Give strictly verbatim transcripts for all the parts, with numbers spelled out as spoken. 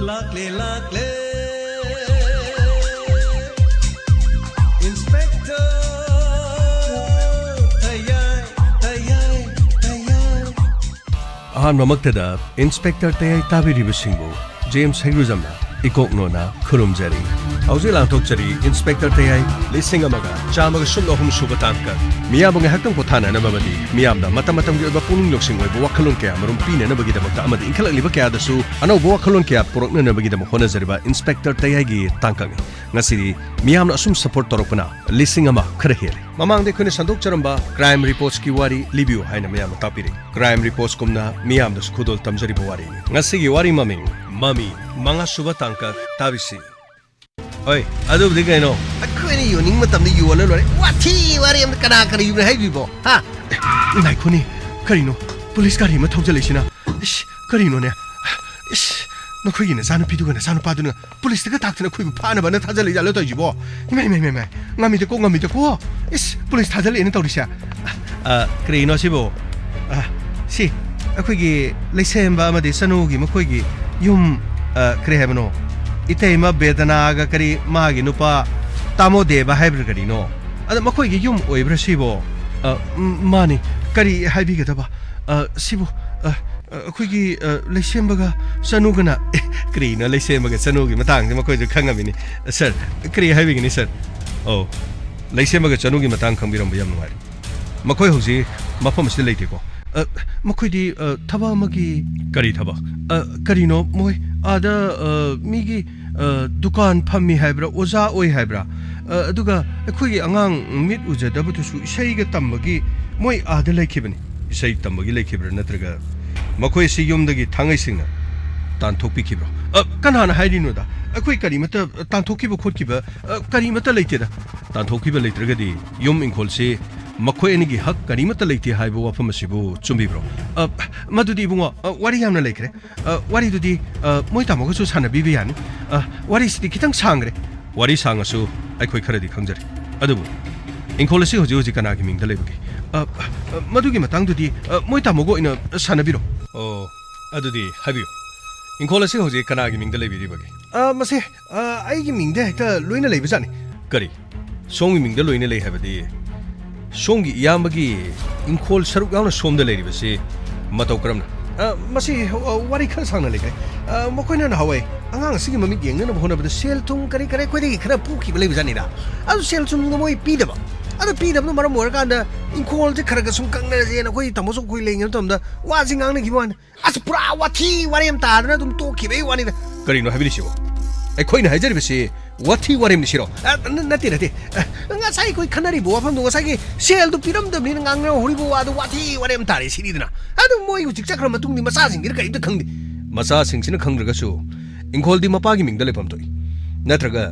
ꯂꯥꯛꯂꯦ, ꯂꯥꯛꯂꯦ, Inspector ꯇꯌꯥꯏ, ꯇꯌꯥꯏ, ꯇꯌꯥꯏ꯫ ꯑꯍꯥꯟꯕꯃꯛꯇꯗ Inspector ꯇꯌꯥꯏ ꯇꯥꯕꯤꯔꯤꯕꯁꯤꯡꯕꯨ ꯖꯦꯝꯁ ꯍꯩꯒ꯭ꯔꯨꯖꯝꯅ ꯏꯀꯣꯛ ꯅꯣꯟꯅ ꯈꯨꯔꯨꯝꯖꯔꯤ꯫ ꯍꯧꯖꯤꯛ ꯂꯥꯟꯊꯣꯛꯆꯔꯤ Inspector ꯇꯌꯥꯏ ꯂꯤꯁꯤꯡ ꯑꯃꯒ ꯆꯥꯝꯃꯒ ꯁꯨꯞꯅ ꯑꯍꯨꯝ ꯁꯨꯕ ꯇꯥꯡꯀꯛ꯫ ꯃꯤꯌꯥꯝꯕꯨ ꯉꯥꯏꯍꯥꯛꯇꯪ ꯄꯣꯊꯥꯅꯅꯕ ꯑꯃꯗꯤ ꯃꯤꯌꯥꯝꯗ ꯃꯇꯝ ꯃꯇꯝꯒꯤ ꯑꯣꯏꯕ ꯄꯨꯛꯅꯤꯡ ꯂꯧꯁꯤꯡ ꯑꯣꯏꯕ ꯋꯥꯈꯜꯂꯣꯟ ꯀꯌꯥ ꯃꯔꯨꯝ ꯄꯤꯅꯅꯕꯒꯤꯗꯃꯛꯇ ꯑꯃꯗꯤ ꯏꯟꯈꯠꯂꯛꯂꯤꯕ ꯀꯌꯥꯗꯁꯨ ꯑꯅꯧꯕ ꯋꯥꯈꯜꯂꯣꯟ ꯀꯌꯥ ꯄꯨꯔꯛꯅꯅꯕꯒꯤꯗꯃꯛ ꯍꯣꯠꯅꯖꯔꯤꯕ Inspector ꯇꯌꯥꯏꯒꯤ ꯇꯥꯡꯀꯛꯅꯤ꯫ ꯉꯁꯤꯗꯤ ꯃꯤꯌꯥꯝꯅ ꯑꯁꯨꯝ support ꯇꯧꯔꯛꯄꯅ ꯂꯤꯁꯤꯡ ꯑꯃ ꯈꯔ ꯍꯦꯜꯂꯦ꯫ ꯃꯃꯥꯡꯗ ꯑꯩꯈꯣꯏꯅ ꯁꯟꯗꯣꯛꯆꯔꯝꯕ Crime Reportsꯀꯤ ꯋꯥꯔꯤ ꯂꯤꯕꯤꯌꯨ ꯍꯥꯏꯅ ꯃꯌꯥꯝꯅ ꯇꯥꯛꯄꯤꯔꯛꯏ꯫ Crime Reportsꯀꯨꯝꯅ ꯃꯤꯌꯥꯝꯗꯁꯨ ꯈꯨꯗꯣꯜ ꯇꯝꯖꯔꯤꯕ ꯋꯥꯔꯤꯅꯤ꯫ ꯉꯁꯤꯒꯤ ꯋꯥꯔꯤ ꯃꯃꯤꯡ ꯃꯃꯤ, ꯃꯉꯥꯁꯨꯕ ꯇꯥꯡꯀꯛ ꯇꯥꯕꯤꯁꯤ꯫ ꯍꯣꯏ, ꯑꯗꯨꯕꯨꯗꯤ ꯀꯩꯅꯣ? ꯑꯩꯈꯣꯏꯅ ꯌꯣꯟꯅꯤꯡꯕ ꯃꯇꯝꯗ ꯌꯣꯜꯂ ꯂꯣꯏꯔꯦ꯫ ꯋꯥꯊꯤ ꯋꯥꯔꯦꯝ, ꯀꯅꯥ ꯀꯅꯥ ꯌꯣꯟꯅꯩ ꯍꯥꯏꯕꯤꯕꯣ? ꯍꯥ? ꯉꯥꯏꯈꯣꯅꯦ, ꯀꯔꯤꯅꯣ? ꯄꯨꯂꯤꯁ ꯒꯥꯔꯤ ꯑꯃ ꯊꯧꯖꯜꯂꯛꯏꯁꯤꯅ? ꯏꯁ, ꯀꯔꯤꯅꯣꯅꯦ? ꯏꯁ, ꯅꯈꯣꯏꯒꯤ ꯅꯆꯥꯅꯨꯄꯤꯗꯨꯒ ꯅꯆꯥꯅꯨꯄꯥꯗꯨꯅ ꯄꯨꯂꯤꯁꯇꯒ ꯇꯥꯛꯇꯅ ꯑꯩꯈꯣꯏꯕꯨ ꯐꯥꯅꯕꯅ ꯊꯥꯖꯜꯂꯛꯏ ꯖꯥꯠꯂꯣ ꯇꯧꯔꯤꯁꯤꯕꯣ? ꯏꯃꯥꯏ, ꯏꯃꯥꯏ, ꯏꯃꯥꯏ, ꯏꯃꯥꯏ, ꯉꯝꯃꯤꯗꯀꯣ, ꯉꯝꯃꯤꯗꯀꯣ? ꯏꯁ, ꯄꯨꯂꯤꯁ ꯊꯥꯖꯜꯂꯛꯑꯦꯅ ꯇꯧꯔꯤꯁꯦ? ꯑ, ꯀꯔꯤꯅꯣ ꯁꯤꯕꯣ? ꯑ, ꯁꯤ ꯑꯩꯈꯣꯏꯒꯤ ꯂꯩꯁꯦꯝꯕ ꯑꯃꯗꯤ ꯆꯅꯨꯒꯤ ꯃꯈꯣꯏꯒꯤ ꯌꯨꯝ, ꯑ, ꯀꯔꯤ ꯍꯥꯏꯕꯅꯣ? ꯏꯇꯩꯃ ꯕꯦꯗꯅꯥꯒ ꯀꯔꯤ ꯃꯥꯒꯤ ꯅꯨꯄꯥ ꯇꯥꯃꯣ ꯗꯦꯕ ꯍꯥꯏꯕ꯭ꯔꯥ ꯀꯔꯤꯅꯣ? ꯑꯗ ꯃꯈꯣꯏꯒꯤ ꯌꯨꯝ ꯑꯣꯏꯕ꯭ꯔꯥ ꯁꯤꯕꯣ? ꯑ, ꯎꯝ, ꯃꯥꯅꯤ꯫ ꯀꯔꯤ ꯍꯥꯏꯕꯤꯒꯗꯕ? ꯑ, ꯁꯤꯕꯨ, ꯑ, ꯑ, ꯑꯩꯈꯣꯏꯒꯤ, ꯑ, ꯂꯩꯁꯦꯝꯕꯒ ꯆꯅꯨꯒꯅ, ꯑꯦ, ꯀꯔꯤꯅꯣ ꯂꯩꯁꯦꯝꯕꯒ ꯆꯅꯨꯒꯤ ꯃꯇꯥꯡꯁꯦ ꯃꯈꯣꯏꯁꯨ ꯈꯪꯉꯝꯃꯤꯅꯤ꯫ ꯁꯥꯔ, ꯀꯔꯤ ꯍꯥꯏꯕꯤꯒꯅꯤ ꯁꯥꯔ? ꯑꯣ, ꯂꯩꯁꯦꯝꯕꯒ ꯆꯅꯨꯒꯤ ꯃꯇꯥꯡ ꯈꯪꯕꯤꯔꯝꯕ ꯌꯥꯝ ꯅꯨꯡꯉꯥꯏꯔꯦ꯫ ꯃꯈꯣꯏ ꯍꯧꯖꯤꯛ ꯃꯐꯝ ꯑꯁꯤꯗ ꯂꯩꯇꯦꯀꯣ? ꯑ, ꯃꯈꯣꯏꯗꯤ, ꯑ, ꯊꯕꯛ ꯑꯃꯒꯤ ꯀꯔꯤ ꯊꯕꯛ? ꯑ, ꯀꯔꯤꯅꯣ ꯃꯣꯏ ꯑꯥꯗ, ꯑ, ꯃꯤꯒꯤ, ꯑ, ꯗꯨꯀꯥꯟ ꯐꯝꯃꯤ ꯍꯥꯏꯕ꯭ꯔꯥ, ꯑꯣꯖꯥ ꯑꯣꯏ ꯍꯥꯏꯕ꯭ꯔꯥ? ꯑ, ꯑꯗꯨꯒ ꯑꯩꯈꯣꯏꯒꯤ ꯑꯉꯥꯡ ꯃꯤꯠ ꯎꯖꯗꯕꯗꯨꯁꯨ ꯏꯁꯩꯒ ꯇꯝꯕꯒꯤ ꯃꯣꯏ ꯑꯥꯗ ꯂꯩꯈꯤꯕꯅꯤ꯫ ꯏꯁꯩ ꯇꯝꯕꯒꯤ ꯂꯩꯈꯤꯕ꯭ꯔꯥ ꯅꯠꯇ꯭ꯔꯒ ꯃꯈꯣꯏ ꯑꯁꯤ ꯌꯨꯝꯗꯒꯤ ꯊꯥꯡꯉꯩꯁꯤꯡꯅ ꯇꯥꯟꯊꯣꯛꯄꯤꯈꯤꯕ꯭ꯔꯣ? ꯑ, ꯀꯅꯥꯅ ꯍꯥꯏꯔꯤꯅꯣꯗ? ꯑꯩꯈꯣꯏ ꯀꯔꯤꯃꯠꯇ ꯇꯥꯟꯊꯣꯛꯈꯤꯕ ꯈꯣꯠꯈꯤꯕ, ꯑ, ꯀꯔꯤꯃꯠꯇ ꯂꯩꯇꯦꯗ꯫ ꯇꯥꯟꯊꯣꯛꯈꯤꯕ ꯂꯩꯇ꯭ꯔꯒꯗꯤ ꯌꯨꯝ ꯏꯪꯈꯣꯜꯁꯤ ꯃꯈꯣꯏ ꯑꯅꯤꯒꯤ ꯍꯛ ꯀꯔꯤꯃꯠꯇ ꯂꯩꯇꯦ ꯍꯥꯏꯕ ꯋꯥꯐꯝ ꯑꯁꯤꯕꯨ ꯆꯨꯝꯕꯤꯕ꯭ꯔꯣ? ꯑ, ꯃꯗꯨꯗꯤ ꯏꯕꯨꯡꯉꯣ, ꯑ, ꯋꯥꯔꯤ ꯌꯥꯝꯅ ꯂꯩꯈ꯭ꯔꯦ꯫ ꯑ, ꯋꯥꯔꯤꯗꯨꯗꯤ, ꯑ, ꯃꯣꯏ ꯇꯥꯃꯣꯒꯁꯨ ꯁꯥꯟꯅꯕꯤꯕ ꯌꯥꯅꯤ꯫ ꯑ, ꯋꯥꯔꯤꯁꯤꯗꯤ ꯈꯤꯇꯪ ꯁꯥꯡꯈ꯭ꯔꯦ꯫ ꯋꯥꯔꯤ ꯁꯥꯡꯉꯁꯨ ꯑꯩꯈꯣꯏ ꯈꯔꯗꯤ ꯈꯪꯖꯔꯦ꯫ ꯑꯗꯨꯕꯨ ꯏꯪꯈꯣꯜ ꯑꯁꯤ ꯍꯧꯖꯤꯛ ꯍꯧꯖꯤꯛ ꯀꯅꯥꯒꯤ ꯃꯤꯡꯗ ꯂꯩꯕꯒꯦ? ꯑ, ꯑ, ꯃꯗꯨꯒꯤ ꯃꯇꯥꯡꯗꯨꯗꯤ, ꯑ, ꯃꯣꯏ ꯇꯥꯃꯣꯒ ꯑꯣꯏꯅ ꯁꯥꯟꯅꯕꯤꯔꯣ꯫ ꯑꯣ, ꯑꯗꯨꯗꯤ ꯍꯥꯏꯕꯤꯌꯨ꯫ ꯏꯪꯈꯣꯜ ꯑꯁꯤ ꯍꯧꯖꯤꯛ ꯀꯅꯥꯒꯤ ꯃꯤꯡꯗ ꯂꯩꯕꯤꯔꯤꯕꯒꯦ? ꯑ, ꯃꯁꯦ, ꯑ, ꯑꯩꯒꯤ ꯃꯤꯡꯗ ꯍꯦꯛꯇ ꯂꯣꯏꯅ ꯂꯩꯕꯖꯥꯠꯅꯤ꯫ ꯀꯔꯤ? ꯁꯣꯝꯒꯤ ꯃꯤꯡꯗ ꯂꯣꯏꯅ ꯂꯩ ꯍꯥꯏꯕꯗꯤ ꯁꯣꯝꯒꯤ ꯏꯌꯥꯝꯕꯒꯤ ꯏꯪꯈꯣꯜ ꯁꯔꯨꯛ ꯌꯥꯎꯅ ꯁꯣꯝꯗ ꯂꯩꯔꯤꯕꯁꯤ ꯃꯇꯧ ꯀꯔꯝꯅ? ꯑ, ꯃꯁꯤ, ꯑ, ꯋꯥꯔꯤ ꯈꯔ ꯁꯥꯡꯅ ꯂꯩꯈ꯭ꯔꯦ꯫ ꯑ, ꯃꯈꯣꯏꯅ ꯅꯍꯥꯟꯋꯥꯏ ꯑꯉꯥꯡ ꯑꯁꯤꯒꯤ ꯃꯃꯤꯠ ꯌꯦꯡꯅꯅꯕ ꯍꯣꯠꯅꯕꯗ ꯁꯦꯜ ꯊꯨꯝ ꯀꯔꯤ ꯀꯔꯤ ꯑꯩꯈꯣꯏꯗꯒꯤ ꯈꯔ ꯄꯨꯈꯤꯕ ꯂꯩꯕꯖꯥꯠꯅꯤꯗ꯫ ꯑꯗꯨ ꯁꯦꯜ ꯊꯨꯝꯗꯣ ꯃꯣꯏ ꯄꯤꯗꯕ꯫ ꯑꯗꯨ ꯄꯤꯗꯕꯅ ꯃꯔꯝ ꯑꯣꯏꯔꯀꯥꯟꯗ ꯏꯪꯈꯣꯜꯁꯦ ꯈꯔ ꯈꯔ ꯁꯨꯝ ꯀꯪꯅꯔꯁꯦꯅ ꯑꯩꯈꯣꯏ ꯇꯥꯃꯣ ꯆꯧ ꯑꯩꯈꯣꯏ ꯂꯩꯉꯩ ꯃꯇꯝꯗ ꯋꯥꯁꯤ ꯉꯥꯡꯅꯈꯤꯕ ꯋꯥꯅꯤ꯫ ꯑꯁ, ꯄꯨꯔꯥ ꯋꯥꯊꯤ ꯋꯥꯔꯦꯝ ꯇꯥꯗꯅ ꯑꯗꯨꯝ ꯇꯣꯛꯈꯤꯕꯒꯤ ꯋꯥꯅꯤꯗ꯫ ꯀꯔꯤꯅꯣ ꯍꯥꯏꯕꯤꯔꯤꯁꯤꯕꯣ? ꯑꯩꯈꯣꯏꯅ ꯍꯥꯏꯖꯔꯤꯕꯁꯤ ꯋꯥꯊꯤ ꯋꯥꯔꯦꯝꯅꯤ ꯁꯤꯔꯣ? ꯑ, ꯅ-, ꯅꯠꯇꯦ, ꯅꯠꯇꯦ꯫ ꯑ, ꯉꯁꯥꯏ ꯑꯩꯈꯣꯏ ꯈꯟꯅꯔꯤꯕ ꯋꯥꯐꯝꯗꯣ, ꯉꯁꯥꯏꯒꯤ ꯁꯦꯜꯗꯨ ꯄꯤꯔꯝꯗꯕꯅꯤꯅ ꯉꯥꯡꯅꯍꯧꯔꯤꯕ ꯋꯥꯗꯣ ꯋꯥꯊꯤ ꯋꯥꯔꯦꯝ ꯇꯥꯔꯦ ꯁꯤꯅꯤꯗꯅ꯫ ꯑꯗꯨ ꯃꯣꯏ ꯍꯧꯖꯤꯛ ꯆꯠꯈ꯭ꯔ ꯃꯇꯨꯡꯗꯤ ꯃꯆꯥꯁꯤꯡꯁꯤꯅ ꯀꯔꯤꯝꯇ ꯈꯪꯗꯦ꯫ ꯃꯆꯥꯁꯤꯡꯁꯤꯅ ꯈꯪꯗ꯭ꯔꯒꯁꯨ ꯏꯪꯈꯣꯜꯗꯤ ꯃꯄꯥꯒꯤ ꯃꯤꯡꯗ ꯂꯩꯐꯝ ꯊꯣꯛꯏ꯫ ꯅꯠꯇ꯭ꯔꯒ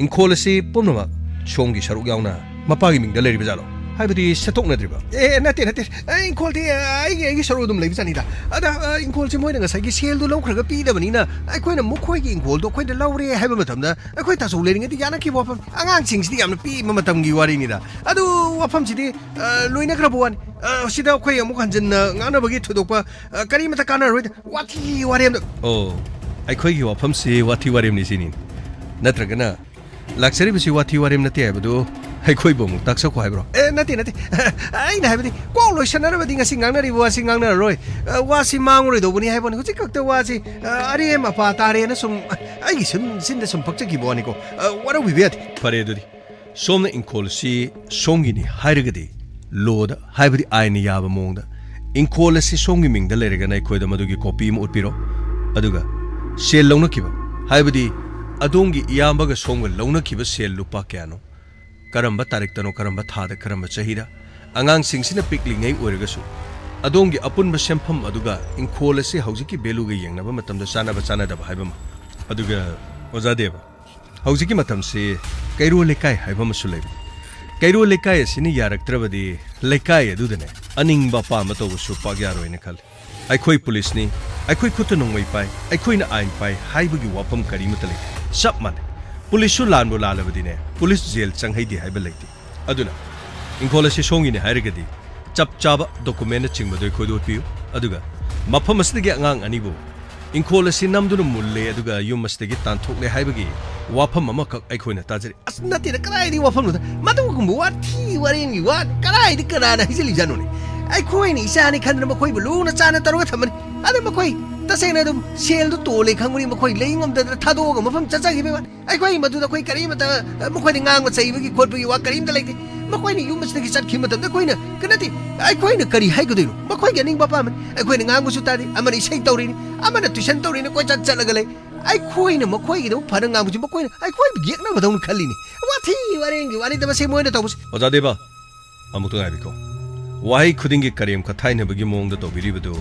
ꯏꯪꯈꯣꯜ ꯑꯁꯤ ꯄꯨꯝꯅꯃꯛ ꯁꯣꯝꯒꯤ ꯁꯔꯨꯛ ꯌꯥꯎꯅ ꯃꯄꯥꯒꯤ ꯃꯤꯡꯗ ꯂꯩꯔꯤꯕ ꯖꯥꯠꯂꯣ? ꯍꯥꯏꯕꯗꯤ ꯁꯦꯠꯇꯣꯛꯅꯗ꯭ꯔꯤꯕ? ꯑꯦ, ꯅꯠꯇꯦ, ꯅꯠꯇꯦ꯫ ꯑꯦ, ꯏꯪꯈꯣꯜꯗꯤ, ꯑ, ꯑꯩꯒꯤ, ꯑꯩꯒꯤ ꯁꯔꯨꯛ ꯑꯗꯨꯝ ꯂꯩꯕ ꯖꯥꯠꯅꯤꯗ꯫ ꯑꯗ, ꯑ, ꯏꯪꯈꯣꯜꯁꯦ ꯃꯣꯏꯅ ꯉꯁꯥꯏꯒꯤ ꯁꯦꯜꯗꯣ ꯂꯧꯈ꯭ꯔꯒ ꯄꯤꯗꯕꯅꯤꯅ ꯑꯩꯈꯣꯏꯅ ꯃꯈꯣꯏꯒꯤ ꯏꯪꯈꯣꯜꯗꯣ ꯑꯩꯈꯣꯏꯅ ꯂꯧꯔꯦ ꯍꯥꯏꯕ ꯃꯇꯝꯗ ꯑꯩꯈꯣꯏ ꯇꯥꯆꯧ ꯂꯩꯔꯤꯉꯩꯗ ꯌꯥꯅꯈꯤꯕ ꯋꯥꯐꯝ꯫ ꯑꯉꯥꯡꯁꯤꯡꯁꯤꯗꯤ ꯌꯥꯝꯅ ꯄꯤꯛꯏꯕ ꯃꯇꯝꯒꯤ ꯋꯥꯔꯤꯅꯤꯗ꯫ ꯑꯗꯨ ꯋꯥꯐꯝꯁꯤꯗꯤ, ꯑ, ꯂꯣꯏꯅꯈ꯭ꯔꯕ ꯋꯥꯅꯤ꯫ ꯑ, ꯁꯤꯗ ꯑꯩꯈꯣꯏ ꯑꯃꯨꯛ ꯍꯟꯖꯤꯟꯅ ꯉꯥꯡꯅꯕꯒꯤ ꯊꯣꯏꯗꯣꯛꯄ, ꯑ, ꯀꯔꯤꯃꯠꯇ ꯀꯥꯟꯅꯔꯣꯏꯗ꯫ ꯋꯥꯊꯤ ꯋꯥꯔꯦꯝꯗ꯫ ꯑꯣ, ꯑꯩꯈꯣꯏꯒꯤ ꯋꯥꯐꯝꯁꯤ ꯋꯥꯊꯤ ꯋꯥꯔꯦꯝꯅꯤ ꯁꯤꯅꯤ꯫ ꯅꯠꯇ꯭ꯔꯒꯅ ꯂꯥꯛꯆꯔꯤꯕꯁꯤ ꯋꯥꯊꯤ ꯋꯥꯔꯦꯝ ꯅꯠꯇꯦ ꯍꯥꯏꯕꯗꯨ ꯑꯩꯈꯣꯏꯕꯨ ꯑꯃꯨꯛ ꯇꯥꯛꯆꯈꯣ ꯍꯥꯏꯕ꯭ꯔꯣ? ꯑꯦ, ꯅꯠꯇꯦ, ꯅꯠꯇꯦ꯫ ꯑꯩꯅ ꯍꯥꯏꯕꯗꯤ, ꯀꯣꯛ ꯂꯣꯏꯁꯟꯅꯔꯕꯗꯤ ꯉꯁꯤ ꯉꯥꯡꯅꯔꯤꯕ ꯋꯥꯁꯤ ꯉꯥꯡꯅꯔꯔꯣꯏ꯫ ꯑ, ꯋꯥꯁꯤ ꯃꯥꯡꯉꯔꯣꯏꯗꯧꯕꯅꯤ ꯍꯥꯏꯕꯅꯤ꯫ ꯍꯧꯖꯤꯛ ꯈꯛꯇ ꯋꯥꯁꯤ, ꯑ, ꯑꯔꯦꯝ ꯑꯄꯥ ꯇꯥꯔꯦꯅ ꯁꯨꯝ ꯑꯩꯒꯤ ꯁꯨꯝ ꯆꯤꯟꯗ ꯁꯨꯝ ꯐꯛꯆꯈꯤꯕ ꯋꯥꯅꯤꯀꯣ꯫ ꯑ, ꯋꯥꯔꯧꯕꯤꯕ ꯌꯥꯗꯦ꯫ ꯐꯔꯦ ꯑꯗꯨꯗꯤ꯫ ꯁꯣꯝꯅ ꯏꯪꯈꯣꯜ ꯑꯁꯤ ꯁꯣꯝꯒꯤꯅꯤ ꯍꯥꯏꯔꯒꯗꯤ ꯂꯣꯗ, ꯍꯥꯏꯕꯗꯤ ꯑꯥꯏꯟꯅ ꯌꯥꯕ ꯃꯑꯣꯡꯗ, ꯏꯪꯈꯣꯜ ꯑꯁꯤ ꯁꯣꯝꯒꯤ ꯃꯤꯡꯗ ꯂꯩꯔꯒꯅ ꯑꯩꯈꯣꯏꯗ ꯃꯗꯨꯒꯤ ꯀꯣꯄꯤ ꯑꯃ ꯎꯠꯄꯤꯔꯣ꯫ ꯑꯗꯨꯒ ꯁꯦꯜ ꯂꯧꯅꯈꯤꯕ, ꯍꯥꯏꯕꯗꯤ ꯑꯗꯣꯝꯒꯤ ꯏꯌꯥꯝꯕꯒ ꯁꯣꯝꯒ ꯂꯧꯅꯈꯤꯕ ꯁꯦꯜ ꯂꯨꯄꯥ ꯀꯌꯥꯅꯣ, ꯀꯔꯝꯕ ꯇꯥꯔꯤꯛꯇꯅꯣ, ꯀꯔꯝꯕ ꯊꯥꯗ, ꯀꯔꯝꯕ ꯆꯍꯤꯗ, ꯑꯉꯥꯡꯁꯤꯡꯁꯤꯅ ꯄꯤꯛꯂꯤꯉꯩ ꯑꯣꯏꯔꯒꯁꯨ ꯑꯗꯣꯝꯒꯤ ꯑꯄꯨꯟꯕ ꯁꯦꯟꯐꯝ ꯑꯗꯨꯒ ꯏꯪꯈꯣꯜ ꯑꯁꯤ ꯍꯧꯖꯤꯛꯀꯤ ꯚꯦꯂꯨꯒ ꯌꯦꯡꯅꯕ ꯃꯇꯝꯗ ꯆꯥꯟꯅꯕ ꯆꯥꯟꯅꯗꯕ ꯍꯥꯏꯕ ꯑꯃ꯫ ꯑꯗꯨꯒ ꯑꯣꯖꯥ ꯗꯦꯕ, ꯍꯧꯖꯤꯛꯀꯤ ꯃꯇꯝꯁꯤ ꯀꯩꯔꯣꯜ ꯂꯩꯀꯥꯏ ꯍꯥꯏꯕ ꯑꯃꯁꯨ ꯂꯩꯕꯅꯤ꯫ ꯀꯩꯔꯣꯜ ꯂꯩꯀꯥꯏ ꯑꯁꯤꯅ ꯌꯥꯔꯛꯇ꯭ꯔꯕꯗꯤ ꯂꯩꯀꯥꯏ ꯑꯗꯨꯗꯅꯦ ꯑꯅꯤꯡꯕ ꯑꯄꯥꯝꯕ ꯇꯧꯕꯁꯨ ꯄꯥꯛ ꯌꯥꯔꯣꯏꯅ ꯈꯜꯂꯤ꯫ ꯑꯩꯈꯣꯏ ꯄꯨꯂꯤꯁꯅꯤ, ꯑꯩꯈꯣꯏ ꯈꯨꯠꯇ ꯅꯣꯡꯃꯩ ꯄꯥꯏ, ꯑꯩꯈꯣꯏꯅ ꯑꯥꯏꯟ ꯄꯥꯏ ꯍꯥꯏꯕꯒꯤ ꯋꯥꯐꯝ ꯀꯔꯤꯃꯠꯇ ꯂꯩꯇꯦ꯫ ꯆꯞ ꯃꯥꯟꯅꯩ꯫ ꯄꯨꯂꯤꯁꯁꯨ ꯂꯥꯟꯕꯨ ꯂꯥꯜꯂꯕꯗꯤꯅꯦ, ꯄꯨꯂꯤꯁ ꯖꯦꯜ ꯆꯪꯍꯩꯗꯦ ꯍꯥꯏꯕ ꯂꯩꯇꯦ꯫ ꯑꯗꯨꯅ ꯏꯪꯈꯣꯜ ꯑꯁꯤ ꯁꯣꯝꯒꯤꯅꯤ ꯍꯥꯏꯔꯒꯗꯤ ꯆꯞ ꯆꯥꯕ ꯗꯣꯀꯨꯃꯦꯟꯅꯆꯤꯡꯕꯗꯨ ꯑꯩꯈꯣꯏꯗ ꯎꯠꯄꯤꯌꯨ꯫ ꯑꯗꯨꯒ ꯃꯐꯝ ꯑꯁꯤꯗꯒꯤ ꯑꯉꯥꯡ ꯑꯅꯤꯕꯨ ꯏꯪꯈꯣꯜ ꯑꯁꯤ ꯅꯝꯗꯨꯅ ꯃꯨꯜꯂꯦ ꯑꯗꯨꯒ ꯌꯨꯝ ꯑꯁꯤꯗꯒꯤ ꯇꯥꯟꯊꯣꯛꯂꯦ ꯍꯥꯏꯕꯒꯤ ꯋꯥꯐꯝ ꯑꯃꯈꯛ ꯑꯩꯈꯣꯏꯅ ꯇꯥꯖꯔꯤ꯫ ꯑꯁ, ꯅꯠꯇꯦꯗ, ꯀꯗꯥꯏꯗꯒꯤ ꯋꯥꯐꯝꯅꯣꯗ? ꯃꯗꯨꯒꯨꯝꯕ ꯋꯥꯊꯤ ꯋꯥꯔꯦꯝꯒꯤ ꯋꯥ ꯀꯗꯥꯏꯗ ꯀꯅꯥꯅ ꯍꯥꯏꯖꯤꯜꯂꯤꯖꯥꯠꯅꯣꯅꯦ? ꯑꯩꯈꯣꯏꯅ ꯏꯆꯥꯅꯤ ꯈꯟꯗꯅ ꯃꯈꯣꯏꯕꯨ ꯂꯨꯅ ꯆꯥꯟꯅ ꯇꯧꯔꯒ ꯊꯝꯕꯅꯤ꯫ ꯑꯗ ꯃꯈꯣꯏ ꯇꯁꯦꯡꯅ ꯑꯗꯨꯝ ꯁꯦꯜꯗꯨ ꯇꯣꯜꯂꯦ ꯈꯪꯕꯅꯤ, ꯃꯈꯣꯏ ꯂꯩ ꯉꯝꯗꯗꯅ ꯊꯥꯗꯣꯛꯑꯒ ꯃꯐꯝ ꯆꯠꯆꯈꯤꯕꯩ ꯋꯥꯅꯤ꯫ ꯑꯩꯈꯣꯏ ꯃꯗꯨꯗ ꯑꯩꯈꯣꯏ ꯀꯔꯤꯃꯇ, ꯑ, ꯃꯈꯣꯏꯗ ꯉꯥꯡꯕ ꯆꯩꯕꯒꯤ ꯈꯣꯠꯄꯒꯤ ꯋꯥ ꯀꯔꯤꯝꯇ ꯂꯩꯇꯦ꯫ ꯃꯈꯣꯏꯅ ꯌꯨꯝ ꯑꯁꯤꯗꯒꯤ ꯆꯠꯈꯤꯕ ꯃꯇꯝꯗ ꯑꯩꯈꯣꯏꯅ ꯀ-, ꯅꯠꯇꯦ, ꯑꯩꯈꯣꯏꯅ ꯀꯔꯤ ꯍꯥꯏꯒꯗꯣꯏꯅꯣ? ꯃꯈꯣꯏꯒꯤ ꯑꯅꯤꯡꯕ ꯑꯄꯥꯝꯕꯅꯤ꯫ ꯑꯩꯈꯣꯏꯅ ꯉꯥꯡꯕꯁꯨ ꯇꯥꯗꯦ, ꯑꯃꯅ ꯏꯁꯩ ꯇꯧꯔꯤꯅꯤ, ꯑꯃꯅ ꯇꯨꯏꯁꯟ ꯇꯧꯔꯤꯅꯤ, ꯀꯣꯏꯆꯠ ꯆꯠꯂꯒ ꯂꯩ꯫ ꯑꯩꯈꯣꯏꯅ ꯃꯈꯣꯏꯒꯤꯗꯃꯛ ꯐꯅ ꯉꯥꯡꯕꯁꯤ ꯃꯈꯣꯏꯅ ꯑꯩꯈꯣꯏꯕꯨ ꯌꯦꯛꯅꯕꯗꯧꯅ ꯈꯜꯂꯤꯅꯤ꯫ ꯋꯥꯊꯤ ꯋꯥꯔꯦꯡꯒꯤ ꯋꯥꯔꯤꯗ ꯃꯁꯤ ꯃꯣꯏꯅ ꯇꯧꯕꯁꯤ꯫ ꯑꯣꯖꯥ ꯗꯦꯕ, ꯑꯃꯨꯛꯇ ꯉꯥꯏꯕꯤꯈꯣ꯫ ꯋꯥꯍꯩ ꯈꯨꯗꯤꯡꯒꯤ ꯀꯔꯦꯝ ꯀꯊꯥꯏꯅꯕꯒꯤ ꯃꯑꯣꯡꯗ ꯇꯧꯕꯤꯔꯤꯕꯗꯨ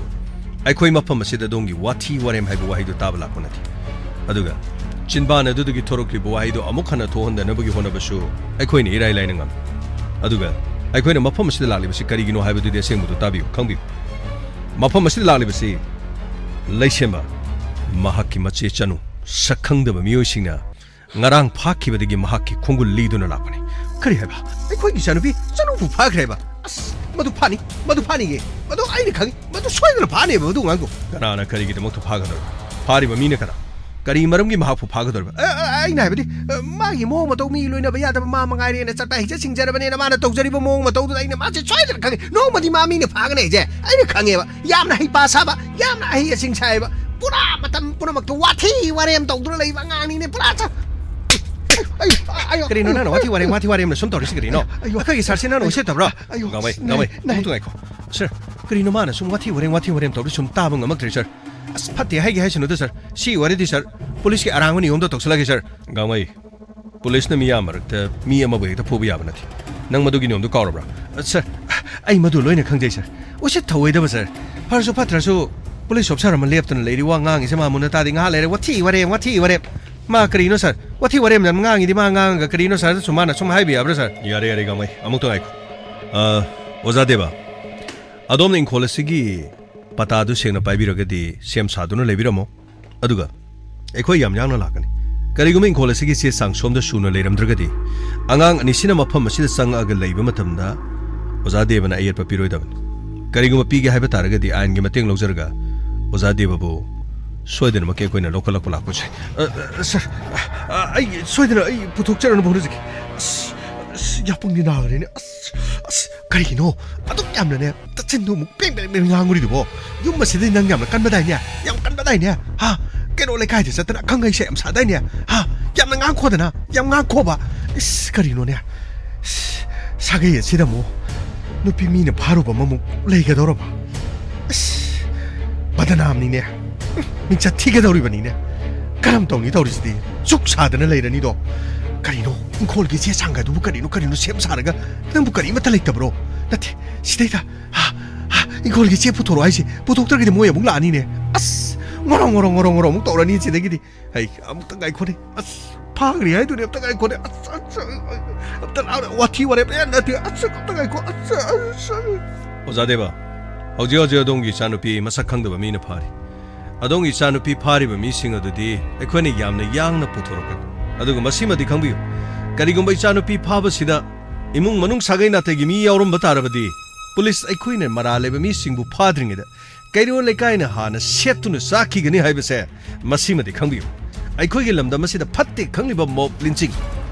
ꯑꯩꯈꯣꯏ ꯃꯐꯝ ꯑꯁꯤꯗ ꯑꯗꯣꯝꯒꯤ ꯋꯥꯊꯤ ꯋꯥꯔꯦꯝ ꯍꯥꯏꯕ ꯋꯥꯍꯩꯗꯨ ꯇꯥꯕ ꯂꯥꯛꯄ ꯅꯠꯇꯦ꯫ ꯑꯗꯨꯒ ꯆꯤꯟꯕꯥꯟ ꯑꯗꯨꯗꯒꯤ ꯊꯣꯔꯛꯂꯤꯕ ꯋꯥꯍꯩꯗꯨ ꯑꯃꯨꯛ ꯍꯟꯅ ꯊꯣꯛꯍꯟꯗꯅꯕꯒꯤ ꯍꯣꯠꯅꯕꯁꯨ ꯑꯩꯈꯣꯏꯅ ꯏꯔꯥꯏ ꯂꯥꯏꯅ ꯉꯝꯃꯤ꯫ ꯑꯗꯨꯒ ꯑꯩꯈꯣꯏꯅ ꯃꯐꯝ ꯑꯁꯤꯗ ꯂꯥꯛꯂꯤꯕꯁꯤ ꯀꯔꯤꯒꯤꯅꯣ ꯍꯥꯏꯕꯗꯨꯗꯤ ꯑꯁꯦꯡꯕꯗꯨ ꯇꯥꯕꯤꯌꯨ, ꯈꯪꯕꯤꯌꯨ꯫ ꯃꯐꯝ ꯑꯁꯤꯗ ꯂꯥꯛꯂꯤꯕꯁꯤ ꯂꯩꯁꯦꯝꯕ ꯃꯍꯥꯛꯀꯤ ꯃꯆꯦ ꯆꯅꯨ ꯁꯛꯈꯪꯗꯕ ꯃꯤꯑꯣꯏꯁꯤꯡꯅ ꯉꯔꯥꯡ ꯐꯥꯈꯤꯕꯗꯒꯤ ꯃꯍꯥꯛꯀꯤ ꯈꯣꯡꯒꯨꯜ ꯂꯤꯗꯨꯅ ꯂꯥꯛꯄꯅꯤ꯫ ꯀꯔꯤ ꯍꯥꯏꯕ? ꯑꯩꯈꯣꯏꯒꯤ ꯏꯆꯥꯅꯨꯄꯤ ꯆꯅꯨꯕꯨ ꯐꯥꯈ꯭ꯔꯦ ꯍꯥꯏꯕ? ꯑꯁ, ꯃꯗꯨ ꯐꯥꯅꯤ, ꯃꯗꯨ ꯐꯥꯅꯤꯌꯦ꯫ ꯃꯗꯨ ꯑꯩꯅ ꯈꯪꯏ, ꯃꯗꯨ ꯁꯣꯏꯗꯅ ꯐꯥꯅꯦꯕ ꯃꯗꯨ ꯑꯉꯥꯡꯗꯣ꯫ ꯀꯅꯥꯅ ꯀꯔꯤꯒꯤꯗꯃꯛꯇ ꯐꯥꯒꯗꯧꯔꯤꯕ? ꯐꯥꯔꯤꯕ ꯃꯤꯅ ꯀꯅꯥ? ꯀꯔꯤ ꯃꯔꯝꯒꯤ ꯃꯍꯥꯛꯄꯨ ꯐꯥꯒꯗꯧꯔꯤꯕ? ꯑ, ꯑ, ꯑꯩꯅ ꯍꯥꯏꯕꯗꯤ, ꯑ, ꯃꯥꯒꯤ ꯃꯑꯣꯡ ꯃꯇꯧ, ꯃꯤ ꯂꯣꯏꯅꯕ ꯌꯥꯗꯕ, ꯃꯥ ꯃꯉꯥꯏꯔꯦꯅ ꯆꯠꯄ ꯍꯩꯖ ꯁꯤꯡꯖꯔꯕꯅꯦꯅ ꯃꯥꯅ ꯇꯧꯖꯔꯤꯕ ꯃꯑꯣꯡ ꯃꯇꯧꯗꯨꯗ ꯑꯩꯅ ꯃꯥꯁꯦ ꯁꯣꯏꯗꯅ ꯈꯪꯉꯤ꯫ ꯅꯣꯡꯃꯗꯤ ꯃꯥ ꯃꯤꯅ ꯐꯥꯒꯅꯤ ꯍꯥꯏꯁꯦ ꯑꯩꯅ ꯈꯪꯉꯦꯕ꯫ ꯌꯥꯝꯅ ꯍꯩꯄꯥ ꯁꯥꯕ, ꯌꯥꯝꯅ ꯑꯍꯩ ꯑꯁꯤꯡ ꯁꯥꯏꯕ, ꯄꯨꯔꯥ ꯃꯇꯝ ꯄꯨꯝꯅꯃꯛꯇ ꯋꯥꯊꯤ ꯋꯥꯔꯦꯝ ꯇꯧꯗꯨꯅ ꯂꯩꯕ ꯑꯉꯥꯡꯅꯤꯅꯦ, ꯄꯨꯔꯥ ꯆ-, ꯑꯩ, ꯑꯩ, ꯀꯔꯤꯅꯣ ꯅꯪꯅ ꯋꯥꯊꯤ ꯋꯥꯔꯦꯝ, ꯋꯥꯊꯤ ꯋꯥꯔꯦꯝꯅ ꯁꯨꯝ ꯇꯧꯔꯤꯁꯤ ꯀꯔꯤꯅꯣ? ꯑꯩꯈꯣꯏꯒꯤ ꯁꯥꯔꯁꯤ ꯅꯪꯅ ꯎꯁꯤꯠꯇꯕ꯭ꯔꯣ? ꯒꯥꯡꯃꯩ, ꯒꯥꯡꯃꯩ, ꯑꯃꯨꯛꯇ ꯉꯥꯏꯈꯣ꯫ ꯁꯥꯔ, ꯀꯔꯤꯅꯣ ꯃꯥꯅ ꯁꯨꯝ ꯋꯥꯊꯤ ꯋꯥꯔꯦꯝ, ꯋꯥꯊꯤ ꯋꯥꯔꯦꯝ ꯇꯧꯔꯤ, ꯁꯨꯝ ꯇꯥꯕ ꯉꯝꯃꯛꯇ꯭ꯔꯦ, ꯁꯥꯔ꯫ ꯑꯁ, ꯐꯠꯇꯦ ꯍꯥꯏꯒꯦ ꯍꯥꯏꯁꯅꯨꯗ, ꯁꯥꯔ꯫ ꯁꯤ ꯋꯥꯔꯤꯗꯤ, ꯁꯥꯔ, ꯄꯨꯂꯤꯁꯀꯤ ꯑꯔꯥꯡꯕ ꯅꯤꯌꯣꯝꯗ ꯇꯧꯁꯜꯂꯒꯦ, ꯁꯥꯔ꯫ ꯒꯥꯡꯃꯩ, ꯄꯨꯂꯤꯁꯅ ꯃꯤꯌꯥꯝ ꯃꯔꯛꯇ ꯃꯤ ꯑꯃꯕꯨ ꯍꯦꯛꯇ ꯐꯨꯕ ꯌꯥꯕ ꯅꯠꯇꯦ꯫ ꯅꯪ ꯃꯗꯨꯒꯤ ꯅꯤꯌꯣꯝꯗꯨ ꯀꯥꯎꯔꯕ꯭ꯔꯥ? ꯑ, ꯁꯥꯔ, ꯑꯩ ꯃꯗꯨ ꯂꯣꯏꯅ ꯈꯪꯖꯩ, ꯁꯥꯔ꯫ ꯎꯁꯤꯠ ꯊꯑꯣꯏꯗꯕ, ꯁꯥꯔ꯫ ꯐꯔꯁꯨ ꯐꯠꯇ꯭ꯔꯁꯨ ꯄꯨꯂꯤꯁ ꯑꯣꯐꯤꯁꯥꯔ ꯑꯃ ꯂꯦꯞꯇꯅ ꯂꯩꯔꯤ, ꯋꯥ ꯉꯥꯡꯉꯤꯁꯦ ꯃꯥ ꯃꯨꯟꯅ ꯇꯥꯗꯦ, ꯉꯥꯏꯍꯥꯛ ꯂꯩꯔꯦ ꯋꯥꯊꯤ ꯋꯥꯔꯦꯝ, ꯋꯥꯊꯤ ꯋꯥꯔꯦꯝ꯫ ꯃꯥ ꯀꯔꯤꯅꯣ, ꯁꯥꯔ? ꯋꯥꯊꯤ ꯋꯥꯔꯦꯝ ꯌꯥꯝ ꯉꯥꯡꯉꯤꯗꯤ ꯃꯥ ꯉꯥꯡꯉꯒ ꯀꯔꯤꯅꯣ, ꯁꯥꯔ? ꯁꯨꯝ ꯃꯥꯅ ꯁꯨꯝ ꯍꯥꯏꯕ ꯌꯥꯕ꯭ꯔꯥ, ꯁꯥꯔ? ꯌꯥꯔꯦ, ꯌꯥꯔꯦ, ꯒꯥꯡꯃꯩ, ꯑꯃꯨꯛꯇ ꯉꯥꯏꯈꯣ꯫ ꯑ, ꯑꯣꯖꯥ ꯗꯦꯕ, ꯑꯗꯣꯝꯅ ꯏꯪꯈꯣꯜ ꯑꯁꯤꯒꯤ ꯄꯇꯥꯗꯨ ꯁꯦꯡꯅ ꯄꯥꯏꯕꯤꯔꯒꯗꯤ ꯁꯦꯝ ꯁꯥꯗꯨꯅ ꯂꯩꯕꯤꯔꯝꯃꯣ꯫ ꯑꯗꯨꯒ ꯑꯩꯈꯣꯏ ꯌꯥꯝ ꯌꯥꯡꯅ ꯂꯥꯛꯀꯅꯤ꯫ ꯀꯔꯤꯒꯨꯝꯕ ꯏꯪꯈꯣꯜ ꯑꯁꯤꯒꯤ ꯆꯦ ꯆꯥꯡ ꯁꯣꯝꯗ ꯁꯨꯅ ꯂꯩꯔꯝꯗ꯭ꯔꯒꯗꯤ, ꯑꯉꯥꯡ ꯑꯅꯤꯁꯤꯅ ꯃꯐꯝ ꯑꯁꯤꯗ ꯆꯪꯉꯛꯑꯒ ꯂꯩꯕ ꯃꯇꯝꯗ ꯑꯣꯖꯥ ꯗꯦꯕꯅ ꯑꯌꯦꯠꯄ ꯄꯤꯔꯣꯏꯗꯕꯅꯤ꯫ ꯀꯔꯤꯒꯨꯝꯕ ꯄꯤꯒꯦ ꯍꯥꯏꯕ ꯇꯥꯔꯒꯗꯤ ꯑꯥꯏꯟꯒꯤ ꯃꯇꯦꯡ ꯂꯧꯖꯔꯒ ꯑꯣꯖꯥ ꯗꯦꯕꯕꯨ ꯁꯣꯏꯗꯅꯃꯛꯀꯤ ꯑꯩꯈꯣꯏꯅ ꯂꯧꯈꯠꯂꯛꯄ ꯂꯥꯛꯄꯁꯦ꯫ ꯑ, ꯑ, ꯁꯥꯔ, ꯑ, ꯑꯩ ꯁꯣꯏꯗꯅ ꯑꯩ ꯄꯨꯊꯣꯛꯆꯔꯛꯅꯕ ꯍꯣꯠꯅꯖꯒꯦ꯫ ꯑꯁ, ꯑꯁ, ꯌꯥꯄꯨꯡꯗꯤ ꯅꯥꯈ꯭ꯔꯦꯅꯦ꯫ ꯑꯁ, ꯑꯁ, ꯀꯔꯤꯒꯤꯅꯣ ꯑꯗꯨꯛ ꯌꯥꯝꯅꯅꯦ ꯇꯆꯤꯟꯗꯨ ꯑꯃꯨꯛ ꯄꯦꯡ ꯄꯦꯡ ꯄꯦꯡ ꯉꯥꯡꯉꯨꯔꯤꯗꯨꯕꯣ? ꯌꯨꯝ ꯑꯁꯤꯗꯩ ꯅꯪ ꯌꯥꯝꯅ ꯀꯟꯕꯗꯥꯏꯅꯦ? ꯌꯥꯝ ꯀꯟꯕꯗꯥꯏꯅꯦ? ꯍꯥ? ꯀꯩꯅꯣ ꯂꯩꯀꯥꯏꯗ ꯆꯠꯇꯅ ꯑꯈꯪ ꯑꯍꯩ ꯁꯦ ꯌꯥꯝ ꯁꯥꯗꯥꯏꯅꯦ? ꯍꯥ? ꯌꯥꯝꯅ ꯉꯥꯡꯈꯣꯗꯅ, ꯌꯥꯝ ꯉꯥꯡꯈꯣꯕ꯫ ꯏꯁ, ꯀꯔꯤꯅꯣꯅꯦ? ꯏꯁ, ꯁꯥꯒꯩ ꯑꯁꯤꯗ ꯑꯃꯨꯛ ꯅꯨꯄꯤ ꯃꯤꯅ ꯐꯥꯔꯨꯕ ꯑꯃꯃꯨꯛ ꯂꯩꯒꯗꯧꯔꯕ? ꯏꯁ, ꯕꯗꯅꯥꯝꯅꯤꯅꯦ꯫ ꯃꯤꯡꯆꯠ ꯊꯤꯒꯗꯧꯔꯤꯕꯅꯤꯅꯦ꯫ ꯀꯔꯝ ꯇꯧꯅꯤ ꯇꯧꯔꯤꯁꯤꯗꯤ? ꯆꯨꯛ ꯁꯥꯗꯅ ꯂꯩꯔꯅꯤꯗꯣ꯫ ꯀꯔꯤꯅꯣ? ꯏꯪꯈꯣꯜꯒꯤ ꯆꯦ ꯆꯥꯡꯒꯗꯨꯕꯨ ꯀꯔꯤꯅꯣ, ꯀꯔꯤꯅꯣ ꯁꯦꯝ ꯁꯥꯔꯒ? ꯅꯪꯕꯨ ꯀꯔꯤꯃꯠꯇ ꯂꯩꯇꯕ꯭ꯔꯣ? ꯅꯠꯇꯦ, ꯁꯤꯗꯩꯗ, ꯍꯥ, ꯍꯥ, ꯏꯪꯈꯣꯜꯒꯤ ꯆꯦ ꯄꯨꯊꯣꯔꯛꯑꯣ ꯍꯥꯏꯁꯦ꯫ ꯄꯨꯊꯣꯛꯇ꯭ꯔꯒꯗꯤ ꯃꯣꯏ ꯑꯃꯨꯛ ꯂꯥꯛꯑꯅꯤꯅꯦ꯫ ꯑꯁ, ꯉꯣꯔꯣ, ꯉꯣꯔꯣ, ꯉꯣꯔꯣ, ꯉꯣꯔꯣ ꯑꯃꯨꯛ ꯇꯧꯔꯅꯤ ꯁꯤꯗꯒꯤꯗꯤ꯫ ꯍꯩ, ꯑꯃꯨꯛꯇ ꯉꯥꯏꯈꯣꯅꯦ꯫ ꯑꯁ, ꯐꯥꯈ꯭ꯔꯦ ꯍꯥꯏꯗꯨꯅꯦ꯫ ꯑꯝꯇ ꯉꯥꯏꯈꯣꯅꯦ꯫ ꯑꯁ, ꯑꯁ, ꯑꯁ, ꯑꯝꯇ ꯂꯥꯎꯅꯦ꯫ ꯋꯥꯊꯤ ꯋꯥꯔꯦꯝ ꯌꯥꯝ ꯅꯠꯇꯦ꯫ ꯑꯁ, ꯑꯝꯇ ꯉꯥꯏꯈꯣ꯫ ꯑꯁ, ꯑꯁ, ꯑꯁ꯫ ꯑꯣꯖꯥ ꯗꯦꯕ, ꯍꯧꯖꯤꯛ ꯍꯧꯖꯤꯛ ꯑꯗꯣꯝꯒꯤ ꯏꯆꯥꯅꯨꯄꯤ ꯃꯁꯛ ꯈꯪꯗꯕ ꯃꯤꯅ ꯐꯥꯔꯤ꯫ ꯑꯗꯣꯝꯒꯤ ꯏꯆꯥꯅꯨꯄꯤ ꯐꯥꯔꯤꯕ ꯃꯤꯁꯤꯡ ꯑꯗꯨꯗꯤ ꯑꯩꯈꯣꯏꯅ ꯌꯥꯝꯅ ꯌꯥꯡꯅ ꯄꯨꯊꯣꯔꯛꯀꯅꯤ꯫ ꯑꯗꯨꯒ ꯃꯁꯤꯃꯗꯤ ꯈꯪꯕꯤꯌꯨ, ꯀꯔꯤꯒꯨꯝꯕ ꯏꯆꯥꯅꯨꯄꯤ ꯐꯥꯕꯁꯤꯗ ꯏꯃꯨꯡ ꯃꯅꯨꯡ ꯁꯥꯒꯩ ꯅꯥꯇꯩꯒꯤ ꯃꯤ ꯌꯥꯎꯔꯝꯕ ꯇꯥꯔꯕꯗꯤ, ꯄꯨꯂꯤꯁ ꯑꯩꯈꯣꯏꯅ ꯃꯔꯥꯜ ꯂꯩꯕ ꯃꯤꯁꯤꯡꯕꯨ ꯐꯥꯗ꯭ꯔꯤꯉꯩꯗ ꯀꯩꯔꯣꯜ ꯂꯩꯀꯥꯏꯅ ꯍꯥꯟꯅ ꯁꯦꯠꯇꯨꯅ ꯆꯥꯈꯤꯒꯅꯤ ꯍꯥꯏꯕꯁꯦ ꯃꯁꯤꯃꯗꯤ ꯈꯪꯕꯤꯌꯨ꯫ ꯑꯩꯈꯣꯏꯒꯤ ꯂꯝꯗꯝ ꯑꯁꯤꯗ ꯐꯠꯇꯦ ꯈꯪꯂꯤꯕ ꯃꯣꯕ ꯂꯤꯟꯆꯤꯡ,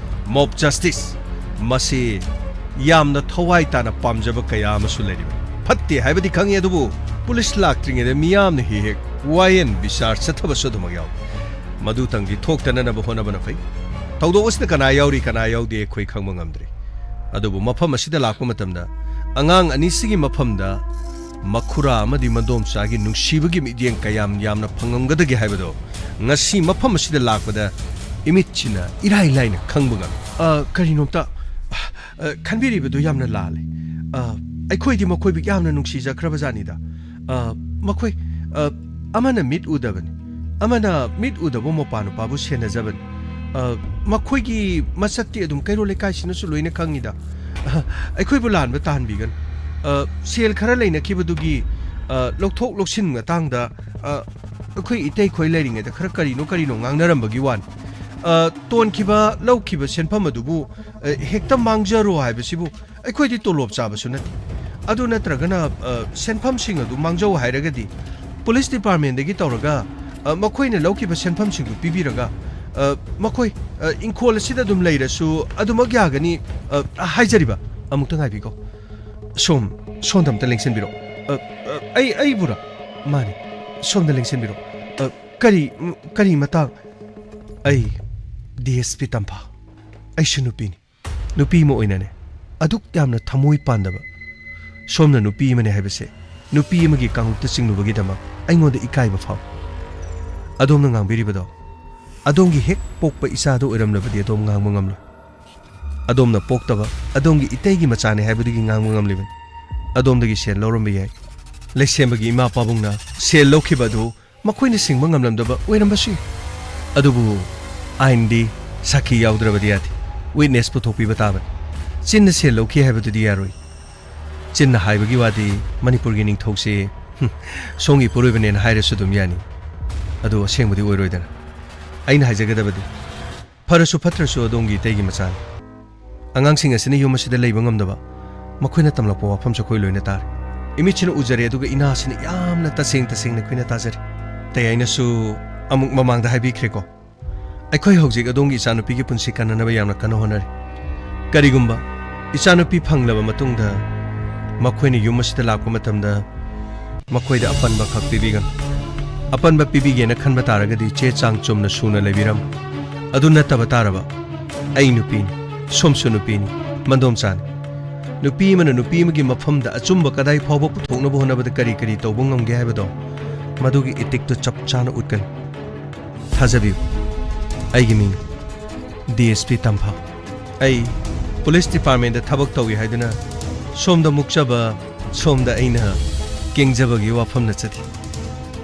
ꯃꯣꯕ ꯖꯁꯇꯤꯁ, ꯃꯁꯤ ꯌꯥꯝꯅ ꯊꯋꯥꯏ ꯇꯥꯅ ꯄꯥꯝꯖꯕ ꯀꯌꯥ ꯑꯃꯁꯨ ꯂꯩꯔꯤꯕꯅꯤ꯫ ꯐꯠꯇꯦ ꯍꯥꯏꯕꯗꯤ ꯈꯪꯉꯤ, ꯑꯗꯨꯕꯨ ꯄꯨꯂꯤꯁ ꯂꯥꯛꯇ꯭ꯔꯤꯉꯩꯗ ꯃꯤꯌꯥꯝꯅ ꯍꯦꯛ ꯍꯦꯛ ꯋꯥꯌꯦꯟ ꯕꯤꯆꯥꯔ ꯆꯠꯊꯕꯁꯨ ꯑꯗꯨꯃꯛ ꯌꯥꯎꯏ꯫ ꯃꯗꯨꯇꯪꯗꯤ ꯊꯣꯛꯇꯅꯅꯕ ꯍꯣꯠꯅꯕꯅ ꯐꯩ꯫ ꯊꯧꯗꯣꯛ ꯑꯁꯤꯗ ꯀꯅꯥ ꯌꯥꯎꯔꯤ, ꯀꯅꯥ ꯌꯥꯎꯗꯦ, ꯑꯩꯈꯣꯏ ꯈꯪꯕ ꯉꯝꯗ꯭ꯔꯤ꯫ ꯑꯗꯨꯕꯨ ꯃꯐꯝ ꯑꯁꯤꯗ ꯂꯥꯛꯄ ꯃꯇꯝꯗ ꯑꯉꯥꯡ ꯑꯅꯤꯁꯤꯒꯤ ꯃꯐꯝꯗ ꯃꯈꯨꯔꯥ ꯑꯃꯗꯤ ꯃꯗꯣꯝꯆꯥꯒꯤ ꯅꯨꯡꯁꯤꯕꯒꯤ ꯃꯤꯠꯌꯦꯡ ꯀꯌꯥꯝ ꯌꯥꯝꯅ ꯐꯪꯉꯝꯒꯗꯒꯦ ꯍꯥꯏꯕꯗꯣ ꯉꯁꯤ ꯃꯐꯝ ꯑꯁꯤꯗ ꯂꯥꯛꯄꯗ ꯏꯃꯤꯠꯁꯤꯅ ꯏꯔꯥꯏ ꯂꯥꯏꯅ ꯈꯪꯕ ꯉꯝꯃꯤ꯫ ꯑ, ꯀꯔꯤꯅꯣꯝꯇ, ꯑ, ꯈꯟꯕꯤꯔꯤꯕꯗꯨ ꯌꯥꯝꯅ ꯂꯥꯜꯂꯦ꯫ ꯑ, ꯑꯩꯈꯣꯏꯗꯤ ꯃꯈꯣꯏꯕꯨ ꯌꯥꯝꯅ ꯅꯨꯡꯁꯤꯖꯈ꯭ꯔꯕ ꯖꯥꯠꯅꯤꯗ꯫ ꯑ, ꯃꯈꯣꯏ, ꯑ, ꯑꯃꯅ ꯃꯤꯠ ꯎꯗꯕꯅꯤ, ꯑꯃꯅ ꯃꯤꯠ ꯎꯗꯕ ꯃꯄꯥ ꯅꯨꯄꯥꯕꯨ ꯁꯦꯟꯅꯖꯕꯅꯤ꯫ ꯑ, ꯃꯈꯣꯏꯒꯤ ꯃꯁꯛꯇꯤ ꯑꯗꯨꯝ ꯀꯩꯔꯣꯜ ꯂꯩꯀꯥꯏꯁꯤꯅꯁꯨ ꯂꯣꯏꯅ ꯈꯪꯉꯤꯗ꯫ ꯑ, ꯑꯩꯈꯣꯏꯕꯨ ꯂꯥꯟꯕ ꯇꯥꯍꯟꯕꯤꯒꯅꯨ꯫ ꯑ, ꯁꯦꯜ ꯈꯔ ꯂꯩꯅꯈꯤꯕꯗꯨꯒꯤ, ꯑ, ꯂꯧꯊꯣꯛ ꯂꯧꯁꯤꯟ ꯃꯇꯥꯡꯗ, ꯑ, ꯑꯩꯈꯣꯏ ꯏꯇꯩꯈꯣꯏ ꯂꯩꯔꯤꯉꯩꯗ ꯈꯔ ꯀꯔꯤꯅꯣ ꯀꯔꯤꯅꯣ ꯉꯥꯡꯅꯔꯝꯕꯒꯤ ꯋꯥꯅꯤ꯫ ꯑ, ꯇꯣꯟꯈꯤꯕ, ꯂꯧꯈꯤꯕ ꯁꯦꯟꯐꯝ ꯑꯗꯨꯕꯨ, ꯑ, ꯍꯦꯛꯇ ꯃꯥꯡꯖꯔꯣ ꯍꯥꯏꯕꯁꯤꯕꯨ ꯑꯩꯈꯣꯏꯗꯤ ꯇꯣꯂꯣꯞ ꯆꯥꯕꯁꯨ ꯅꯠꯇꯦ꯫ ꯑꯗꯨ ꯅꯠꯇ꯭ꯔꯒꯅ, ꯑ, ꯁꯦꯟꯐꯝꯁꯤꯡ ꯑꯗꯨ ꯃꯥꯡꯖꯧ ꯍꯥꯏꯔꯒꯗꯤ ꯄꯨꯂꯤꯁ ꯗꯤꯄꯥꯔꯠꯃꯦꯟꯗꯒꯤ ꯇꯧꯔꯒ, ꯑ, ꯃꯈꯣꯏꯅ ꯂꯧꯈꯤꯕ ꯁꯦꯟꯐꯝꯁꯤꯡꯗꯨ ꯄꯤꯕꯤꯔꯒ, ꯑ, ꯃꯈꯣꯏ, ꯑ, ꯏꯪꯈꯣꯜ ꯑꯁꯤꯗ ꯑꯗꯨꯝ ꯂꯩꯔꯁꯨ ꯑꯗꯨꯃꯛ ꯌꯥꯒꯅꯤ, ꯑ, ꯍꯥꯏꯖꯔꯤꯕ꯫ ꯑꯃꯨꯛꯇ ꯉꯥꯏꯕꯤꯀꯣ꯫ ꯁꯣꯝ, ꯁꯣꯝꯗ ꯑꯝꯇ ꯂꯦꯡꯁꯤꯟꯕꯤꯔꯣ꯫ ꯑ, ꯑ, ꯑꯩ, ꯑꯩꯕꯨꯔꯥ? ꯃꯥꯅꯤ, ꯁꯣꯝꯗ ꯂꯦꯡꯁꯤꯟꯕꯤꯔꯣ꯫ ꯑ, ꯀꯔꯤ, ꯀꯔꯤ ꯃꯇꯥꯡ? ꯑꯩ ꯗꯤ ꯑꯦꯁ ꯄꯤ ꯇꯝꯐꯥ꯫ ꯑꯩꯁꯨ ꯅꯨꯄꯤꯅꯤ꯫ ꯅꯨꯄꯤ ꯑꯃ ꯑꯣꯏꯅꯅꯦ, ꯑꯗꯨꯛ ꯌꯥꯝꯅ ꯊꯃꯣꯏ ꯄꯥꯟꯗꯕ ꯁꯣꯝꯅ ꯅꯨꯄꯤ ꯑꯃꯅꯦ ꯍꯥꯏꯕꯁꯦ, ꯅꯨꯄꯤ ꯑꯃꯒꯤ ꯀꯥꯡꯂꯨꯞꯇ ꯆꯤꯡꯂꯨꯕꯒꯤꯗꯃꯛ ꯑꯩꯉꯣꯟꯗ ꯏꯀꯥꯏꯕ ꯐꯥꯎꯏ꯫ ꯑꯗꯣꯝꯅ ꯉꯥꯡꯕꯤꯔꯤꯕꯗꯣ, ꯑꯗꯣꯝꯒꯤ ꯍꯦꯛ ꯄꯣꯛꯄ ꯏꯆꯥꯗꯣ ꯑꯣꯏꯔꯝꯂꯕꯗꯤ ꯑꯗꯣꯝ ꯉꯥꯡꯕ ꯉꯝꯂꯣꯏ꯫ ꯑꯗꯣꯝꯅ ꯄꯣꯛꯇꯕ ꯑꯗꯣꯝꯒꯤ ꯏꯇꯩꯒꯤ ꯃꯆꯥꯅꯦ ꯍꯥꯏꯕꯗꯨꯒꯤ ꯉꯥꯡꯕ ꯉꯝꯂꯤꯕꯅꯤ꯫ ꯑꯗꯣꯝꯗꯒꯤ ꯁꯦꯜ ꯂꯧꯔꯝꯕ ꯌꯥꯏ꯫ ꯂꯩꯁꯦꯝꯕꯒꯤ ꯏꯃꯥ ꯄꯥꯕꯨꯡꯅ ꯁꯦꯜ ꯂꯧꯈꯤꯕ ꯑꯗꯨ ꯃꯈꯣꯏꯅ ꯁꯤꯡꯕ ꯉꯝꯂꯝꯗꯕ ꯑꯣꯏꯔꯝꯕꯁꯨ ꯌꯥꯏ꯫ ꯑꯗꯨꯕꯨ ꯑꯥꯏꯟꯗꯤ ꯁꯥꯈꯤ ꯌꯥꯎꯗ꯭ꯔꯕꯗꯤ ꯌꯥꯗꯦ꯫ ꯋꯤꯠꯅꯦꯁ ꯄꯨꯊꯣꯛꯄꯤꯕ ꯇꯥꯕꯅꯤ꯫ ꯆꯤꯟꯅ ꯁꯦꯜ ꯂꯧꯈꯤ ꯍꯥꯏꯕꯗꯨꯗꯤ ꯌꯥꯔꯣꯏ꯫ ꯆꯤꯟꯅ ꯍꯥꯏꯕꯒꯤ ꯋꯥꯗꯤ ꯃꯅꯤꯄꯨꯔꯒꯤ ꯅꯤꯡꯊꯧꯁꯦ, ꯍꯨꯝ, ꯁꯣꯝꯒꯤ ꯏꯄꯨꯔꯣꯏꯕꯅꯦꯅ ꯍꯥꯏꯔꯁꯨ ꯑꯗꯨꯝ ꯌꯥꯅꯤ꯫ ꯑꯗꯨ ꯑꯁꯦꯡꯕꯗꯤ ꯑꯣꯏꯔꯣꯏꯗꯅ꯫ ꯑꯩꯅ ꯍꯥꯏꯖꯒꯗꯕꯗꯤ, ꯐꯔꯁꯨ ꯐꯠꯇ꯭ꯔꯁꯨ ꯑꯗꯣꯝꯒꯤ ꯏꯇꯩꯒꯤ ꯃꯆꯥꯅꯤ꯫ ꯑꯉꯥꯡꯁꯤꯡ ꯑꯁꯤꯅ ꯌꯨꯝ ꯑꯁꯤꯗ ꯂꯩꯕ ꯉꯝꯗꯕ ꯃꯈꯣꯏꯅ ꯇꯝꯂꯛꯄ ꯋꯥꯐꯝꯁꯨ ꯑꯩꯈꯣꯏ ꯂꯣꯏꯅ ꯇꯥꯔꯦ꯫ ꯏꯃꯤꯠꯁꯤꯅ ꯎꯖꯔꯦ, ꯑꯗꯨꯒ ꯏꯅꯥꯁꯤꯅ ꯌꯥꯝꯅ ꯇꯁꯦꯡ ꯇꯁꯦꯡꯅ ꯑꯩꯈꯣꯏꯅ ꯇꯥꯖꯔꯦ꯫ ꯇꯩ, ꯑꯩꯅꯁꯨ ꯑꯃꯨꯛ ꯃꯃꯥꯡꯗ ꯍꯥꯏꯕꯤꯈ꯭ꯔꯦꯀꯣ꯫ ꯑꯩꯈꯣꯏ ꯍꯧꯖꯤꯛ ꯑꯗꯣꯝꯒꯤ ꯏꯆꯥꯅꯨꯄꯤꯒꯤ ꯄꯨꯟꯁꯤ ꯀꯟꯅꯅꯕ ꯌꯥꯝꯅ ꯀꯟꯅ ꯍꯣꯠꯅꯔꯤ꯫ ꯀꯔꯤꯒꯨꯝꯕ ꯏꯆꯥꯅꯨꯄꯤ ꯐꯪꯂꯕ ꯃꯇꯨꯡꯗ ꯃꯈꯣꯏꯅ ꯌꯨꯝ ꯑꯁꯤꯗ ꯂꯥꯛꯄ ꯃꯇꯝꯗ ꯃꯈꯣꯏꯗ ꯑꯄꯟꯕ ꯈꯛ ꯄꯤꯕꯤꯒꯅꯨ꯫ ꯑꯄꯟꯕ ꯄꯤꯕꯤꯒꯦꯅ ꯈꯟꯕ ꯇꯥꯔꯒꯗꯤ ꯆꯦ ꯆꯥꯡ ꯆꯨꯝꯅ ꯁꯨꯅ ꯂꯩꯕꯤꯔꯝꯃꯨ꯫ ꯑꯗꯨ ꯅꯠꯇꯕ ꯇꯥꯔꯕ, ꯑꯩ ꯅꯨꯄꯤꯅꯤ, ꯁꯣꯝꯁꯨ ꯅꯨꯄꯤꯅꯤ, ꯃꯟꯗꯣꯝꯆꯥꯅꯤ꯫ ꯅꯨꯄꯤ ꯑꯃꯅ ꯅꯨꯄꯤ ꯑꯃꯒꯤ ꯃꯐꯝꯗ ꯑꯆꯨꯝꯕ ꯀꯗꯥꯏ ꯐꯥꯎꯕ ꯄꯨꯊꯣꯛꯅꯕ ꯍꯣꯠꯅꯕꯗ ꯀꯔꯤ ꯀꯔꯤ ꯇꯧꯕ ꯉꯝꯒꯦ ꯍꯥꯏꯕꯗꯣ ꯃꯗꯨꯒꯤ ꯏꯇꯤꯛꯇꯨ ꯆꯞ ꯆꯥꯅ ꯎꯠꯀꯅꯤ꯫ ꯊꯥꯖꯕꯤꯌꯨ, ꯑꯩꯒꯤ ꯃꯤꯡ ꯗꯤ ꯑꯦꯁ ꯄꯤ ꯇꯝꯐꯥ꯫ ꯑꯩ ꯄꯨꯂꯤꯁ ꯗꯤꯄꯥꯔꯠꯃꯦꯟꯗ ꯊꯕꯛ ꯇꯧꯏ ꯍꯥꯏꯗꯨꯅ ꯁꯣꯝꯗ ꯃꯨꯛꯆꯕ, ꯁꯣꯝꯗ ꯑꯩꯅ ꯀꯦꯡꯖꯕꯒꯤ ꯋꯥꯐꯝ ꯅꯠꯆꯗꯦ꯫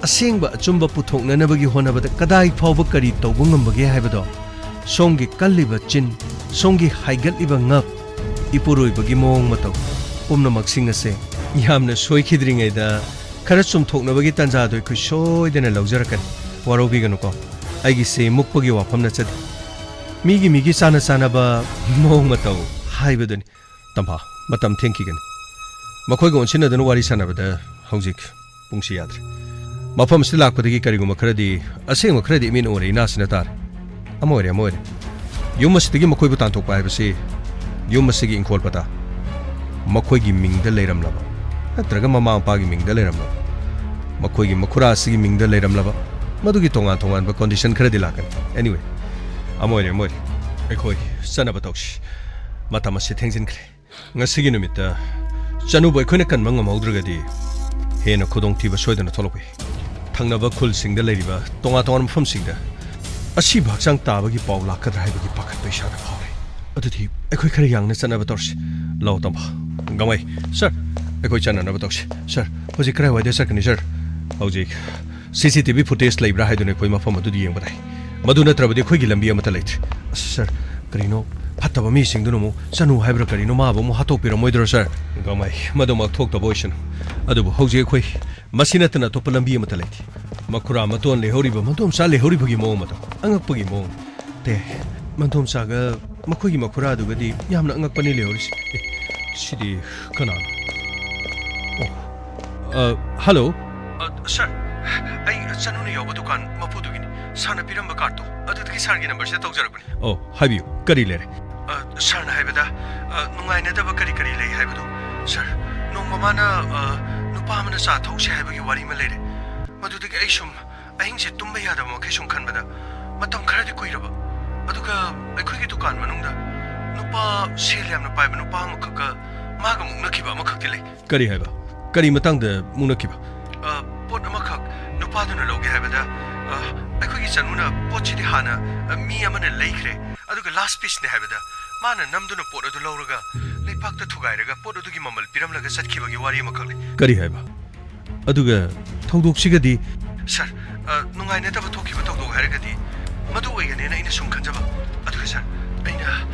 ꯑꯁꯦꯡꯕ ꯑꯆꯨꯝꯕ ꯄꯨꯊꯣꯛꯅꯅꯕꯒꯤ ꯍꯣꯠꯅꯕꯗ ꯀꯗꯥꯏ ꯐꯥꯎꯕ ꯀꯔꯤ ꯇꯧꯕ ꯉꯝꯕꯒꯦ ꯍꯥꯏꯕꯗꯣ, ꯁꯣꯝꯒꯤ ꯀꯜꯂꯤꯕ ꯆꯤꯟ, ꯁꯣꯝꯒꯤ ꯍꯥꯏꯒꯠꯂꯤꯕ ꯉꯛ, ꯏꯄꯨꯔꯣꯏꯕꯒꯤ ꯃꯑꯣꯡ ꯃꯇꯧ ꯄꯨꯝꯅꯃꯛꯁꯤꯡ ꯑꯁꯦ ꯌꯥꯝꯅ ꯁꯣꯏꯈꯤꯗ꯭ꯔꯤꯉꯩꯗ ꯈꯔ ꯆꯨꯝꯊꯣꯛꯅꯕꯒꯤ ꯇꯥꯟꯖꯥꯗꯣ ꯑꯩꯈꯣꯏ ꯁꯣꯏꯗꯅ ꯂꯧꯖꯔꯛꯀꯅꯤ꯫ ꯋꯥꯔꯧꯕꯤꯒꯅꯨꯀꯣ, ꯑꯩꯒꯤꯁꯦ ꯃꯨꯛꯄꯒꯤ ꯋꯥꯐꯝ ꯅꯠꯆꯗꯦ꯫ ꯃꯤꯒꯤ ꯃꯤꯒꯤ ꯆꯥꯅ ꯆꯥꯅꯕ ꯃꯑꯣꯡ ꯃꯇꯧ ꯍꯥꯏꯕꯗꯨꯅꯤ꯫ ꯇꯝꯐꯥ, ꯃꯇꯝ ꯊꯦꯡꯈꯤꯒꯅꯤ꯫ ꯃꯈꯣꯏꯒ ꯑꯣꯟꯁꯤꯟꯅꯗꯨꯅ ꯋꯥꯔꯤ ꯁꯥꯟꯅꯕꯗ ꯍꯧꯖꯤꯛ ꯄꯨꯡꯁꯤ ꯌꯥꯗ꯭ꯔꯦ꯫ ꯃꯐꯝ ꯑꯁꯤꯗ ꯂꯥꯛꯄꯗꯒꯤ ꯀꯔꯤꯒꯨꯝꯕ ꯈꯔꯗꯤ, ꯑꯁꯦꯡꯕ ꯈꯔꯗꯤ ꯏꯃꯤꯠꯅ ꯎꯔꯦ, ꯏꯅꯥꯁꯤꯅ ꯇꯥꯔꯦ꯫ ꯑꯃ ꯑꯣꯏꯔꯦ, ꯑꯃ ꯑꯣꯏꯔꯦ꯫ ꯌꯨꯝ ꯑꯁꯤꯗꯒꯤ ꯃꯈꯣꯏꯕꯨ ꯇꯥꯟꯊꯣꯛꯄ ꯍꯥꯏꯕꯁꯤ ꯌꯨꯝ ꯑꯁꯤꯒꯤ ꯏꯪꯈꯣꯜ ꯄꯇꯥ, ꯃꯈꯣꯏꯒꯤ ꯃꯤꯡꯗ ꯂꯩꯔꯝꯂꯕ, ꯅꯠꯇ꯭ꯔꯒ ꯃꯃꯥ ꯃꯄꯥꯒꯤ ꯃꯤꯡꯗ ꯂꯩꯔꯝꯂꯕ, ꯃꯈꯣꯏꯒꯤ ꯃꯈꯨꯔꯥ ꯑꯁꯤꯒꯤ ꯃꯤꯡꯗ ꯂꯩꯔꯝꯂꯕ, ꯃꯗꯨꯒꯤ ꯇꯣꯉꯥꯟ ꯇꯣꯉꯥꯟꯕ condition ꯈꯔꯗꯤ ꯂꯥꯛꯀꯅꯤ꯫ Anyway, ꯑꯃ ꯑꯣꯏꯔꯦ, ꯑꯃ ꯑꯣꯏꯔꯦ꯫ ꯑꯩꯈꯣꯏ ꯆꯠꯅꯕ ꯇꯧꯁꯤ꯫ ꯃꯇꯝ ꯑꯁꯤ ꯊꯦꯡꯖꯤꯟꯈ꯭ꯔꯦ꯫ ꯉꯁꯤꯒꯤ ꯅꯨꯃꯤꯠꯇ ꯆꯅꯨꯕꯨ ꯑꯩꯈꯣꯏꯅ ꯀꯟꯕ ꯉꯝꯍꯧꯗ꯭ꯔꯒꯗꯤ ꯍꯦꯟꯅ ꯈꯨꯗꯣꯡꯊꯤꯕ ꯁꯣꯏꯗꯅ ꯊꯣꯛꯂꯛꯄ ꯌꯥꯏ꯫ ꯊꯪꯅꯕ ꯈꯨꯜꯁꯤꯡꯗ ꯂꯩꯔꯤꯕ ꯇꯣꯉꯥꯟ ꯇꯣꯉꯥꯟꯕ ꯃꯐꯝꯁꯤꯡꯗ ꯑꯁꯤꯕ ꯍꯛꯆꯥꯡ ꯇꯥꯕꯒꯤ ꯄꯥꯎ ꯂꯥꯛꯀꯗ꯭ꯔꯥ ꯍꯥꯏꯕꯒꯤ ꯄꯥꯈꯠꯄ ꯏꯁꯥꯗ ꯐꯥꯎꯔꯦ꯫ ꯑꯗꯨꯗꯤ ꯑꯩꯈꯣꯏ ꯈꯔ ꯌꯥꯡꯅ ꯆꯠꯅꯕ ꯇꯧꯔꯁꯤ꯫ ꯂꯥꯛꯑꯣ, ꯇꯝꯕ꯫ ꯒꯃꯥꯏ꯫ ꯁꯔ, ꯑꯩꯈꯣꯏ ꯆꯠꯅꯅꯕ ꯇꯧꯁꯤ꯫ ꯁꯔ, ꯍꯧꯖꯤꯛ ꯀꯗꯥꯏꯋꯥꯏꯗ ꯆꯠꯀꯅꯤ, ꯁꯔ? ꯍꯧꯖꯤꯛ CCTV footage ꯂꯩꯕ꯭ꯔꯥ ꯍꯥꯏꯗꯨꯅ ꯑꯩꯈꯣꯏ ꯃꯐꯝ ꯑꯗꯨꯗ ꯌꯦꯡꯕ ꯇꯥꯏ꯫ ꯃꯗꯨ ꯅꯠꯇ꯭ꯔꯕꯗꯤ ꯑꯩꯈꯣꯏꯒꯤ ꯂꯝꯕꯤ ꯑꯃꯠꯇ ꯂꯩꯇ꯭ꯔꯦ꯫ ꯑꯁ, ꯁꯔ, ꯀꯔꯤꯅꯣ? ꯐꯠꯇꯕ ꯃꯤꯁꯤꯡꯗꯨꯅ ꯑꯃꯨꯛ ꯆꯅꯨ ꯍꯥꯏꯕ꯭ꯔꯥ ꯀꯔꯤꯅꯣ, ꯃꯥꯕꯨ ꯑꯃꯨꯛ ꯍꯥꯠꯇꯣꯛꯄꯤꯔꯝꯃꯣꯏꯗ꯭ꯔꯣ, ꯁꯔ? ꯒꯃꯥꯏ, ꯃꯗꯨꯃꯛ ꯊꯣꯛꯇꯕ ꯑꯣꯏꯁꯅꯨ꯫ ꯑꯗꯨꯕꯨ ꯍꯧꯖꯤꯛ ꯑꯩꯈꯣꯏ ꯃꯁꯤ ꯅꯠꯇꯅ ꯑꯇꯣꯞꯄ ꯂꯝꯕꯤ ꯑꯃꯠꯇ ꯂꯩꯇꯦ꯫ ꯃꯈꯨꯔꯥ ꯃꯇꯣꯟ ꯂꯩꯍꯧꯔꯤꯕ, ꯃꯗꯣꯝꯆꯥ ꯂꯩꯍꯧꯔꯤꯕꯒꯤ ꯃꯑꯣꯡ ꯃꯇꯧ, ꯑꯉꯛꯄꯒꯤ ꯃꯑꯣꯡ꯫ ꯇꯦ, ꯃꯗꯣꯝꯆꯥꯒ ꯃꯈꯣꯏꯒꯤ ꯃꯈꯨꯔꯥꯗꯨꯒꯗꯤ ꯌꯥꯝꯅ ꯑꯉꯛꯄꯅꯤ ꯂꯩꯍꯧꯔꯤꯁꯦ꯫ ꯑꯦ, ꯁꯤꯗꯤ ꯀꯅꯥꯅꯣ? ꯑꯣ, ꯑ, ꯍꯜꯂꯣ꯫ ꯑ, ꯁꯔ, ꯑꯩ ꯆꯅꯨꯅ ꯌꯧꯕ ꯗꯨꯀꯥꯟ ꯃꯄꯨꯗꯨꯒꯤꯅꯤ꯫ ꯁꯥꯔꯅ ꯄꯤꯔꯝꯕ ꯀꯥꯔꯠꯇꯣ, ꯑꯗꯨꯗꯒꯤ ꯁꯥꯔꯒꯤ ꯅꯝꯕꯔꯁꯤꯗ ꯇꯧꯖꯔꯛꯄꯅꯤ꯫ ꯑꯣ, ꯍꯥꯏꯕꯤꯌꯨ, ꯀꯔꯤ ꯂꯩꯔꯦ? ꯑ, ꯁꯥꯔꯅ ꯍꯥꯏꯕꯗ, ꯑ, ꯅꯨꯡꯉꯥꯏꯅꯗꯕ ꯀꯔꯤ ꯀꯔꯤ ꯂꯩ ꯍꯥꯏꯕꯗꯣ, ꯁꯥꯔ, ꯅꯣꯡꯃ ꯃꯥꯅ, ꯑ, ꯅꯨꯄꯥ ꯑꯃꯅ ꯆꯥ ꯊꯧꯁꯤ ꯍꯥꯏꯕꯒꯤ ꯋꯥꯔꯤ ꯑꯃ ꯂꯩꯔꯦ꯫ ꯃꯗꯨꯗꯒꯤ ꯑꯩ ꯁꯨꯝ ꯑꯍꯤꯡꯁꯦ ꯇꯨꯝꯕ ꯌꯥꯗꯕ ꯃꯈꯩ ꯁꯨꯝ ꯈꯟꯕꯗ ꯃꯇꯝ ꯈꯔꯗꯤ ꯀꯨꯏꯔꯕ꯫ ꯑꯗꯨꯒ ꯑꯩꯈꯣꯏꯒꯤ ꯗꯨꯀꯥꯟ ꯃꯅꯨꯡꯗ ꯅꯨꯄꯥ, ꯁꯦꯜ ꯌꯥꯝꯅ ꯄꯥꯏꯕ ꯅꯨꯄꯥ ꯑꯃꯈꯛꯀ ꯃꯥꯒ ꯃꯨꯛꯅꯈꯤꯕ ꯑꯃꯈꯛꯇꯤ ꯂꯩ꯫ ꯀꯔꯤ ꯍꯥꯏꯕ? ꯀꯔꯤ ꯃꯇꯥꯡꯗ ꯃꯨꯛꯅꯈꯤꯕ? ꯑ, ꯄꯣꯠ ꯑꯃꯈꯛ ꯅꯨꯄꯥꯗꯨꯅ ꯂꯧꯒꯦ ꯍꯥꯏꯕꯗ, ꯑ, ꯑꯩꯈꯣꯏꯒꯤ ꯆꯅꯨꯅ ꯄꯣꯠꯁꯤꯗꯤ ꯍꯥꯟꯅ, ꯑ, ꯃꯤ ꯑꯃꯅ ꯂꯩꯈ꯭ꯔꯦ, ꯑꯗꯨꯒ last pieceꯅꯦ ꯍꯥꯏꯕꯗ ꯃꯥꯅ ꯅꯝꯗꯨꯅ ꯄꯣꯠ ꯑꯗꯨ ꯂꯧꯔꯒ ꯂꯩꯄꯥꯛꯇ ꯊꯨꯒꯥꯏꯔꯒ ꯄꯣꯠ ꯑꯗꯨꯒꯤ ꯃꯃꯜ ꯄꯤꯔꯝꯂꯒ ꯆꯠꯈꯤꯕꯒꯤ ꯋꯥꯔꯤ ꯑꯃꯈꯛ ꯂꯩ꯫ ꯀꯔꯤ ꯍꯥꯏꯕ? ꯑꯗꯨꯒ ꯊꯧꯗꯣꯛꯁꯤꯒꯗꯤ? ꯁꯥꯔ, ꯑ, ꯅꯨꯡꯉꯥꯏꯅꯗꯕ ꯊꯣꯛꯈꯤꯕ ꯊꯧꯗꯣꯛ ꯍꯥꯏꯔꯒꯗꯤ ꯃꯗꯨ ꯑꯣꯏꯒꯅꯦꯅ ꯑꯩꯅ ꯁꯨꯝ ꯈꯟꯖꯕ꯫ ꯑꯗꯨꯒ ꯁꯥꯔ, ꯑꯩꯅ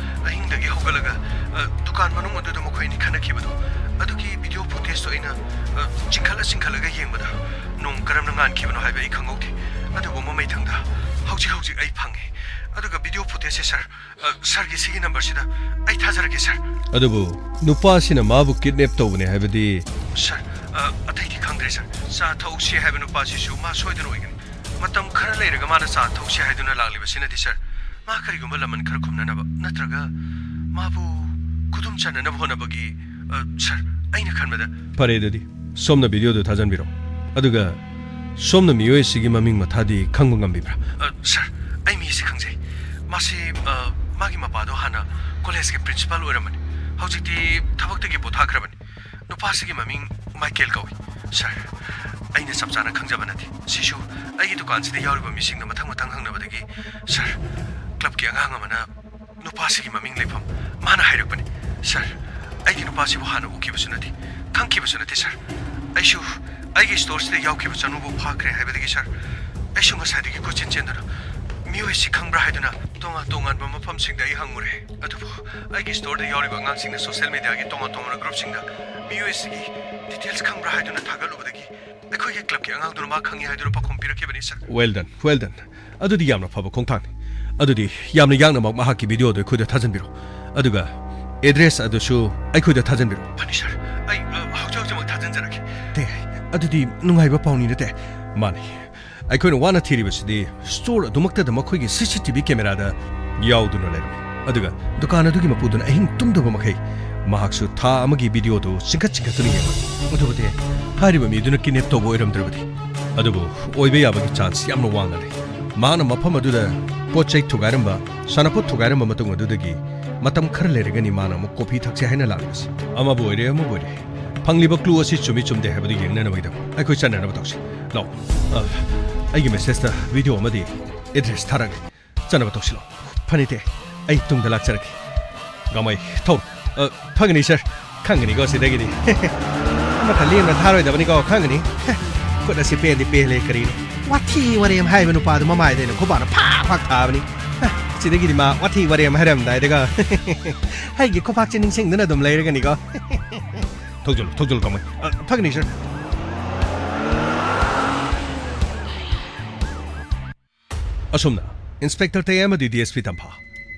ꯑꯍꯤꯡꯗꯒꯤ ꯍꯧꯒꯠꯂꯒ, ꯑ, ꯗꯨꯀꯥꯟ ꯃꯅꯨꯡ ꯑꯗꯨꯗ ꯃꯈꯣꯏ ꯑꯅꯤ ꯈꯠꯅꯈꯤꯕꯗꯣ, ꯑꯗꯨꯒꯤ video footageꯇꯣ ꯑꯩꯅ, ꯑ, ꯆꯤꯡꯈꯠꯂ ꯆꯤꯡꯈꯠꯂꯒ ꯌꯦꯡꯕꯗ ꯅꯣꯡ ꯀꯔꯝꯅ ꯉꯥꯟꯈꯤꯕꯅꯣ ꯍꯥꯏꯕ ꯑꯩ ꯈꯪꯍꯧꯗꯦ꯫ ꯑꯗꯨꯕꯨ ꯃꯃꯩꯊꯪꯗ ꯍꯧꯖꯤꯛ ꯍꯧꯖꯤꯛ ꯑꯩ ꯐꯪꯉꯦ꯫ ꯑꯗꯨꯒ video footageꯁꯦ, ꯁꯥꯔ, ꯑ, ꯁꯥꯔꯒꯤ ꯁꯤꯒꯤ ꯅꯝꯕꯔꯁꯤꯗ ꯑꯩ ꯊꯥꯖꯔꯛꯀꯦ, ꯁꯥꯔ꯫ ꯑꯗꯨꯕꯨ ꯅꯨꯄꯥꯁꯤꯅ ꯃꯥꯕꯨ kidnap ꯇꯧꯕꯅꯦ ꯍꯥꯏꯕꯗꯤ? ꯁꯥꯔ, ꯑ, ꯑꯇꯩꯗꯤ ꯈꯪꯗ꯭ꯔꯦ, ꯁꯥꯔ꯫ ꯆꯥ ꯊꯛꯎꯁꯤ ꯍꯥꯏꯕ ꯅꯨꯄꯥꯁꯤꯁꯨ ꯃꯥ ꯁꯣꯏꯗꯅ ꯑꯣꯏꯒꯅꯤ꯫ ꯃꯇꯝ ꯈꯔ ꯂꯩꯔꯒ ꯃꯥꯅ ꯆꯥ ꯊꯛꯎꯁꯤ ꯍꯥꯏꯗꯨꯅ ꯂꯥꯛꯂꯤꯕꯁꯤꯅꯗꯤ, ꯁꯥꯔ, ꯃꯥ ꯀꯔꯤꯒꯨꯝꯕ ꯂꯃꯟ ꯈꯔ ꯈꯨꯝꯅꯅꯕ ꯅꯠꯇ꯭ꯔꯒ ꯃꯥꯕꯨ ꯈꯨꯗꯨꯝ ꯆꯟꯅꯅꯕ ꯍꯣꯠꯅꯕꯒꯤ, ꯑ, ꯁꯥꯔ, ꯑꯩꯅ ꯈꯟꯕꯗ꯫ ꯐꯔꯦ, ꯑꯗꯨꯗꯤ ꯁꯣꯝꯅ ꯚꯤꯗꯤꯑꯣꯗꯨ ꯊꯥꯖꯟꯕꯤꯔꯣ꯫ ꯑꯗꯨꯒ ꯁꯣꯝꯅ ꯃꯤꯑꯣꯏ ꯑꯁꯤꯒꯤ ꯃꯃꯤꯡ ꯃꯊꯥꯗꯤ ꯈꯪꯕ ꯉꯝꯕꯤꯕ꯭ꯔꯥ? ꯑ, ꯁꯥꯔ, ꯑꯩ ꯃꯤ ꯑꯁꯤ ꯈꯪꯖꯩ꯫ ꯃꯥꯁꯤ, ꯑ, ꯃꯥꯒꯤ ꯃꯄꯥꯗꯣ ꯍꯥꯟꯅ ꯀꯣꯂꯦꯖꯀꯤ ꯄ꯭ꯔꯤꯟꯁꯤꯄꯥꯜ ꯑꯣꯏꯔꯝꯕꯅꯤ꯫ ꯍꯧꯖꯤꯛꯇꯤ ꯊꯕꯛꯇꯒꯤ ꯄꯣꯊꯥꯈ꯭ꯔꯕꯅꯤ꯫ ꯅꯨꯄꯥꯁꯤꯒꯤ ꯃꯃꯤꯡ ꯃꯥꯏꯀꯦꯜ ꯀꯧꯏ꯫ ꯁꯥꯔ, ꯑꯩꯅ ꯆꯞ ꯆꯥꯅ ꯈꯪꯖꯕ ꯅꯠꯇꯦ꯫ ꯁꯤꯁꯨ ꯑꯩꯒꯤ ꯗꯨꯀꯥꯟꯁꯤꯗ ꯌꯥꯎꯔꯤꯕ ꯃꯤꯁꯤꯡꯗ ꯃꯊꯪ ꯃꯊꯪ ꯍꯪꯅꯕꯗꯒꯤ, ꯁꯥꯔ, ꯀ꯭ꯂꯕꯀꯤ ꯑꯉꯥꯡ ꯑꯃꯅ ꯅꯨꯄꯥꯁꯤꯒꯤ ꯃꯃꯤꯡ ꯂꯩꯐꯝ ꯃꯥꯅ ꯍꯥꯏꯔꯛꯄꯅꯤ꯫ ꯁꯥꯔ, ꯑꯩꯗꯤ ꯅꯨꯄꯥꯁꯤꯕꯨ ꯍꯥꯟꯅ ꯎꯈꯤꯕꯁꯨ ꯅꯠꯇꯦ, ꯈꯪꯈꯤꯕꯁꯨ ꯅꯠꯇꯦ, ꯁꯥꯔ꯫ ꯑꯩꯁꯨ ꯑꯩꯒꯤ ꯁ꯭ꯇꯣꯔꯁꯤꯗ ꯌꯥꯎꯈꯤꯕ ꯆꯅꯨꯕꯨ ꯐꯥꯈ꯭ꯔꯦ ꯍꯥꯏꯕꯗꯒꯤ, ꯁꯥꯔ, ꯑꯩꯁꯨ ꯉꯁꯥꯏꯗꯒꯤ ꯀꯣꯏꯆꯦꯟ ꯆꯦꯟꯗꯨꯅ ꯃꯤꯑꯣꯏꯁꯤ ꯈꯪꯕ꯭ꯔꯥ ꯍꯥꯏꯗꯨꯅ ꯇꯣꯉꯥꯟ ꯇꯣꯉꯥꯟꯕ ꯃꯐꯝꯁꯤꯡꯗ ꯑꯩ ꯍꯪꯉꯨꯔꯦ꯫ ꯑꯗꯨꯕꯨ ꯑꯩꯒꯤ ꯁ꯭ꯇꯣꯔꯗ ꯌꯥꯎꯔꯤꯕ ꯑꯉꯥꯡꯁꯤꯡꯅ ꯁꯣꯁꯤꯌꯦꯜ ꯃꯤꯗꯤꯌꯥꯒꯤ ꯇꯣꯉꯥꯟ ꯇꯣꯉꯥꯟꯕ ꯒ꯭ꯔꯨꯞꯁꯤꯡꯗ ꯃꯤꯑꯣꯏꯁꯤꯒꯤ ꯗꯤꯇꯦꯜꯁ ꯈꯪꯕ꯭ꯔꯥ ꯍꯥꯏꯗꯨꯅ ꯊꯥꯒꯠꯂꯨꯕꯗꯒꯤ ꯑꯩꯈꯣꯏꯒꯤ ꯀ꯭ꯂꯕꯀꯤ ꯑꯉꯥꯡꯗꯨꯅ ꯃꯥ ꯈꯪꯉꯤ ꯍꯥꯏꯗꯨꯅ ꯄꯥꯎꯈꯨꯝ ꯄꯤꯔꯛꯈꯤꯕꯅꯤ, ꯁꯥꯔ꯫ Well done, well done. ꯑꯗꯨꯗꯤ ꯌꯥꯝꯅ ꯐꯕ ꯈꯣꯡꯊꯥꯡꯅꯤ꯫ ꯑꯗꯨꯗꯤ ꯌꯥꯝꯅ ꯌꯥꯡꯅꯃꯛ ꯃꯍꯥꯛꯀꯤ ꯚꯤꯗꯤꯑꯣ ꯑꯗꯨ ꯑꯩꯈꯣꯏꯗ ꯊꯥꯖꯟꯕꯤꯔꯣ꯫ ꯑꯗꯨꯒ ꯑꯦꯗ꯭ꯔꯦꯁ ꯑꯗꯨꯁꯨ ꯑꯩꯈꯣꯏꯗ ꯊꯥꯖꯟꯕꯤꯔꯣ꯫ ꯐꯅꯤ, ꯁꯥꯔ꯫ ꯑꯩ, ꯑ, ꯍꯧꯖꯤꯛ ꯍꯧꯖꯤꯛꯃꯛ ꯊꯥꯖꯟꯖꯔꯛꯀꯦ꯫ ꯇꯦ, ꯑꯗꯨꯗꯤ ꯅꯨꯡꯉꯥꯏꯕ ꯄꯥꯎꯅꯤ, ꯅꯠꯇꯦ? ꯃꯥꯅꯤ꯫ ꯑꯩꯈꯣꯏꯅ ꯋꯥꯅ ꯊꯤꯔꯤꯕꯁꯤꯗꯤ ꯁ꯭ꯇꯣꯔ ꯑꯗꯨꯃꯛꯇꯗ ꯃꯈꯣꯏꯒꯤ ꯁꯤ ꯁꯤ ꯇꯤ ꯚꯤ ꯀꯦꯃꯦꯔꯥꯗ ꯌꯥꯎꯗꯨꯅ ꯂꯩꯔꯝꯃꯤ꯫ ꯑꯗꯨꯒ ꯗꯨꯀꯥꯟ ꯑꯗꯨꯒꯤ ꯃꯄꯨꯗꯨꯅ ꯑꯍꯤꯡ ꯇꯨꯝꯗꯕ ꯃꯈꯩ ꯃꯍꯥꯛꯁꯨ ꯊꯥ ꯑꯃꯒꯤ ꯚꯤꯗꯤꯑꯣꯗꯨ ꯆꯤꯡꯈꯠ ꯆꯤꯡꯈꯠꯇꯨꯅ ꯌꯦꯡꯂꯝꯃꯤ꯫ ꯑꯗꯨꯕꯨꯗꯤ ꯍꯥꯏꯔꯤꯕ ꯃꯤꯗꯨꯅ ꯀꯤꯗꯅꯦꯞ ꯇꯧꯕ ꯑꯣꯏꯔꯝꯗ꯭ꯔꯕꯗꯤ? ꯑꯗꯨꯕꯨ ꯑꯣꯏꯕ ꯌꯥꯕꯒꯤ ꯆꯥꯟꯁ ꯌꯥꯝꯅ ꯋꯥꯡꯅ ꯂꯩ꯫ ꯃꯍꯥꯛꯅ ꯃꯐꯝ ꯑꯗꯨꯗ ꯄꯣꯠ ꯆꯩ ꯊꯨꯒꯥꯏꯔꯝꯕ, ꯁꯥꯟꯅꯄꯣꯠ ꯊꯨꯒꯥꯏꯔꯝꯕ ꯃꯇꯨꯡ ꯑꯗꯨꯗꯒꯤ ꯃꯇꯝ ꯈꯔ ꯂꯩꯔꯒꯅꯤ ꯃꯥꯅ ꯑꯃꯨꯛ ꯀꯣꯐꯤ ꯊꯛꯁꯦ ꯍꯥꯏꯅ ꯂꯥꯛꯂꯤꯕꯁꯤ꯫ ꯑꯃꯕꯨ ꯑꯣꯏꯔꯦ, ꯑꯃꯕꯨ ꯑꯣꯏꯔꯦ, ꯐꯪꯂꯤꯕ ꯀ꯭ꯂꯨ ꯑꯁꯤ ꯆꯨꯝꯃꯤ ꯆꯨꯝꯗꯦ ꯍꯥꯏꯕꯗꯨ ꯌꯦꯡꯅꯅꯕꯒꯤꯗꯃꯛ ꯑꯩꯈꯣꯏ ꯆꯠꯅꯅꯕ ꯇꯧꯁꯤ꯫ ꯂꯥꯛꯑꯣ꯫ ꯑ, ꯑꯩꯒꯤ ꯃꯦꯁꯦꯖꯇ ꯚꯤꯗꯤꯑꯣ ꯑꯃꯗꯤ ꯑꯦꯗ꯭ꯔꯦꯁ ꯊꯥꯔꯛꯑꯒꯦ꯫ ꯆꯠꯅꯕ ꯇꯧꯁꯤꯜꯂꯣ꯫ ꯐꯅꯤꯇꯦ, ꯑꯩ ꯇꯨꯡꯗ ꯂꯥꯛꯆꯔꯒꯦ꯫ ꯒꯃꯩ, ꯊꯧ꯫ ꯑ, ꯐꯒꯅꯤ, ꯁꯥꯔ꯫ ꯈꯪꯒꯅꯤꯀꯣ ꯁꯤꯗꯒꯤꯗꯤ꯫ ꯑꯃꯠꯇ ꯂꯦꯝꯅ ꯊꯥꯔꯣꯏꯗꯕꯅꯤꯀꯣ, ꯈꯪꯒꯅꯤ꯫ ꯍꯦ, ꯈꯨꯠ ꯑꯁꯤ ꯄꯦꯟꯗꯤ ꯄꯦꯜꯂꯦ, ꯀꯔꯤꯅꯣ? ꯋꯥꯊꯤ ꯋꯥꯔꯦꯝ ꯍꯥꯏꯕ ꯅꯨꯄꯥꯗꯨ ꯃꯃꯥꯏꯗ ꯑꯩꯅ ꯈꯨꯕꯥꯛꯅ ꯐꯥꯛ ꯐꯥꯛ ꯊꯥꯕꯅꯤ꯫ ꯍꯦ, ꯁꯤꯗꯒꯤꯗꯤ ꯃꯥ ꯋꯥꯊꯤ ꯋꯥꯔꯦꯝ ꯍꯥꯏꯔꯝꯗꯥꯏꯗꯒ ꯑꯩꯒꯤ ꯈꯨꯕꯥꯛꯁꯦ ꯅꯤꯡꯁꯤꯡꯗꯨꯅ ꯑꯗꯨꯝ ꯂꯩꯔꯒꯅꯤꯀꯣ꯫ ꯊꯧꯖꯜꯂꯨ, ꯊꯧꯖꯜꯂꯨ, ꯒꯃꯩ꯫ ꯑ, ꯐꯒꯅꯤ, ꯁꯥꯔ꯫ ꯑꯁꯨꯝꯅ ꯏꯟꯁꯄꯦꯛꯇꯔ ꯇꯦ ꯑꯃꯗꯤ ꯗꯤ ꯑꯦꯁ ꯄꯤ ꯇꯝꯐꯥ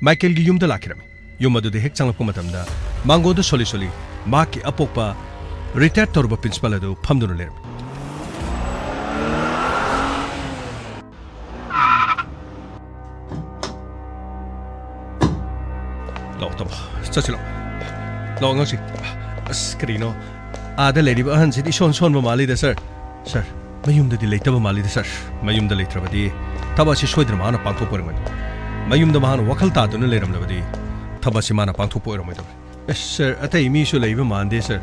ꯃꯥꯏꯀꯦꯜꯒꯤ ꯌꯨꯝꯗ ꯂꯥꯛꯈꯤꯔꯝꯃꯤ꯫ ꯌꯨꯝ ꯑꯗꯨꯗ ꯍꯦꯛ ꯆꯪꯂꯛꯄ ꯃꯇꯝꯗ ꯃꯥꯡꯒꯣꯟꯗ ꯁꯣꯜꯂꯤ ꯁꯣꯜꯂꯤ ꯃꯍꯥꯛꯀꯤ ꯑꯄꯣꯛꯄ ꯔꯤꯇꯥꯌꯔ ꯇꯧꯔꯕ ꯄ꯭ꯔꯤꯟꯁꯤꯄꯥꯜ ꯑꯗꯨ ꯐꯝꯗꯨꯅ ꯂꯩꯔꯝꯃꯤ꯫ ꯂꯥꯛꯑꯣ, ꯇꯥꯃꯣ, ꯆꯠꯁꯤ ꯂꯥꯛꯑꯣ꯫ ꯂꯥꯛꯑꯣ, ꯑꯉꯥꯡꯁꯤꯡ꯫ ꯑꯁ, ꯀꯔꯤꯅꯣ? ꯑꯥꯗ ꯂꯩꯔꯤꯕ ꯑꯍꯟꯁꯤꯗꯤ ꯏꯁꯣꯟ ꯁꯣꯟꯕ ꯃꯥꯜꯂꯤꯗ, ꯁꯥꯔ꯫ ꯁꯥꯔ, ꯃꯌꯨꯝꯗꯗꯤ ꯂꯩꯇꯕ ꯃꯥꯜꯂꯤꯗ, ꯁꯥꯔ꯫ ꯃꯌꯨꯝꯗ ꯂꯩꯇ꯭ꯔꯕꯗꯤ ꯊꯕꯛ ꯑꯁꯤ ꯁꯣꯏꯗꯅ ꯃꯍꯥꯛꯅ ꯄꯥꯡꯊꯣꯛꯄ ꯑꯣꯏꯔꯝꯒꯅꯤ꯫ ꯃꯌꯨꯝꯗ ꯃꯍꯥꯛꯅ ꯋꯥꯈꯜ ꯇꯥꯗꯨꯅ ꯂꯩꯔꯝꯂꯕꯗꯤ ꯊꯕꯛ ꯑꯁꯤ ꯃꯥꯅ ꯄꯥꯡꯊꯣꯛꯄ ꯑꯣꯏꯔꯝꯃꯣꯏꯗꯕꯅꯤ꯫ ꯑꯦꯁ, ꯁꯥꯔ, ꯑꯇꯩ ꯃꯤꯁꯨ ꯂꯩꯕ ꯃꯥꯟꯗꯦ, ꯁꯥꯔ꯫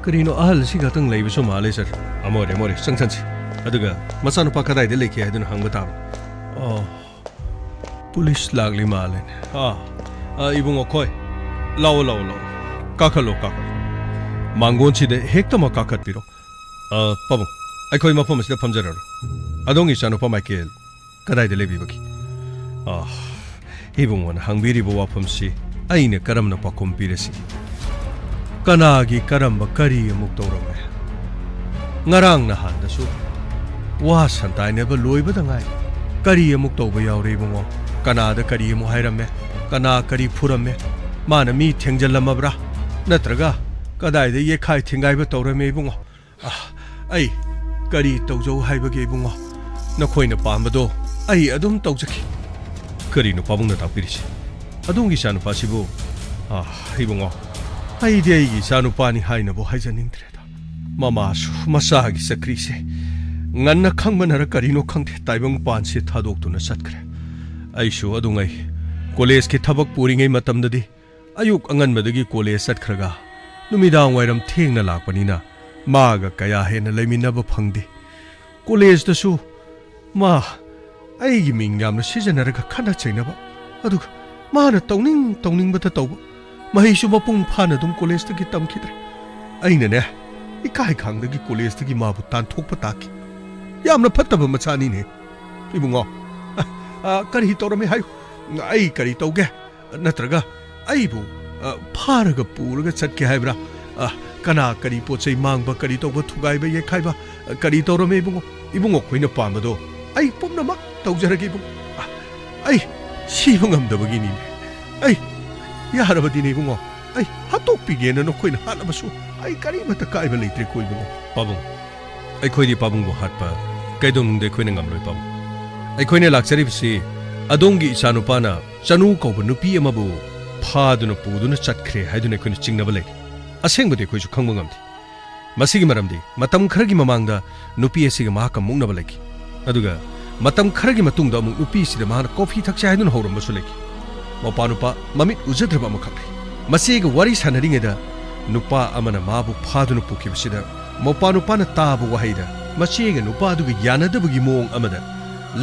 ꯀꯔꯤꯅꯣ, ꯑꯍꯜ ꯑꯁꯤ ꯈꯛꯇꯪ ꯂꯩꯕꯁꯨ ꯃꯥꯜꯂꯦ, ꯁꯥꯔ꯫ ꯑꯃ ꯑꯣꯏꯔꯦ, ꯑꯃ ꯑꯣꯏꯔꯦ, ꯆꯪꯁꯟꯁꯤ꯫ ꯑꯗꯨꯒ ꯃꯆꯥꯅꯨꯄꯥ ꯀꯗꯥꯏꯗ ꯂꯩꯒꯦ ꯍꯥꯏꯗꯨꯅ ꯍꯪꯕ ꯇꯥꯕꯅꯤ꯫ ꯑꯣ, ꯄꯨꯂꯤꯁ ꯂꯥꯛꯂꯤ ꯃꯥꯜꯂꯦꯅꯦ꯫ ꯑꯥ, ꯑꯥ, ꯏꯕꯨꯡꯉꯣ ꯈꯣꯏ, ꯂꯥꯛꯑꯣ, ꯂꯥꯛꯑꯣ, ꯂꯥꯛꯑꯣ꯫ ꯀꯥꯈꯠꯂꯣ, ꯀꯥꯈꯠꯂꯣ꯫ ꯃꯥꯡꯒꯣꯟꯁꯤꯗ ꯍꯦꯛꯇꯃꯛ ꯀꯥꯈꯠꯄꯤꯔꯣ꯫ ꯑ, ꯄꯥꯕꯨꯡ, ꯑꯩꯈꯣꯏ ꯃꯐꯝ ꯑꯁꯤꯗ ꯐꯝꯖꯔꯔꯣꯏ꯫ ꯑꯗꯣꯝꯒꯤ ꯏꯆꯥꯅꯨꯄꯥ ꯃꯥꯏꯀꯦꯜ ꯀꯗꯥꯏꯗ ꯂꯩꯕꯤꯕꯒꯦ? ꯑ, ꯏꯕꯨꯡꯉꯣꯅ ꯍꯪꯕꯤꯔꯤꯕ ꯋꯥꯐꯝꯁꯤ ꯑꯩꯅ ꯀꯔꯝꯅ ꯄꯥꯎꯈꯨꯝ ꯄꯤꯔꯁꯤꯒꯦ? ꯀꯅꯥꯒꯤ ꯀꯔꯝꯕ ꯀꯔꯤ ꯑꯃꯨꯛ ꯇꯧꯔꯝꯃꯦ? ꯉꯔꯥꯡ ꯅꯍꯥꯟꯗꯁꯨ ꯋꯥ ꯁꯟꯇꯥꯏꯅꯕ ꯂꯣꯏꯕꯗ ꯉꯥꯏꯔꯤ꯫ ꯀꯔꯤ ꯑꯃꯨꯛ ꯇꯧꯕ ꯌꯥꯎꯔꯦ ꯏꯕꯨꯡꯉꯣ? ꯀꯅꯥꯗ ꯀꯔꯤ ꯑꯃꯨꯛ ꯍꯥꯏꯔꯝꯃꯦ? ꯀꯅꯥ ꯀꯔꯤ ꯐꯨꯔꯝꯃꯦ? ꯃꯥꯅ ꯃꯤ ꯊꯦꯡꯖꯜꯂꯝꯃꯕ꯭ꯔꯥ? ꯅꯠꯇ꯭ꯔꯒ ꯀꯗꯥꯏꯗ ꯌꯦꯛꯈꯥꯏ ꯊꯤꯡꯒꯥꯏꯕ ꯇꯧꯔꯝꯃꯦ ꯏꯕꯨꯡꯉꯣ? ꯑ, ꯑꯩ ꯀꯔꯤ ꯇꯧꯖꯧ ꯍꯥꯏꯕꯒꯦ ꯏꯕꯨꯡꯉꯣ? ꯅꯈꯣꯏꯅ ꯄꯥꯝꯕꯗꯣ ꯑꯩ ꯑꯗꯨꯝ ꯇꯧꯖꯈꯤ꯫ ꯀꯔꯤꯅꯣ ꯄꯥꯕꯨꯡꯅ ꯇꯥꯛꯄꯤꯔꯤꯁꯤ? ꯑꯗꯣꯝꯒꯤ ꯏꯆꯥꯅꯨꯄꯥꯁꯤꯕꯨ, ꯑ, ꯏꯕꯨꯡꯉꯣ, ꯑꯩꯗꯤ ꯑꯩꯒꯤ ꯏꯆꯥꯅꯨꯄꯥꯅꯤ ꯍꯥꯏꯅꯕꯨ ꯍꯥꯏꯖꯅꯤꯡꯗ꯭ꯔꯦꯗ꯫ ꯃꯃꯥꯁꯨ ꯃꯆꯥꯒꯤ ꯆꯀ꯭ꯔꯤꯁꯦ ꯉꯟꯅ ꯈꯪꯕꯅꯔ ꯀꯔꯤꯅꯣ ꯈꯪꯗꯦ, ꯇꯥꯏꯕꯪ ꯄꯥꯟꯁꯦ ꯊꯥꯗꯣꯛꯇꯨꯅ ꯆꯠꯈ꯭ꯔꯦ꯫ ꯑꯩꯁꯨ ꯑꯗꯨꯉꯩ ꯀꯣꯂꯦꯖꯀꯤ ꯊꯕꯛ ꯄꯨꯔꯤꯉꯩ ꯃꯇꯝꯗꯗꯤ ꯑꯌꯨꯛ ꯑꯉꯟꯕꯗꯒꯤ ꯀꯣꯂꯦꯖ ꯆꯠꯈ꯭ꯔꯒ ꯅꯨꯃꯤꯗꯥꯡ ꯋꯥꯏꯔꯝ ꯊꯦꯡꯅ ꯂꯥꯛꯄꯅꯤꯅ ꯃꯥꯒ ꯀꯌꯥ ꯍꯦꯟꯅ ꯂꯩꯃꯤꯟꯅꯕ ꯐꯪꯗꯦ꯫ ꯀꯣꯂꯦꯖꯇꯁꯨ ꯃꯥ ꯑꯩꯒꯤ ꯃꯤꯡ ꯌꯥꯝꯅ ꯁꯤꯖꯤꯟꯅꯔꯒ ꯈꯠꯅ ꯆꯩꯅꯕ, ꯑꯗꯨꯒ ꯃꯥꯅ ꯇꯧꯅꯤꯡ ꯇꯧꯅꯤꯡꯕꯇ ꯇꯧꯕ꯫ ꯃꯍꯩꯁꯨ ꯃꯄꯨꯡ ꯐꯥꯅ ꯑꯗꯨꯝ ꯀꯣꯂꯦꯖꯇꯒꯤ ꯇꯝꯈꯤꯗ꯭ꯔꯦ꯫ ꯑꯩꯅꯅꯦ, ꯏꯀꯥꯏ ꯈꯥꯡꯗꯒꯤ ꯀꯣꯂꯦꯖꯇꯒꯤ ꯃꯥꯕꯨ ꯇꯥꯟꯊꯣꯛꯄ ꯇꯥꯈꯤ꯫ ꯌꯥꯝꯅ ꯐꯠꯇꯕ ꯃꯆꯥꯅꯤꯅꯦ꯫ ꯏꯕꯨꯡꯉꯣ, ꯑ, ꯑ, ꯀꯔꯤ ꯇꯧꯔꯝꯃꯤ ꯍꯥꯏꯌꯨ? ꯑꯩ ꯀꯔꯤ ꯇꯧꯒꯦ? ꯅꯠꯇ꯭ꯔꯒ ꯑꯩꯕꯨ, ꯑ, ꯐꯥꯔꯒ ꯄꯨꯔꯒ ꯆꯠꯀꯦ ꯍꯥꯏꯕ꯭ꯔꯥ? ꯑ, ꯀꯅꯥ ꯀꯔꯤ ꯄꯣꯠ ꯆꯩ ꯃꯥꯡꯕ, ꯀꯔꯤ ꯇꯧꯕ, ꯊꯨꯒꯥꯏꯕ, ꯌꯩꯈꯥꯏꯕ, ꯑ, ꯀꯔꯤ ꯇꯧꯔꯝꯃꯦ ꯏꯕꯨꯡꯉꯣ? ꯏꯕꯨꯡꯉꯣ ꯑꯩꯈꯣꯏꯅ ꯄꯥꯝꯕꯗꯣ ꯑꯩ ꯄꯨꯝꯅꯃꯛ ꯇꯧꯖꯔꯒꯦ ꯏꯕꯨꯡꯉꯣ꯫ ꯑ, ꯑꯩ ꯁꯤꯕ ꯉꯝꯗꯕꯒꯤꯅꯤꯅꯦ꯫ ꯑꯩ ꯌꯥꯔꯕꯗꯤꯅꯦ ꯏꯕꯨꯡꯉꯣ꯫ ꯑꯩ ꯍꯥꯠꯇꯣꯛꯄꯤꯒꯦꯅ ꯅꯈꯣꯏꯅ ꯍꯥꯠꯂꯕꯁꯨ ꯑꯩ ꯀꯔꯤꯃꯠꯇ ꯀꯥꯏꯕ ꯂꯩꯇ꯭ꯔꯦꯀꯣ ꯏꯕꯨꯡꯉꯣ꯫ ꯄꯥꯕꯨꯡ, ꯑꯩꯈꯣꯏꯗꯤ ꯄꯥꯕꯨꯡꯕꯨ ꯍꯥꯠꯄ ꯀꯩꯗꯧꯅꯨꯡꯗ ꯑꯩꯈꯣꯏꯅ ꯉꯝꯂꯣꯏ ꯄꯥꯕꯨꯡ꯫ ꯑꯩꯈꯣꯏꯅ ꯂꯥꯛꯆꯔꯤꯕꯁꯤ ꯑꯗꯣꯝꯒꯤ ꯏꯆꯥꯅꯨꯄꯥꯅ ꯆꯅꯨ ꯀꯧꯕ ꯅꯨꯄꯤ ꯑꯃꯕꯨ ꯐꯥꯗꯨꯅ ꯄꯨꯗꯨꯅ ꯆꯠꯈ꯭ꯔꯦ ꯍꯥꯏꯗꯨꯅ ꯑꯩꯈꯣꯏꯅ ꯆꯤꯡꯅꯕ ꯂꯩꯔꯤ꯫ ꯑꯁꯦꯡꯕꯗꯤ ꯑꯩꯈꯣꯏꯁꯨ ꯈꯪꯕ ꯉꯝꯗꯦ꯫ ꯃꯁꯤꯒꯤ ꯃꯔꯝꯗꯤ ꯃꯇꯝ ꯈꯔꯒꯤ ꯃꯃꯥꯡꯗ ꯅꯨꯄꯤ ꯑꯁꯤꯒ ꯃꯍꯥꯛꯀ ꯃꯨꯛꯅꯕ ꯂꯩꯈꯤ꯫ ꯑꯗꯨꯒ ꯃꯇꯝ ꯈꯔꯒꯤ ꯃꯇꯨꯡꯗ ꯑꯃꯨꯛ ꯅꯨꯄꯤꯁꯤꯗ ꯃꯍꯥꯛꯅ ꯀꯣꯐꯤ ꯊꯛꯁꯦ ꯍꯥꯏꯗꯨꯅ ꯍꯧꯔꯝꯕꯁꯨ ꯂꯩꯈꯤ꯫ ꯃꯄꯥ ꯅꯨꯄꯥ ꯃꯃꯤꯠ ꯎꯖꯗ꯭ꯔꯕ ꯑꯃꯈꯛ ꯂꯩ꯫ ꯃꯆꯦꯒ ꯋꯥꯔꯤ ꯁꯥꯟꯅꯔꯤꯉꯩꯗ ꯅꯨꯄꯥ ꯑꯃꯅ ꯃꯥꯕꯨ ꯐꯥꯗꯨꯅ ꯄꯨꯈꯤꯕꯁꯤꯗ ꯃꯄꯥ ꯅꯨꯄꯥꯅ ꯇꯥꯕ ꯋꯥꯍꯩꯗ ꯃꯆꯦꯒ ꯅꯨꯄꯥ ꯑꯗꯨꯒ ꯌꯥꯅꯗꯕꯒꯤ ꯃꯑꯣꯡ ꯑꯃꯗ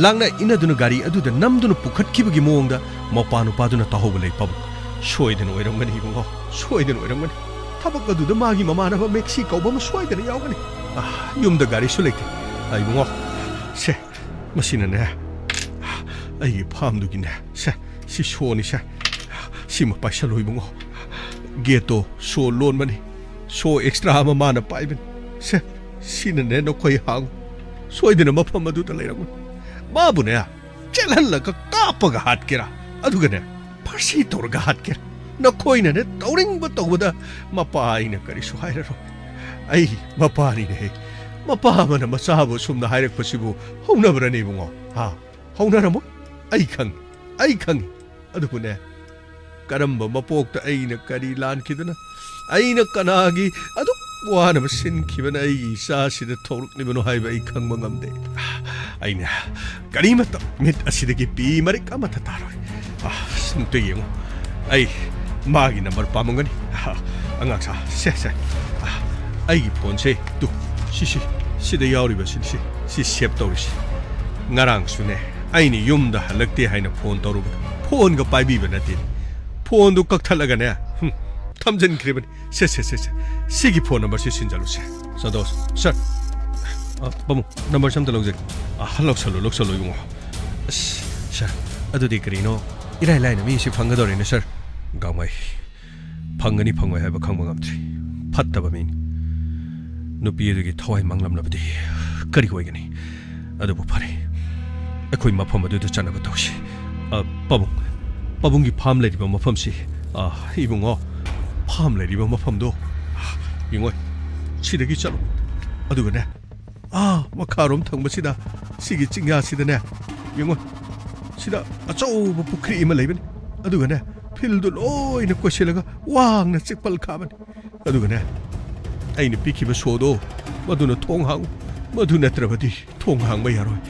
ꯂꯥꯡꯅ ꯏꯟꯅꯗꯨꯅ ꯒꯥꯔꯤ ꯑꯗꯨꯗ ꯅꯝꯗꯨꯅ ꯄꯨꯈꯠꯈꯤꯕꯒꯤ ꯃꯑꯣꯡꯗ ꯃꯄꯥ ꯅꯨꯄꯥꯗꯨꯅ ꯇꯥꯍꯧꯕ ꯂꯩ ꯄꯥꯕꯨꯡ꯫ ꯁꯣꯏꯗꯅ ꯑꯣꯏꯔꯝꯒꯅꯤ ꯏꯕꯨꯡꯉꯣ, ꯁꯣꯏꯗꯅ ꯑꯣꯏꯔꯝꯒꯅꯤ꯫ ꯊꯕꯛ ꯑꯗꯨꯗ ꯃꯥꯒꯤ ꯃꯃꯥꯟꯅꯕ ꯃꯦꯛꯁꯤ ꯀꯧꯕ ꯑꯃ ꯁꯣꯏꯗꯅ ꯌꯥꯎꯒꯅꯤ꯫ ꯑꯥ, ꯌꯨꯝꯗ ꯒꯥꯔꯤꯁꯨ ꯂꯩꯇꯦ꯫ ꯑꯥ, ꯏꯕꯨꯡꯉꯣ, ꯁꯦ, ꯃꯁꯤꯅꯅꯦ, ꯑꯩꯒꯤ ꯐꯥꯝꯗꯨꯒꯤꯅꯦ, ꯁꯦ, ꯁꯤ ꯁꯣꯅꯤ ꯁꯦ, ꯁꯤꯃ ꯄꯥꯏꯁꯜꯂꯨ ꯏꯕꯨꯡꯉꯣ꯫ ꯒꯦꯠꯇꯣ ꯁꯣ ꯂꯣꯟꯕꯅꯤ, ꯁꯣ ꯑꯦꯛꯁꯇ꯭ꯔꯥ ꯑꯃ ꯃꯥꯅ ꯄꯥꯏꯕꯅꯤ꯫ ꯁꯦ, ꯁꯤꯅꯅꯦ ꯅꯈꯣꯏ ꯍꯥꯡꯉꯨ, ꯁꯣꯏꯗꯅ ꯃꯐꯝ ꯑꯗꯨꯗ ꯂꯩꯔꯝꯒꯅꯤ꯫ ꯃꯥꯕꯨꯅꯦ, ꯆꯦꯜꯍꯜꯂꯒ ꯀꯥꯞꯄꯒ ꯍꯥꯠꯀꯦꯔꯥ, ꯑꯗꯨꯒꯅꯦ, ꯐꯥꯔꯁꯤ ꯇꯧꯔꯒ ꯍꯥꯠꯀꯦꯔꯥ, ꯅꯈꯣꯏꯅꯅꯦ ꯇꯧꯅꯤꯡꯕ ꯇꯧꯕꯗ ꯃꯄꯥ ꯑꯩꯅ ꯀꯔꯤꯁꯨ ꯍꯥꯏꯔꯔꯣꯏ꯫ ꯑꯩ ꯃꯄꯥꯅꯤꯅꯦꯍꯦ, ꯃꯄꯥ ꯑꯃꯅ ꯃꯆꯥꯕꯨ ꯑꯁꯨꯝꯅ ꯍꯥꯏꯔꯛꯄꯁꯤꯕꯨ ꯍꯧꯅꯕ꯭ꯔꯅꯦ ꯏꯕꯨꯡꯉꯣ? ꯍꯥ? ꯍꯧꯅꯔꯝꯃꯣꯏ꯫ ꯑꯩ ꯈꯪꯉꯤ, ꯑꯩ ꯈꯪꯉꯤ꯫ ꯑꯗꯨꯕꯨꯅꯦ, ꯀꯔꯝꯕ ꯃꯄꯣꯛꯇ ꯑꯩꯅ ꯀꯔꯤ ꯂꯥꯟꯈꯤꯗꯅ, ꯑꯩꯅ ꯀꯅꯥꯒꯤ ꯑꯗꯨꯛ ꯋꯥꯅ ꯁꯤꯟꯈꯤꯕꯅ ꯑꯩꯒꯤ ꯏꯆꯥꯁꯤꯗ ꯊꯣꯛꯂꯛꯂꯤꯕꯅꯣ ꯍꯥꯏꯕ ꯑꯩ ꯈꯪꯕ ꯉꯝꯗꯦ꯫ ꯑꯩꯅ ꯀꯔꯤꯃꯠꯇ ꯃꯤꯠ ꯑꯁꯤꯗꯒꯤ ꯄꯤ ꯃꯔꯤꯛ ꯑꯃꯠꯇ ꯇꯥꯔꯣꯏ꯫ ꯑꯥ, ꯑꯁ, ꯑꯝꯇ ꯌꯦꯡꯉꯨ, ꯑꯩ ꯃꯥꯒꯤ ꯅꯝꯕꯔ ꯄꯥꯝꯃꯝꯒꯅꯤ꯫ ꯑꯥ, ꯑꯉꯥꯡꯁꯥ, ꯁꯦ, ꯁꯦ꯫ ꯑꯥ, ꯑꯩꯒꯤ ꯐꯣꯟꯁꯦ ꯇꯨ, ꯁꯤꯁꯤ, ꯁꯤꯗ ꯌꯥꯎꯔꯤꯕ ꯁꯤꯁꯤ, ꯁꯤ ꯁꯦꯞ ꯇꯧꯔꯤꯁꯤ꯫ ꯉꯔꯥꯡꯁꯨꯅꯦ, ꯑꯩꯅ ꯌꯨꯝꯗ ꯍꯜꯂꯛꯇꯦ ꯍꯥꯏꯅ ꯐꯣꯟ ꯇꯧꯔꯨꯕꯗ ꯐꯣꯟꯒ ꯄꯥꯏꯕꯤꯕ ꯅꯠꯇꯦ꯫ ꯐꯣꯟꯗꯨ ꯀꯛꯊꯠꯂꯒꯅꯦ, ꯍꯨꯝ, ꯊꯝꯖꯤꯟꯈ꯭ꯔꯤꯕꯅꯤ꯫ ꯁꯦ, ꯁꯦ, ꯁꯦ, ꯁꯦ꯫ ꯁꯤꯒꯤ ꯐꯣꯟ ꯅꯝꯕꯔꯁꯤ ꯁꯤꯟꯖꯜꯂꯨꯁꯦ꯫ ꯁꯟꯇꯣꯁ, ꯁꯔ꯫ ꯑ, ꯄꯥꯕꯨꯡ, ꯅꯝꯕꯔꯁꯤ ꯑꯝꯇ ꯂꯧꯖꯒꯦ꯫ ꯑ, ꯂꯧꯁꯜꯂꯨ, ꯂꯧꯁꯜꯂꯨ, ꯏꯕꯨꯡꯉꯣ꯫ ꯑꯁ, ꯁꯔ, ꯑꯗꯨꯗꯤ ꯀꯔꯤꯅꯣ? ꯏꯔꯥꯏ ꯂꯥꯏꯅ ꯃꯤ ꯑꯁꯤ ꯐꯪꯒꯗꯧꯔꯦꯅꯦ, ꯁꯔ꯫ ꯒꯥꯡꯃꯩ, ꯐꯪꯒꯅꯤ ꯐꯪꯉꯣꯏ ꯍꯥꯏꯕ ꯈꯪꯕ ꯉꯝꯗ꯭ꯔꯤ꯫ ꯐꯠꯇꯕ ꯃꯤꯅꯤ꯫ ꯅꯨꯄꯤ ꯑꯗꯨꯒꯤ ꯊꯋꯥꯏ ꯃꯥꯡꯂꯝꯂꯕꯗꯤ ꯀꯔꯤ ꯑꯣꯏꯒꯅꯤ? ꯑꯗꯨꯕꯨ ꯐꯔꯦ, ꯑꯩꯈꯣꯏ ꯃꯐꯝ ꯑꯗꯨꯗ ꯆꯠꯅꯕ ꯇꯧꯁꯤ꯫ ꯑ, ꯄꯥꯕꯨꯡ, ꯄꯥꯕꯨꯡꯒꯤ ꯐꯥꯝ ꯂꯩꯔꯤꯕ ꯃꯐꯝꯁꯤ, ꯑ, ꯏꯕꯨꯡꯉꯣ, ꯐꯥꯝ ꯂꯩꯔꯤꯕ ꯃꯐꯝꯗꯣ ꯌꯦꯡꯉꯣ꯫ ꯁꯤꯗꯒꯤ ꯆꯠꯂꯣ꯫ ꯑꯗꯨꯒꯅꯦ, ꯑꯥ ꯃꯈꯥꯔꯣꯝ ꯊꯪꯕꯁꯤꯗ, ꯁꯤꯒꯤ ꯆꯤꯡꯌꯥꯁꯤꯗꯅꯦ, ꯌꯦꯡꯉꯣ, ꯁꯤꯗ ꯑꯆꯧꯕ ꯄꯨꯈ꯭ꯔꯤ ꯑꯃ ꯂꯩꯕꯅꯤ꯫ ꯑꯗꯨꯒꯅꯦ, ꯐꯤꯜꯗꯨ ꯂꯣꯏꯅ ꯀꯣꯏꯁꯤꯜꯂꯒ ꯋꯥꯡꯅ ꯆꯤꯛꯄꯜ ꯈꯥꯕꯅꯤ꯫ ꯑꯗꯨꯒꯅꯦ, ꯑꯩꯅ ꯄꯤꯈꯤꯕ ꯁꯣꯗꯣ, ꯃꯗꯨꯅ ꯊꯣꯡ ꯍꯥꯡꯉꯨ꯫ ꯃꯗꯨ ꯅꯠꯇ꯭ꯔꯕꯗꯤ ꯊꯣꯡ ꯍꯥꯡꯕ ꯌꯥꯔꯣꯏ꯫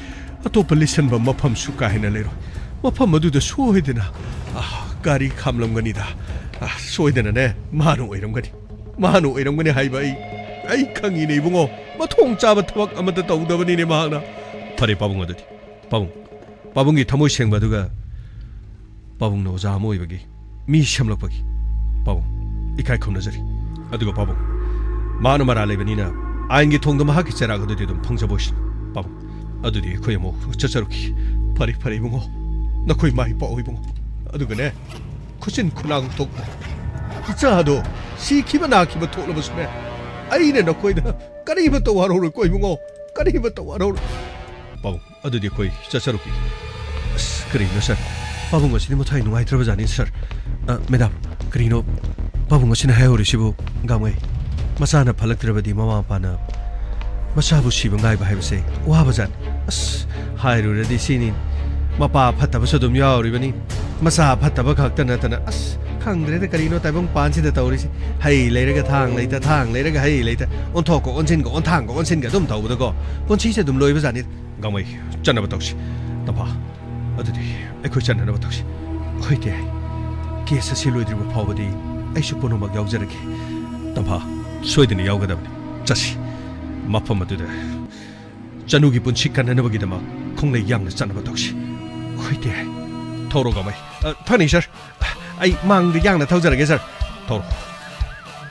ꯑꯇꯣꯞꯄ ꯂꯤꯠꯁꯟꯕ ꯃꯐꯝꯁꯨ ꯀꯥ ꯍꯦꯟꯅ ꯂꯩꯔꯣꯏ꯫ ꯃꯐꯝ ꯑꯗꯨꯗ ꯁꯣꯏꯗꯅ, ꯑ, ꯒꯥꯔꯤ ꯈꯥꯝꯂꯝꯒꯅꯤꯗ꯫ ꯑ, ꯁꯣꯏꯗꯅꯅꯦ, ꯃꯥꯅ ꯑꯣꯏꯔꯝꯒꯅꯤ꯫ ꯃꯥꯅ ꯑꯣꯏꯔꯝꯒꯅꯤ ꯍꯥꯏꯕ ꯑꯩ, ꯑꯩ ꯈꯪꯉꯤꯅꯦ, ꯏꯕꯨꯡꯉꯣ꯫ ꯃꯊꯣꯡ ꯆꯥꯕ ꯊꯕꯛ ꯑꯃꯠꯇ ꯇꯧꯗꯕꯅꯤꯅꯦ ꯃꯍꯥꯛꯅ꯫ ꯐꯔꯦ, ꯄꯥꯕꯨꯡ, ꯑꯗꯨꯗꯤ꯫ ꯄꯥꯕꯨꯡ, ꯄꯥꯕꯨꯡꯒꯤ ꯊꯃꯣꯏ ꯁꯦꯡꯕ ꯑꯗꯨꯒ ꯄꯥꯕꯨꯡꯅ ꯑꯣꯖꯥ ꯑꯃ ꯑꯣꯏꯕꯒꯤ, ꯃꯤ ꯁꯦꯝꯂꯛꯄꯒꯤ, ꯄꯥꯕꯨꯡ, ꯏꯀꯥꯏ ꯈꯨꯝꯅꯖꯔꯤ꯫ ꯑꯗꯨꯒ ꯄꯥꯕꯨꯡ, ꯃꯍꯥꯛꯅ ꯃꯔꯥꯜ ꯂꯩꯕꯅꯤꯅ ꯑꯥꯏꯟꯒꯤ ꯊꯣꯡꯗ ꯃꯍꯥꯛꯀꯤ ꯆꯩꯔꯥꯛ ꯑꯗꯨꯗꯤ ꯑꯗꯨꯝ ꯐꯪꯖꯕ ꯑꯣꯏꯁꯅꯨ, ꯄꯥꯕꯨꯡ꯫ ꯑꯗꯨꯗꯤ ꯑꯩꯈꯣꯏ ꯑꯃꯨꯛ ꯆꯠꯆꯔꯨꯈꯤ꯫ ꯐꯔꯦ, ꯐꯔꯦ, ꯏꯕꯨꯡꯉꯣ꯫ ꯅꯈꯣꯏ ꯃꯥꯏ ꯄꯥꯛꯑꯣ, ꯏꯕꯨꯡꯉꯣ꯫ ꯑꯗꯨꯒꯅꯦ, ꯈꯨꯠꯆꯤꯟ ꯈꯨꯂꯥꯡ ꯊꯣꯛꯄ ꯏꯆꯥꯗꯣ ꯁꯤꯈꯤꯕ ꯅꯥꯈꯤꯕ ꯊꯣꯛꯂꯕꯁꯨꯅꯦ, ꯑꯩꯅ ꯅꯈꯣꯏꯗ ꯀꯔꯤꯃꯠꯇ ꯋꯥꯔꯧꯔꯣꯏꯀꯣ, ꯏꯕꯨꯡꯉꯣ꯫ ꯀꯔꯤꯃꯠꯇ ꯋꯥꯔꯧꯔꯣꯏ꯫ ꯄꯥꯕꯨꯡ, ꯑꯗꯨꯗꯤ ꯑꯩꯈꯣꯏ ꯆꯠꯆꯔꯨꯈꯤꯒꯦ꯫ ꯑꯁ, ꯀꯔꯤꯅꯣ ꯁꯥꯔ? ꯄꯥꯕꯨꯡ ꯑꯁꯤꯗꯤ ꯃꯊ꯭ꯋꯥꯏ ꯅꯨꯡꯉꯥꯏꯇ꯭ꯔꯕ ꯖꯥꯠꯅꯤ, ꯁꯥꯔ꯫ ꯑ, ꯃꯦꯗꯥꯝ, ꯀꯔꯤꯅꯣ ꯄꯥꯕꯨꯡ ꯑꯁꯤꯅ ꯍꯥꯏꯍꯧꯔꯤꯁꯤꯕꯨ, ꯒꯥꯡꯃꯩ? ꯃꯆꯥꯅ ꯐꯠꯂꯛꯇ꯭ꯔꯕꯗꯤ ꯃꯃꯥ ꯃꯄꯥꯅ ꯃꯆꯥꯕꯨ ꯁꯤꯕ ꯉꯥꯏꯕ ꯍꯥꯏꯕꯁꯦ ꯋꯥꯕ ꯖꯥꯠꯅꯤ꯫ ꯑꯁ, ꯍꯥꯏꯔꯨꯔꯗꯤ ꯁꯤꯅꯤ꯫ ꯃꯄꯥ ꯐꯠꯇꯕꯁꯨ ꯑꯗꯨꯝ ꯌꯥꯎꯔꯤꯕꯅꯤ꯫ ꯃꯆꯥ ꯐꯠꯇꯕ ꯈꯛꯇ ꯅꯠꯇꯅ, ꯑꯁ, ꯈꯪꯗ꯭ꯔꯦꯗ, ꯀꯔꯤꯅꯣ ꯇꯥꯏꯕꯪ ꯄꯥꯟꯁꯤꯗ ꯇꯧꯔꯤꯁꯦ꯫ ꯍꯩ ꯂꯩꯔꯒ ꯊꯥꯡ ꯂꯩꯇ, ꯊꯥꯡ ꯂꯩꯔꯒ ꯍꯩ ꯂꯩꯇ, ꯑꯣꯟꯊꯣꯛꯀ ꯑꯣꯟꯁꯤꯟꯒ, ꯑꯣꯟꯊꯥꯡꯒ ꯑꯣꯟꯁꯤꯟꯒ ꯑꯗꯨꯝ ꯇꯧꯕꯗꯀꯣ, ꯄꯨꯟꯁꯤꯁꯦ ꯑꯗꯨꯝ ꯂꯣꯏꯕ ꯖꯥꯠꯅꯤ꯫ ꯒꯥꯡꯃꯩ, ꯆꯠꯅꯕ ꯇꯧꯁꯤ꯫ ꯇꯝꯐꯥ, ꯑꯗꯨꯗꯤ ꯑꯩꯈꯣꯏ ꯆꯠꯅꯅꯕ ꯇꯧꯁꯤ꯫ ꯍꯣꯏ, ꯇꯦ꯫ ꯀꯦꯁ ꯑꯁꯤ ꯂꯣꯏꯗ꯭ꯔꯤꯕ ꯐꯥꯎꯕꯗꯤ ꯑꯩꯁꯨ ꯄꯨꯝꯅꯃꯛ ꯌꯥꯎꯖꯔꯒꯦ꯫ ꯇꯝꯐꯥ, ꯁꯣꯏꯗꯅ ꯌꯥꯎꯒꯗꯕꯅꯤ꯫ ꯆꯠꯁꯤ꯫ ꯃꯐꯝ ꯑꯗꯨꯗ ꯆꯅꯨꯒꯤ ꯄꯨꯟꯁꯤ ꯀꯟꯅꯅꯕꯒꯤꯗꯃꯛ ꯈꯣꯡꯂꯩ ꯌꯥꯡꯅ ꯆꯠꯅꯕ ꯇꯧꯁꯤ꯫ ꯍꯣꯏ, ꯇꯦ꯫ ꯊꯧꯔꯣ, ꯒꯥꯡꯃꯩ꯫ ꯑ, ꯐꯅꯤ, ꯁꯥꯔ꯫ ꯑꯩ ꯃꯥꯡꯗ ꯌꯥꯡꯅ ꯊꯧꯖꯔꯒꯦ, ꯁꯥꯔ꯫ ꯊꯧꯔꯣ꯫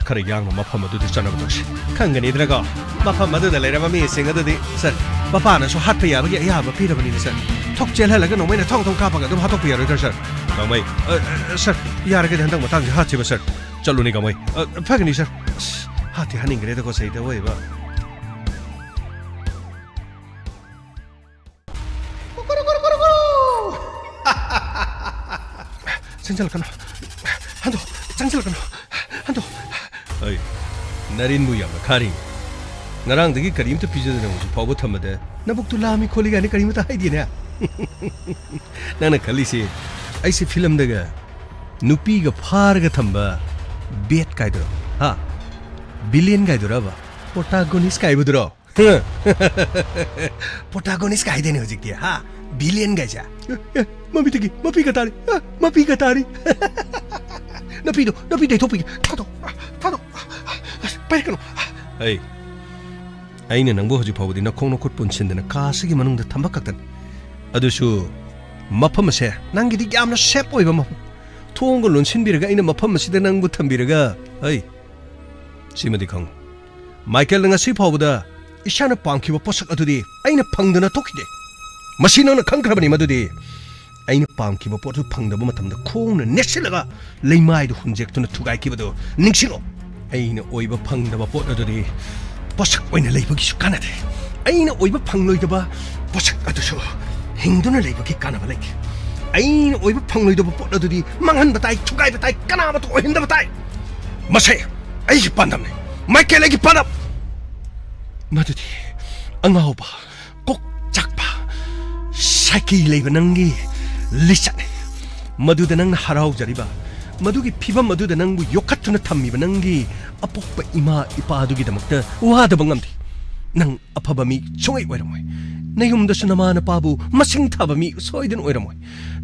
ꯈꯔ ꯌꯥꯡꯅ ꯃꯐꯝ ꯑꯗꯨꯗ ꯆꯠꯅꯕ ꯇꯧꯁꯤ꯫ ꯈꯪꯒꯅꯤꯗꯅꯀꯣ, ꯃꯐꯝ ꯑꯗꯨꯗ ꯂꯩꯔꯕ ꯃꯤꯁꯤꯡ ꯑꯗꯨꯗꯤ, ꯁꯥꯔ, ꯃꯄꯥꯅꯁꯨ ꯍꯥꯠꯄ ꯌꯥꯕꯒꯤ ꯑꯌꯥꯕ ꯄꯤꯔꯕꯅꯤꯅ, ꯁꯥꯔ꯫ ꯊꯣꯛ ꯆꯦꯜꯍꯜꯂꯒ ꯅꯣꯡꯃꯩꯅ ꯊꯣꯡ ꯊꯣꯡ ꯀꯥꯞꯄꯒ ꯑꯗꯨꯝ ꯍꯥꯠꯇꯣꯛꯄ ꯌꯥꯔꯣꯏꯗ꯭ꯔꯥ, ꯁꯥꯔ? ꯒꯥꯡꯃꯩ, ꯑ, ꯑ, ꯁꯥꯔ, ꯌꯥꯔꯒꯗꯤ ꯍꯟꯗꯛ ꯃꯇꯥꯡꯁꯤ ꯍꯥꯠꯁꯤꯕ, ꯁꯥꯔ꯫ ꯆꯠꯂꯨꯅꯦ, ꯒꯥꯡꯃꯩ꯫ ꯑ, ꯐꯒꯅꯤ, ꯁꯥꯔ꯫ ꯑꯁ, ꯍꯥꯠꯇꯤ ꯍꯥꯠꯅꯤꯡꯈ꯭ꯔꯦꯗꯀꯣ, ꯁꯩꯇ ꯑꯣꯏꯕ꯫ ꯆꯪꯁꯤꯜꯂꯛꯀꯅꯨ꯫ ꯍꯟꯗꯣ, ꯆꯪꯁꯤꯜꯂꯛꯀꯅꯨ꯫ ꯑꯗꯣ, ꯑꯩ, ꯅꯔꯤꯟꯕꯨ ꯌꯥꯝꯅ ꯈꯥꯔꯤ꯫ ꯉꯔꯥꯡꯗꯒꯤ ꯀꯔꯤꯝꯇ ꯄꯤꯖꯗꯅ ꯍꯧꯖꯤꯛ ꯐꯥꯎꯕ ꯊꯝꯕꯗ ꯅꯕꯨꯛꯇꯨ ꯂꯥꯝꯃꯤ ꯈꯣꯠꯂꯤ ꯀꯥꯏꯅ ꯀꯔꯤꯝꯇ ꯍꯥꯏꯗꯦꯅꯦ꯫ ꯅꯪꯅ ꯈꯜꯂꯤꯁꯤ ꯑꯩꯁꯦ ꯐꯤꯂꯝꯗꯒ ꯅꯨꯄꯤꯒ ꯐꯥꯔꯒ ꯊꯝꯕ ꯕꯦꯠ ꯀꯥꯏꯗꯨꯔꯣ? ꯍꯥ? ꯕꯤꯂꯤꯌꯟ ꯀꯥꯏꯗꯨꯔꯕ? ꯄ꯭ꯔꯣꯇꯥꯒꯣꯅꯤꯁ ꯀꯥꯏꯕꯗꯨꯔꯣ? ꯄ꯭ꯔꯣꯇꯥꯒꯣꯅꯤꯁ ꯀꯥꯏꯗꯦꯅꯦ ꯍꯧꯖꯤꯛꯇꯤ, ꯍꯥ? ꯕꯤꯂꯤꯌꯟ ꯀꯥꯏꯁꯦ꯫ ꯑꯦ, ꯑꯦ, ꯃꯃꯤꯠꯇꯒꯤ ꯃꯄꯤꯒ ꯇꯥꯔꯤ꯫ ꯑ, ꯃꯄꯤꯒ ꯇꯥꯔꯤ꯫ ꯅꯄꯤꯗꯣ, ꯅꯄꯤ ꯇꯩꯊꯣꯛꯄꯤꯒꯦ꯫ ꯊꯥꯗꯣꯛ, ꯊꯥꯗꯣꯛ꯫ ꯑꯁ, ꯄꯥꯏꯔꯛꯀꯅꯨ꯫ ꯑꯩ, ꯑꯩꯅ ꯅꯪꯕꯨ ꯍꯧꯖꯤꯛ ꯐꯥꯎꯕꯗꯤ ꯅꯈꯣꯡ ꯅꯈꯨꯠ ꯄꯨꯟꯁꯤꯟꯗꯅ ꯀꯥ ꯑꯁꯤꯒꯤ ꯃꯅꯨꯡꯗ ꯊꯝꯕ ꯈꯛꯇꯅꯤ꯫ ꯑꯗꯨꯁꯨ ꯃꯐꯝ ꯑꯁꯦ ꯅꯪꯒꯤꯗꯤ ꯌꯥꯝꯅ ꯁꯦꯐ ꯑꯣꯏꯕ ꯃꯐꯝ꯫ ꯊꯣꯡꯒ ꯂꯣꯟꯁꯤꯟꯕꯤꯔꯒ ꯑꯩꯅ ꯃꯐꯝ ꯑꯁꯤꯗ ꯅꯪꯕꯨ ꯊꯝꯕꯤꯔꯒ, ꯑꯩ, ꯁꯤꯃꯗꯤ ꯈꯪꯉꯨ꯫ ꯃꯥꯏꯀꯦꯜꯅ ꯉꯁꯤ ꯐꯥꯎꯕꯗ ꯏꯁꯥꯅ ꯄꯥꯝꯈꯤꯕ ꯄꯣꯠꯁꯛ ꯑꯗꯨꯗꯤ ꯑꯩꯅ ꯐꯪꯗꯅ ꯊꯣꯛꯈꯤꯗꯦ꯫ ꯃꯁꯤ ꯅꯪꯅ ꯈꯪꯈ꯭ꯔꯕꯅꯤ ꯃꯗꯨꯗꯤ꯫ ꯑꯩꯅ ꯄꯥꯝꯈꯤꯕ ꯄꯣꯠꯇꯨ ꯐꯪꯗꯕ ꯃꯇꯝꯗ ꯈꯣꯡꯅ ꯅꯦꯠꯁꯤꯜꯂꯒ ꯂꯩꯃꯥꯏꯗꯨ ꯍꯨꯟꯖꯦꯛꯇꯨꯅ ꯊꯨꯒꯥꯏꯈꯤꯕꯗꯨ ꯅꯤꯡꯁꯤꯡꯉꯨ꯫ ꯑꯩꯅ ꯑꯣꯏꯕ ꯐꯪꯗꯕ ꯄꯣꯠ ꯑꯗꯨꯗꯤ ꯄꯣꯠꯁꯛ ꯑꯣꯏꯅ ꯂꯩꯕꯒꯤꯁꯨ ꯀꯥꯟꯅꯗꯦ꯫ ꯑꯩꯅ ꯑꯣꯏꯕ ꯐꯪꯂꯣꯏꯗꯕ ꯄꯣꯠꯁꯛ ꯑꯗꯨꯁꯨ ꯍꯤꯡꯗꯨꯅ ꯂꯩꯕꯒꯤ ꯀꯥꯟꯅꯕ ꯂꯩꯇꯦ꯫ ꯑꯩꯅ ꯑꯣꯏꯕ ꯐꯪꯂꯣꯏꯗꯕ ꯄꯣꯠ ꯑꯗꯨꯗꯤ ꯃꯥꯡꯍꯟꯕ ꯇꯥꯏ, ꯊꯨꯒꯥꯏꯕ ꯇꯥꯏ, ꯀꯅꯥꯃꯠꯇ ꯑꯣꯏꯍꯟꯗꯕ ꯇꯥꯏ꯫ ꯃꯁꯤ ꯑꯩꯒꯤ ꯄꯥꯟꯗꯝꯅꯤ, ꯃꯥꯏꯀꯦꯜ, ꯑꯩꯒꯤ ꯄꯥꯟꯗꯝ꯫ ꯃꯗꯨꯗꯤ ꯑꯉꯥꯎꯕ, ꯀꯣꯛ ꯆꯥꯛꯄ, ꯁꯥꯏꯀꯤ ꯂꯩꯕ ꯅꯪꯒꯤ ꯂꯤꯆꯠꯅꯤ꯫ ꯃꯗꯨꯗ ꯅꯪꯅ ꯍꯔꯥꯎꯖꯔꯤꯕ, ꯃꯗꯨꯒꯤ ꯐꯤꯕꯝ ꯑꯗꯨꯗ ꯅꯪꯕꯨ ꯌꯣꯛꯈꯠꯇꯨꯅ ꯊꯝꯃꯤꯕ ꯅꯪꯒꯤ ꯑꯄꯣꯛꯄ ꯏꯃꯥ ꯏꯄꯥꯗꯨꯒꯤꯗꯃꯛꯇ ꯋꯥꯗꯕ ꯉꯝꯗꯦ꯫ ꯅꯪ ꯑꯐꯕ ꯃꯤ ꯁꯨꯡꯑꯣꯏ ꯑꯣꯏꯔꯝꯃꯣꯏ꯫ ꯅꯌꯨꯝꯗꯁꯨ ꯅꯃꯥ ꯅꯄꯥꯕꯨ ꯃꯁꯤꯡ ꯊꯥꯕ ꯃꯤ ꯁꯣꯏꯗꯅ ꯑꯣꯏꯔꯝꯃꯣꯏ꯫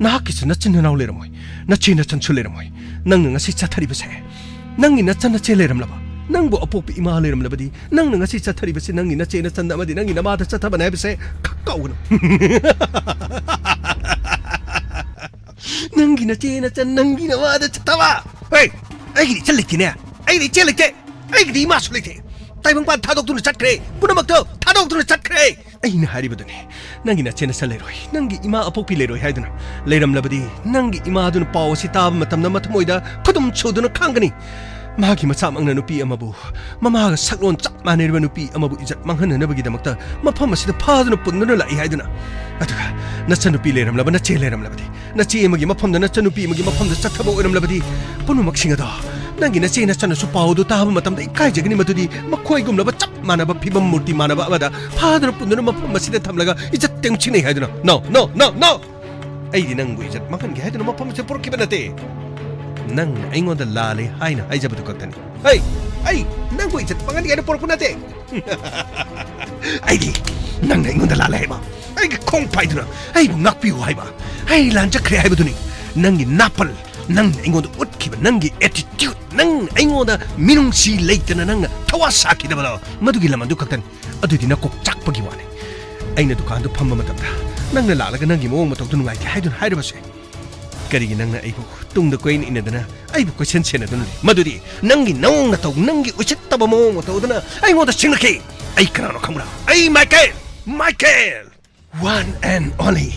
ꯅꯍꯥꯛꯀꯤꯁꯨ ꯅꯆꯤꯟ ꯅꯅꯥꯎ ꯂꯩꯔꯝꯃꯣꯏ, ꯅꯆꯦ ꯅꯆꯟꯁꯨ ꯂꯩꯔꯝꯃꯣꯏ꯫ ꯅꯪꯅ ꯉꯁꯤ ꯆꯠꯊꯔꯤꯕꯁꯦ, ꯅꯪꯒꯤ ꯅꯆꯟ ꯅꯆꯦ ꯂꯩꯔꯝꯂꯕ, ꯅꯪꯕꯨ ꯑꯄꯣꯛꯄ ꯏꯃꯥ ꯂꯩꯔꯝꯂꯕꯗꯤ, ꯅꯪꯅ ꯉꯁꯤ ꯆꯠꯊꯔꯤꯕꯁꯤ ꯅꯪꯒꯤ ꯅꯆꯦ ꯅꯆꯟ ꯑꯃꯗꯤ ꯅꯪꯒꯤ ꯅꯃꯥꯗ ꯆꯠꯊꯕꯅꯦ ꯍꯥꯏꯕꯁꯦ ꯈꯛ ꯀꯥꯎꯒꯅꯨ꯫ ꯅꯪꯒꯤ ꯅꯆꯦ ꯅꯆꯟ, ꯅꯪꯒꯤ ꯅꯃꯥꯗ ꯆꯠꯊꯕ꯫ ꯍꯦ, ꯑꯩꯒꯤꯗꯤ ꯏꯆꯟ ꯂꯩꯇꯦꯅꯦ꯫ ꯑꯩꯒꯤꯗꯤ ꯏꯆꯦ ꯂꯩꯇꯦ꯫ ꯑꯩꯒꯤꯗꯤ ꯏꯃꯥꯁꯨ ꯂꯩꯇꯦ꯫ ꯇꯥꯏꯕꯪꯄꯥꯟ ꯊꯥꯗꯣꯛꯇꯨꯅ ꯆꯠꯈ꯭ꯔꯦ꯫ ꯄꯨꯝꯅꯃꯛꯇꯣ ꯊꯥꯗꯣꯛꯇꯨꯅ ꯆꯠꯈ꯭ꯔꯦ꯫ ꯑꯩꯅ ꯍꯥꯏꯔꯤꯕꯗꯨꯅꯤ, ꯅꯪꯒꯤ ꯅꯆꯦ ꯅꯆꯟ ꯂꯩꯔꯣꯏ, ꯅꯪꯒꯤ ꯏꯃꯥ ꯑꯄꯣꯛꯄꯤ ꯂꯩꯔꯣꯏ ꯍꯥꯏꯗꯨꯅ꯫ ꯂꯩꯔꯝꯂꯕꯗꯤ ꯅꯪꯒꯤ ꯏꯃꯥꯗꯨꯅ ꯄꯥꯎ ꯑꯁꯤ ꯇꯥꯕ ꯃꯇꯝꯗ ꯃꯊꯃꯣꯏꯗ ꯈꯨꯗꯨꯝ ꯁꯨꯗꯨꯅ ꯈꯥꯡꯒꯅꯤ꯫ ꯃꯥꯒꯤ ꯃꯆꯥꯃꯛꯅ ꯅꯨꯄꯤ ꯑꯃꯕꯨ, ꯃꯃꯥꯒ ꯁꯛꯂꯣꯟ ꯆꯞ ꯃꯥꯟꯅꯔꯤꯕ ꯅꯨꯄꯤ ꯑꯃꯕꯨ ꯏꯖꯠ ꯃꯥꯡꯍꯟꯅꯅꯕꯒꯤꯗꯃꯛꯇ ꯃꯐꯝ ꯑꯁꯤꯗ ꯐꯥꯗꯨꯅ ꯄꯨꯟꯗꯨꯅ ꯂꯥꯛꯏ ꯍꯥꯏꯗꯨꯅ꯫ ꯑꯗꯨꯒ ꯅꯆꯟꯅꯨꯄꯤ ꯂꯩꯔꯝꯂꯕ, ꯅꯆꯦ ꯂꯩꯔꯝꯂꯕꯗꯤ, ꯅꯆꯦ ꯑꯃꯒꯤ ꯃꯐꯝꯗ ꯅꯆꯟꯅꯨꯄꯤ ꯑꯃꯒꯤ ꯃꯐꯝꯗ ꯆꯠꯊꯕ ꯑꯣꯏꯔꯝꯂꯕꯗꯤ, ꯄꯨꯝꯅꯃꯛꯁꯤꯡ ꯑꯗꯣ ꯅꯪꯒꯤ ꯅꯆꯦ ꯅꯆꯟꯅꯁꯨ ꯄꯥꯎ ꯑꯗꯨ ꯇꯥꯕ ꯃꯇꯝꯗ ꯏꯀꯥꯏꯖꯒꯅꯤ, ꯃꯗꯨꯗꯤ ꯃꯈꯣꯏꯒꯨꯝꯂꯕ ꯆꯞ ꯃꯥꯟꯅꯕ ꯐꯤꯕꯝ ꯃꯨꯔꯇꯤ ꯃꯥꯟꯅꯕ ꯑꯃꯗ ꯐꯥꯗꯨꯅ ꯄꯨꯟꯗꯨꯅ ꯃꯐꯝ ꯑꯁꯤꯗ ꯊꯝꯂꯒ ꯏꯖꯠ ꯇꯦꯡꯁꯤꯟꯅꯩ ꯍꯥꯏꯗꯨꯅ꯫ No, no, no, no! ꯑꯩꯗꯤ ꯅꯪꯕꯨ ꯏꯖꯠ ꯃꯥꯡꯍꯟꯒꯦ ꯍꯥꯏꯗꯨꯅ ꯃꯐꯝ ꯑꯁꯤꯗ ꯄꯨꯔꯛꯈꯤꯕ ꯅꯠꯇꯦ꯫ ꯅꯪꯅ ꯑꯩꯉꯣꯟꯗ ꯂꯥꯜꯂꯦ ꯍꯥꯏꯅ ꯍꯥꯏꯖꯕꯗꯨ ꯈꯛꯇꯅꯤ꯫ ꯍꯩ! ꯑꯩ ꯅꯪꯕꯨ ꯏꯖꯠ ꯃꯥꯡꯍꯟꯒꯦ ꯍꯥꯏꯅ ꯄꯨꯔꯛꯄ ꯅꯠꯇꯦ꯫ ꯑꯩꯗꯤ ꯅꯪꯅ ꯑꯩꯉꯣꯟꯗ ꯂꯥꯜꯂꯦ ꯍꯥꯏꯕ, ꯑꯩꯒꯤ ꯈꯣꯡ ꯄꯥꯏꯗꯨꯅ ꯑꯩꯕꯨ ꯉꯥꯛꯄꯤꯌꯨ ꯍꯥꯏꯕ, ꯑꯩ ꯂꯥꯟꯖꯈ꯭ꯔꯦ ꯍꯥꯏꯕꯗꯨꯅꯤ꯫ ꯅꯪꯒꯤ ꯅꯥꯄꯜ, ꯅꯪꯅ ꯑꯩꯉꯣꯟꯗ ꯎꯠꯈꯤꯕ ꯅꯪꯒꯤ attitude, ꯅꯪꯅ ꯑꯩꯉꯣꯟꯗ ꯃꯤꯅꯨꯡꯁꯤ ꯂꯩꯇꯅ ꯅꯪꯅ ꯊꯋꯥ ꯁꯥꯈꯤꯗꯕꯗꯣ, ꯃꯗꯨꯒꯤ ꯂꯃꯟꯗꯨ ꯈꯛꯇꯅꯤ꯫ ꯑꯗꯨꯗꯤ ꯅꯀꯣꯛ ꯆꯥꯛꯄꯒꯤ ꯋꯥꯅꯤ꯫ ꯑꯩꯅ ꯗꯨꯀꯥꯟꯗꯨ ꯐꯝꯕ ꯃꯇꯝꯗ ꯅꯪꯅ ꯂꯥꯛꯂꯒ ꯅꯪꯒꯤ ꯃꯑꯣꯡ ꯃꯇꯧꯗꯨ ꯅꯨꯡꯉꯥꯏꯇꯦ ꯍꯥꯏꯗꯨꯅ ꯍꯥꯏꯔꯕꯁꯦ꯫ ꯀꯔꯤꯒꯤ ꯅꯪꯅ ꯑꯩꯕꯨ ꯇꯨꯡꯗ ꯀꯣꯏꯅ ꯏꯟꯅꯗꯅ ꯑꯩꯕꯨ ꯀꯣꯏꯁꯦꯟ ꯁꯦꯟꯅꯗꯨꯅ ꯂꯩ? ꯃꯗꯨꯗꯤ ꯅꯪꯒꯤ ꯅꯑꯣꯡ ꯅꯇꯧ, ꯅꯪꯒꯤ ꯎꯁꯤꯠꯇꯕ ꯃꯑꯣꯡ ꯃꯇꯧ ꯑꯗꯨꯅ ꯑꯩꯉꯣꯟꯗ ꯁꯤꯡꯂꯛꯈꯤ꯫ ꯑꯩ ꯀꯅꯥꯅꯣ ꯈꯪꯕ꯭ꯔꯥ? ꯑꯩ Michael! Michael! One and only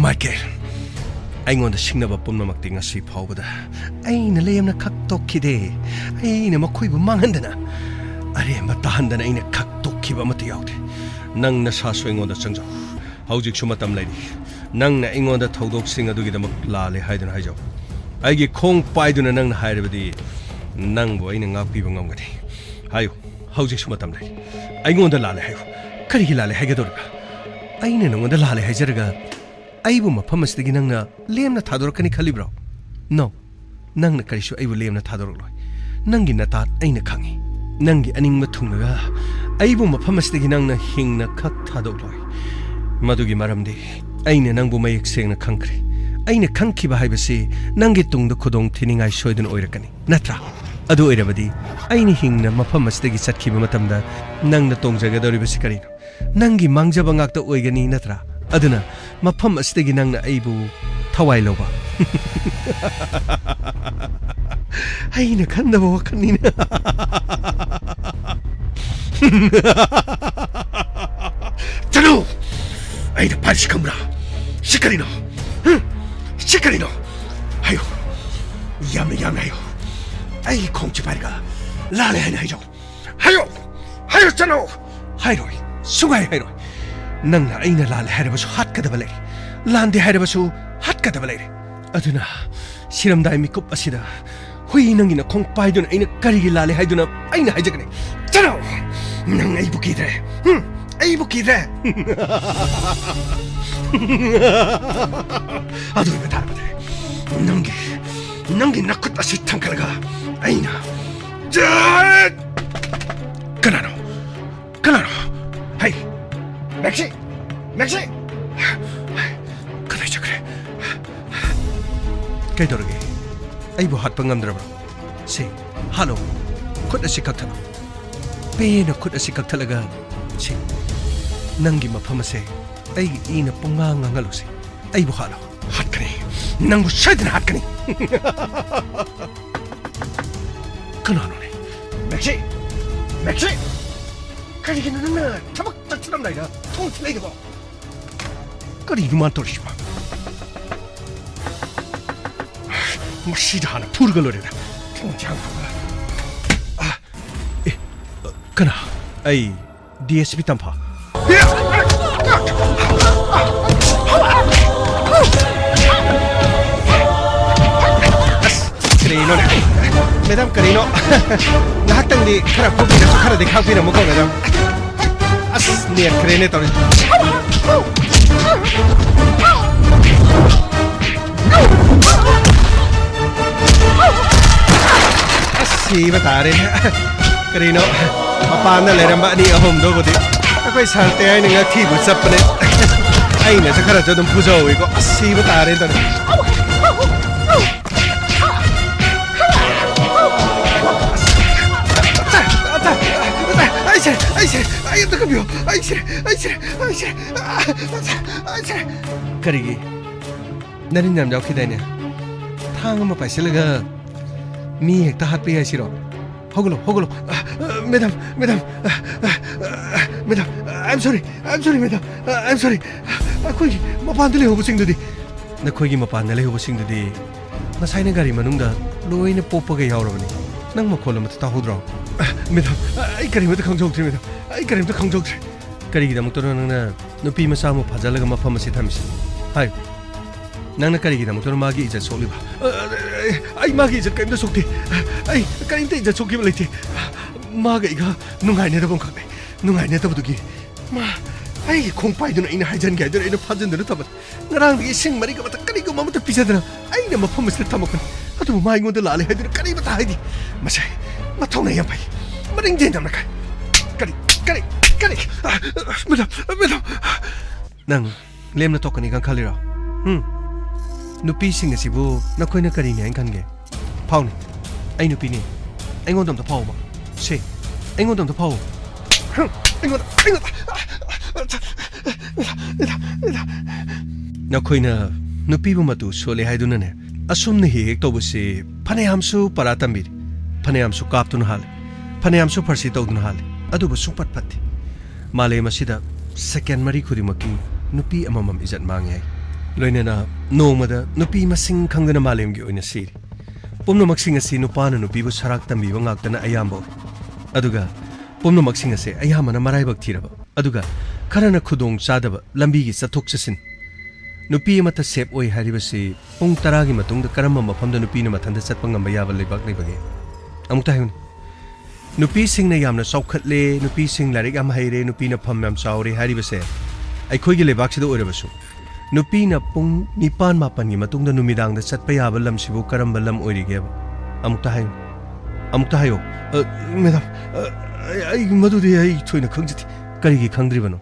Michael! ꯑꯩꯉꯣꯟꯗ ꯁꯤꯡꯅꯕ ꯄꯨꯝꯅꯃꯛꯇꯤ ꯉꯁꯤ ꯐꯥꯎꯕꯗ ꯑꯩꯅ ꯂꯦꯝꯅ ꯈꯛ ꯇꯣꯛꯈꯤꯗꯦ꯫ ꯑꯩꯅ ꯃꯈꯣꯏꯕꯨ ꯃꯥꯡꯍꯟꯗꯅ, ꯑꯔꯦꯝꯕ ꯇꯥꯍꯟꯗꯅ ꯑꯩꯅ ꯈꯛ ꯇꯣꯛꯈꯤꯕ ꯑꯃꯠꯇ ꯌꯥꯎꯗꯦ꯫ ꯅꯪ ꯅꯁꯥꯁꯨ ꯑꯩꯉꯣꯟꯗ ꯆꯪꯖꯧ꯫ ꯍꯧꯖꯤꯛꯁꯨ ꯃꯇꯝ ꯂꯩꯔꯤ꯫ ꯅꯪꯅ ꯑꯩꯉꯣꯟꯗ ꯊꯧꯗꯣꯛꯁꯤꯡ ꯑꯗꯨꯒꯤꯗꯃꯛ ꯂꯥꯜꯂꯦ ꯍꯥꯏꯗꯨꯅ ꯍꯥꯏꯖꯧ꯫ ꯑꯩꯒꯤ ꯈꯣꯡ ꯄꯥꯏꯗꯨꯅ ꯅꯪꯅ ꯍꯥꯏꯔꯕꯗꯤ ꯅꯪꯕꯨ ꯑꯩꯅ ꯉꯥꯛꯄꯤꯕ ꯉꯝꯒꯅꯤ꯫ ꯍꯥꯏꯌꯨ, ꯍꯧꯖꯤꯛꯁꯨ ꯃꯇꯝ ꯂꯩꯔꯤ꯫ ꯑꯩꯉꯣꯟꯗ ꯂꯥꯜꯂꯦ ꯍꯥꯏꯌꯨ꯫ ꯀꯔꯤꯒꯤ ꯂꯥꯜꯂꯦ ꯍꯥꯏꯒꯗꯧꯔꯤꯕ? ꯑꯩꯅ ꯅꯉꯣꯟꯗ ꯂꯥꯜꯂꯦ ꯍꯥꯏꯖꯔꯒ ꯑꯩꯕꯨ ꯃꯐꯝ ꯑꯁꯤꯗꯒꯤ ꯅꯪꯅ ꯂꯦꯝꯅ ꯊꯥꯗꯣꯔꯛꯀꯅꯤ ꯈꯜꯂꯤꯕ꯭ꯔꯣ? No, ꯅꯪꯅ ꯀꯔꯤꯁꯨ ꯑꯩꯕꯨ ꯂꯦꯝꯅ ꯊꯥꯗꯣꯔꯛꯂꯣꯏ꯫ ꯅꯪꯒꯤ ꯅꯇꯥꯠ ꯑꯩꯅ ꯈꯪꯏ꯫ ꯅꯪꯒꯤ ꯑꯅꯤꯡꯕ ꯊꯨꯡꯂꯒ ꯑꯩꯕꯨ ꯃꯐꯝ ꯑꯁꯤꯗꯒꯤ ꯅꯪꯅ ꯍꯤꯡꯅ ꯈꯛ ꯊꯥꯗꯣꯛꯂꯣꯏ꯫ ꯃꯗꯨꯒꯤ ꯃꯔꯝꯗꯤ ꯑꯩꯅ ꯅꯪꯕꯨ ꯃꯌꯦꯛ ꯁꯦꯡꯅ ꯈꯪꯈ꯭ꯔꯦ꯫ ꯑꯩꯅ ꯈꯪꯈꯤꯕ ꯍꯥꯏꯕꯁꯤ ꯅꯪꯒꯤ ꯇꯨꯡꯗ ꯈꯨꯗꯣꯡ ꯊꯤꯅꯤꯡꯉꯥꯏ ꯁꯣꯏꯗꯅ ꯑꯣꯏꯔꯛꯀꯅꯤ, ꯅꯠꯇ꯭ꯔꯥ? ꯑꯗꯨ ꯑꯣꯏꯔꯕꯗꯤ ꯑꯩꯅ ꯍꯤꯡꯅ ꯃꯐꯝ ꯑꯁꯤꯗꯒꯤ ꯆꯠꯈꯤꯕ ꯃꯇꯝꯗ ꯅꯪꯅ ꯇꯣꯡꯖꯒꯗꯧꯔꯤꯕꯁꯤ ꯀꯔꯤꯅꯣ? ꯅꯪꯒꯤ ꯃꯥꯡꯖꯕ ꯉꯥꯛꯇ ꯑꯣꯏꯒꯅꯤ, ꯅꯠꯇ꯭ꯔꯥ? ꯑꯗꯨꯅ ꯃꯐꯝ ꯑꯁꯤꯗꯒꯤ ꯅꯪꯅ ꯑꯩꯕꯨ ꯊꯋꯥꯏ ꯂꯧꯕ꯫ ꯑꯩꯅ ꯈꯟꯗꯕ ꯋꯥꯈꯜꯅꯤꯅ꯫ ꯆꯠꯂꯨ! ꯑꯩꯅ ꯄꯥꯏꯔꯤꯁꯤ ꯈꯪꯕ꯭ꯔꯥ? ꯁꯤ ꯀꯔꯤꯅꯣ? ꯍꯨꯝ? ꯁꯤ ꯀꯔꯤꯅꯣ? ꯍꯥꯏꯌꯨ꯫ ꯌꯥꯝꯅ ꯌꯥꯝꯅ ꯍꯥꯏꯌꯨ꯫ ꯑꯩꯒꯤ ꯈꯣꯡꯁꯤ ꯄꯥꯏꯔꯒ ꯂꯥꯜꯂꯦ ꯍꯥꯏꯅ ꯍꯥꯏꯖꯧ꯫ ꯍꯥꯏꯌꯨ! ꯍꯥꯏꯌꯨ, ꯆꯠꯂꯨ! ꯍꯥꯏꯔꯣꯏ꯫ ꯁꯨꯡꯍꯥꯏ ꯍꯥꯏꯔꯣꯏ꯫ ꯅꯪꯅ ꯑꯩꯅ ꯂꯥꯜꯂꯦ ꯍꯥꯏꯔꯕꯁꯨ ꯍꯥꯠꯀꯗꯕ ꯂꯩꯔꯦ꯫ ꯂꯥꯟꯗꯦ ꯍꯥꯏꯔꯕꯁꯨ ꯍꯥꯠꯀꯗꯕ ꯂꯩꯔꯦ꯫ ꯑꯗꯨꯅ ꯁꯤꯔꯝꯗꯥꯏ ꯃꯤꯀꯨꯞ ꯑꯁꯤꯗ ꯍꯨꯏ, ꯅꯪꯒꯤ ꯅꯈꯣꯡ ꯄꯥꯏꯗꯨꯅ ꯑꯩꯅ ꯀꯔꯤꯒꯤ ꯂꯥꯜꯂꯦ ꯍꯥꯏꯗꯨꯅ ꯑꯩꯅ ꯍꯥꯏꯖꯒꯅꯤ꯫ ꯆꯠꯂꯣ! ꯅꯪ ꯑꯩꯕꯨ ꯀꯤꯗ꯭ꯔꯦ? ꯍꯨꯝ? ꯑꯩꯕꯨ ꯀꯤꯗ꯭ꯔꯦ? ꯑꯗꯨ ꯑꯣꯏꯕ ꯇꯥꯔꯕꯗꯤ ꯅꯪꯒꯤ, ꯅꯪꯒꯤ ꯅꯈꯨꯠ ꯑꯁꯤ ꯊꯥꯡꯒꯠꯂꯒ ꯑꯩꯅ ꯖꯠ! ꯀꯅꯥꯅꯣ? ꯀꯅꯥꯅꯣ? ꯍꯩ! ꯃꯦꯛꯁꯤ! ꯃꯦꯛꯁꯤ! ꯀꯗꯥꯏ ꯆꯠꯈ꯭ꯔꯦ? ꯀꯩꯗꯧꯔꯒꯦ? ꯑꯩꯕꯨ ꯍꯥꯠꯄ ꯉꯝꯗ꯭ꯔꯕ꯭ꯔꯣ? ꯁꯤ, ꯍꯥꯠꯂꯣ꯫ ꯈꯨꯠ ꯑꯁꯤ ꯀꯛꯊꯠꯂꯣ꯫ ꯄꯦꯟꯅ ꯈꯨꯠ ꯑꯁꯤ ꯀꯛꯊꯠꯂꯒ, ꯁꯤ, ꯅꯪꯒꯤ ꯃꯐꯝ ꯑꯁꯦ ꯑꯩꯒꯤ ꯏꯅ ꯄꯨꯡꯉꯥꯡ ꯉꯥꯡꯍꯜꯂꯨꯁꯤ꯫ ꯑꯩꯕꯨ ꯍꯥꯠꯂꯣ꯫ ꯍꯥꯠꯀꯅꯤ꯫ ꯅꯪꯕꯨ ꯁꯣꯏꯗꯅ ꯍꯥꯠꯀꯅꯤ꯫ ꯀꯅꯥꯅꯣꯅꯦ? ꯃꯦꯛꯁꯤ! ꯃꯦꯛꯁꯤ! ꯀꯔꯤꯒꯤꯅꯣ ꯅꯪꯅ ꯊꯕꯛ ꯆꯠꯊꯔꯝꯗꯥꯏꯗ ꯊꯣꯡ ꯊꯤꯜꯂꯛꯏꯗꯨꯕꯣ? ꯀꯔꯤꯅꯣ ꯃꯥꯅ ꯇꯧꯔꯤꯁꯤꯕꯣ? ꯃꯁꯤꯗ ꯍꯥꯟꯅ ꯐꯨꯔꯒ ꯂꯣꯏꯔꯦꯗ꯫ ꯊꯣꯡꯁꯦ ꯍꯥꯡꯗꯣꯛꯑꯒ꯫ ꯑ, ꯑꯦ, ꯀꯅꯥ? ꯑꯩ ꯗꯤ ꯑꯦꯁ ꯄꯤ ꯇꯝꯐꯥ꯫ ꯑꯁ, ꯀꯔꯤꯅꯣꯅꯦ? ꯃꯦꯗꯥꯝ, ꯀꯔꯤꯅꯣ? ꯉꯥꯏꯍꯥꯛꯇꯪꯗꯤ ꯈꯔ ꯐꯨꯕꯤꯔꯁꯨ, ꯈꯔꯗꯤ ꯈꯥꯛꯄꯤꯔꯝꯃꯨꯀꯣ, ꯃꯦꯗꯥꯝ꯫ ꯑꯁ, ꯅꯦꯠꯈ꯭ꯔꯦꯅꯦ ꯇꯧꯔꯤ꯫ ꯑꯁ, ꯁꯤꯕ ꯇꯥꯔꯦ꯫ ꯀꯔꯤꯅꯣ, ꯃꯄꯥꯟꯗ ꯂꯩꯔꯝꯕ ꯑꯅꯤ ꯑꯍꯨꯝꯗꯨꯕꯨꯗꯤ ꯑꯩꯈꯣꯏ ꯁꯥꯟꯇꯦ ꯍꯥꯏꯅ ꯉꯥꯛꯊꯤꯕ ꯆꯠꯄꯅꯦ꯫ ꯑꯩꯅꯁꯨ ꯈꯔꯁꯨ ꯑꯗꯨꯝ ꯐꯨꯖꯍꯧꯋꯤꯀꯣ꯫ ꯑꯁ, ꯁꯤꯕ ꯇꯥꯔꯦ ꯇꯧꯔꯤ꯫ ꯑꯩꯁꯦ, ꯑꯩꯁꯦ, ꯑꯩ ꯑꯝꯇ ꯀꯟꯕꯤꯌꯨ꯫ ꯑꯩꯁꯦ, ꯑꯩꯁꯦ, ꯑꯩꯁꯦ, ꯑꯩꯁꯦ, ꯑꯩꯁꯦ꯫ ꯀꯔꯤꯒꯤ? ꯅꯔꯤꯟ ꯌꯥꯝ ꯌꯥꯎꯈꯤꯗꯥꯏꯅꯦ? ꯊꯥꯡ ꯑꯃ ꯄꯥꯏꯁꯤꯜꯂꯒ ꯃꯤ ꯍꯦꯛꯇ ꯍꯥꯠꯄ ꯌꯥꯏ ꯁꯤꯔꯣ? ꯍꯧꯒꯠꯂꯣ, ꯍꯧꯒꯠꯂꯣ꯫ ꯑ, ꯑ, ꯃꯦꯗꯥꯝ, ꯃꯦꯗꯥꯝ, ꯑ, ꯑ, ꯑ, ꯃꯦꯗꯥꯝ, ꯑ, I am sorry, I am sorry, madam, ꯑ, I am sorry꯫ ꯑꯩꯈꯣꯏꯒꯤ ꯃꯄꯥꯟꯗ ꯂꯩꯍꯧꯕꯁꯤꯡꯗꯨꯗꯤ? ꯅꯈꯣꯏꯒꯤ ꯃꯄꯥꯟꯗ ꯂꯩꯍꯧꯕꯁꯤꯡꯗꯨꯗꯤ ꯉꯁꯥꯏꯅ ꯒꯥꯔꯤ ꯃꯅꯨꯡꯗ ꯂꯣꯏꯅ ꯄꯣꯞꯄꯒ ꯌꯥꯎꯔꯕꯅꯤ꯫ ꯅꯪ ꯃꯈꯣꯜ ꯑꯃꯠꯇ ꯇꯥꯍꯧꯗ꯭ꯔꯣ? ꯑ, ꯃꯦꯗꯥꯝ, ꯑ, ꯑꯩ ꯀꯔꯤꯃꯠꯇ ꯈꯪꯖꯍꯧꯗ꯭ꯔꯦ, ꯃꯦꯗꯥꯝ꯫ ꯑꯩ ꯀꯔꯤꯃꯠꯇ ꯈꯪꯖꯍꯧꯗ꯭ꯔꯦ꯫ ꯀꯔꯤꯒꯤꯗꯃꯛꯇꯅꯣ ꯅꯪꯅ ꯅꯨꯄꯤ ꯃꯆꯥ ꯑꯃ ꯐꯥꯖꯤꯜꯂꯒ ꯃꯐꯝ ꯑꯁꯤ ꯊꯝꯃꯤꯁꯤ? ꯍꯥꯏꯌꯨ꯫ ꯅꯪꯅ ꯀꯔꯤꯒꯤꯗꯃꯛꯇꯅꯣ ꯃꯥꯒꯤ ꯏꯖꯠ ꯁꯣꯛꯂꯤꯕ? ꯑ, ꯑ, ꯑꯩ, ꯑꯩ ꯃꯥꯒꯤ ꯏꯖꯠ ꯀꯔꯤꯝꯇ ꯁꯣꯛꯇꯦ꯫ ꯑꯩ ꯀꯔꯤꯝꯇ ꯏꯖꯠ ꯁꯣꯛꯈꯤꯕ ꯂꯩꯇꯦ꯫ ꯃꯥꯒ ꯑꯩꯒ ꯅꯨꯡꯉꯥꯏꯅꯗꯕ ꯑꯃꯈꯛ ꯂꯩ꯫ ꯅꯨꯡꯉꯥꯏꯅꯗꯕꯗꯨꯒꯤ ꯃꯥ ꯑꯩꯒꯤ ꯈꯣꯡꯄꯥꯏꯗꯨꯅ ꯑꯩꯅ ꯍꯥꯏꯖꯟꯒꯦ ꯍꯥꯏꯗꯨꯅ ꯑꯩꯅ ꯐꯥꯖꯤꯟꯗꯨꯅ ꯊꯝꯕꯅꯤ꯫ ꯉꯔꯥꯡꯗꯒꯤ ꯏꯁꯤꯡ ꯃꯔꯤꯒ ꯑꯃꯠꯇ ꯀꯔꯤꯒꯨꯝꯕ ꯑꯃꯠꯇ ꯄꯤꯖꯗꯅ ꯑꯩꯅ ꯃꯐꯝ ꯑꯁꯤꯗ ꯊꯝꯃꯛꯄꯅꯤ꯫ ꯑꯗꯨꯕꯨ ꯃꯥ ꯑꯩꯉꯣꯟꯗ ꯂꯥꯜꯂꯦ ꯍꯥꯏꯗꯨꯅ ꯀꯔꯤꯃꯠꯇ ꯍꯥꯏꯗꯦ꯫ ꯃꯁꯦ ꯃꯊꯧꯅꯥ ꯌꯥꯝ ꯐꯩ꯫ ꯃꯔꯤꯡ ꯌꯦꯟꯗꯕꯅ ꯀꯥꯏ꯫ ꯀꯔꯤ, ꯀꯔꯤ, ꯀꯔꯤ? ꯑ, ꯃꯦꯗꯥꯝ, ꯃꯦꯗꯥꯝ꯫ ꯅꯪ ꯂꯦꯝꯅ ꯇꯣꯛꯀꯅꯤ ꯈꯪ ꯈꯜꯂꯤꯔꯣ? ꯎꯝ? ꯅꯨꯄꯤꯁꯤꯡ ꯑꯁꯤꯕꯨ ꯅꯈꯣꯏꯅ ꯀꯔꯤꯅꯤ ꯍꯥꯏꯅ ꯈꯟꯒꯦ? ꯐꯥꯎꯅꯦ꯫ ꯑꯩ ꯅꯨꯄꯤꯅꯦ꯫ ꯑꯩꯉꯣꯟꯗ ꯑꯝꯇ ꯐꯥꯎꯕ꯫ ꯁꯦ, ꯑꯩꯉꯣꯟꯗ ꯑꯝꯇ ꯐꯥꯎꯕ꯫ ꯍꯝ, ꯑꯩꯉꯣꯟꯗ, ꯑꯩꯉꯣꯟꯗ꯫ ꯅꯈꯣꯏꯅ ꯅꯨꯄꯤꯕꯨ ꯃꯇꯨ ꯁꯣꯜꯂꯦ ꯍꯥꯏꯗꯨꯅꯅꯦ, ꯑꯁꯨꯝꯅ ꯍꯦꯛ ꯍꯦꯛ ꯇꯧꯕꯁꯤ ꯐꯅꯌꯥꯝꯁꯨ ꯄꯔꯥ ꯇꯝꯕꯤꯔꯤ, ꯐꯅꯌꯥꯝꯁꯨ ꯀꯥꯞꯇꯨꯅ ꯍꯥꯜꯂꯤ, ꯐꯅꯌꯥꯝꯁꯨ ꯐꯥꯔꯁꯤ ꯇꯧꯗꯨꯅ ꯍꯥꯜꯂꯤ, ꯑꯗꯨꯕꯨ ꯁꯨꯡꯐꯠ ꯐꯠꯇꯦ꯫ ꯃꯥꯂꯦꯝ ꯑꯁꯤꯗ ꯁꯦꯀꯦꯟ ꯃꯔꯤ ꯈꯨꯗꯤꯡꯃꯛꯀꯤ ꯅꯨꯄꯤ ꯑꯃꯃꯝ ꯏꯖꯠ ꯃꯥꯡꯉꯦ ꯍꯥꯏ꯫ ꯂꯣꯏꯅꯅ ꯅꯣꯡꯃꯗ ꯅꯨꯄꯤ ꯃꯁꯤꯡ ꯈꯪꯗꯅ ꯃꯥꯂꯦꯝꯒꯤ ꯑꯣꯏꯅ ꯁꯤꯔꯤ꯫ ꯄꯨꯝꯅꯃꯛꯁꯤꯡ ꯑꯁꯤ ꯅꯨꯄꯥꯅ ꯅꯨꯄꯤꯕꯨ ꯁꯔꯥꯛ ꯇꯝꯕꯤꯕ ꯉꯥꯛꯇꯅ ꯑꯌꯥꯝꯕ ꯑꯣꯏ꯫ ꯑꯗꯨꯒ ꯄꯨꯝꯅꯃꯛꯁꯤꯡ ꯑꯁꯦ ꯑꯌꯥꯝꯕꯅ ꯃꯔꯥꯏꯕꯛ ꯊꯤꯔꯕ, ꯑꯗꯨꯒ ꯈꯔꯅ ꯈꯨꯗꯣꯡ ꯆꯥꯗꯕ ꯂꯝꯕꯤꯒꯤ ꯆꯠꯊꯣꯛ ꯆꯠꯁꯤꯟ꯫ ꯅꯨꯄꯤ ꯑꯃꯠꯇ ꯁꯦꯞ ꯑꯣꯏ ꯍꯥꯏꯔꯤꯕꯁꯤ ꯄꯨꯡ ꯇꯔꯥꯒꯤ ꯃꯇꯨꯡꯗ ꯀꯔꯝꯕ ꯃꯐꯝꯗ ꯅꯨꯄꯤꯅ ꯃꯊꯟꯇ ꯆꯠꯄ ꯉꯝꯕ ꯌꯥꯕ ꯂꯩꯕꯥꯛ ꯂꯩꯕꯒꯦ? ꯑꯃꯨꯛꯇ ꯍꯥꯏꯌꯨꯅꯦ꯫ ꯅꯨꯄꯤꯁꯤꯡꯅ ꯌꯥꯝꯅ ꯆꯥꯎꯈꯠꯂꯦ, ꯅꯨꯄꯤꯁꯤꯡ ꯂꯥꯏꯔꯤꯛ ꯌꯥꯝ ꯍꯩꯔꯦ, ꯅꯨꯄꯤꯅ ꯐꯝ ꯌꯥꯝ ꯆꯥꯎꯔꯦ ꯍꯥꯏꯔꯤꯕꯁꯦ ꯑꯩꯈꯣꯏꯒꯤ ꯂꯩꯕꯥꯛꯁꯤꯗ ꯑꯣꯏꯔꯕꯁꯨ, ꯅꯨꯄꯤꯅ ꯄꯨꯡ ꯅꯤꯄꯥꯟ ꯃꯥꯄꯟꯒꯤ ꯃꯇꯨꯡꯗ ꯅꯨꯃꯤꯗꯥꯡꯗ ꯆꯠꯄ ꯌꯥꯕ ꯂꯝꯁꯤꯕꯨ ꯀꯔꯝꯕ ꯂꯝ ꯑꯣꯏꯔꯤꯒꯦꯕ? ꯑꯃꯨꯛꯇ ꯍꯥꯏꯌꯨ꯫ ꯑꯃꯨꯛꯇ ꯍꯥꯏꯌꯣ꯫ ꯑ, ꯃꯦꯗꯥꯝ, ꯑ, ꯑꯩ, ꯑꯩ ꯃꯗꯨꯗꯤ ꯑꯩ ꯊꯣꯏꯅ ꯈꯪꯖꯗꯦ꯫ ꯀꯔꯤꯒꯤ ꯈꯪꯗ꯭ꯔꯤꯕꯅꯣ?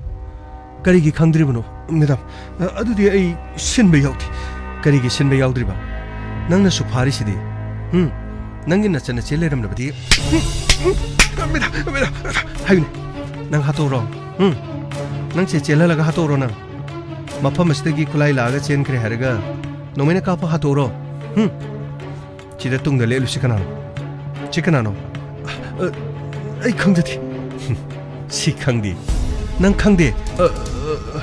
ꯀꯔꯤꯒꯤ ꯈꯪꯗ꯭ꯔꯤꯕꯅꯣ, ꯃꯦꯗꯥꯝ? ꯑ, ꯑꯗꯨꯗꯤ ꯑꯩ ꯁꯤꯟꯕ ꯌꯥꯎꯗꯦ꯫ ꯀꯔꯤꯒꯤ ꯁꯤꯟꯕ ꯌꯥꯎꯗ꯭ꯔꯤꯕ? ꯅꯪꯅꯁꯨ ꯐꯥꯔꯤꯁꯤꯗꯤ꯫ ꯍꯨꯝ? ꯅꯪꯒꯤ ꯅꯆꯟꯅꯆꯦ ꯂꯩꯔꯝꯂꯕꯗꯤ? ꯍꯨꯝ? ꯍꯨꯝ? ꯃꯦꯗꯥꯝ, ꯃꯦꯗꯥꯝ, ꯍꯥꯏꯌꯨꯅꯦ꯫ ꯅꯪ ꯍꯥꯠꯇꯣꯛꯎꯔꯣ? ꯍꯨꯝ? ꯅꯪ ꯆꯦ ꯆꯦꯜꯍꯜꯂꯒ ꯍꯥꯠꯇꯣꯛꯎꯔꯣ ꯅꯪ? ꯃꯐꯝ ꯑꯁꯤꯗꯒꯤ ꯈꯨꯠꯂꯥꯏ ꯂꯥꯛꯑꯒ ꯆꯦꯟꯈ꯭ꯔꯦ ꯍꯥꯏꯔꯒ ꯅꯣꯡꯃꯩꯅ ꯀꯥꯞꯄ ꯍꯥꯠꯇꯣꯛꯎꯔꯣ? ꯍꯨꯝ? ꯁꯤꯗ ꯇꯨꯡꯗ ꯂꯦꯞꯂꯤꯁꯤ ꯀꯅꯥꯅꯣ? ꯁꯤ ꯀꯅꯥꯅꯣ? ꯑ, ꯑꯩ ꯈꯪꯖꯗꯦ꯫ ꯁꯤ ꯈꯪꯗꯦ? ꯅꯪ ꯈꯪꯗꯦ? ꯑ, ꯑ,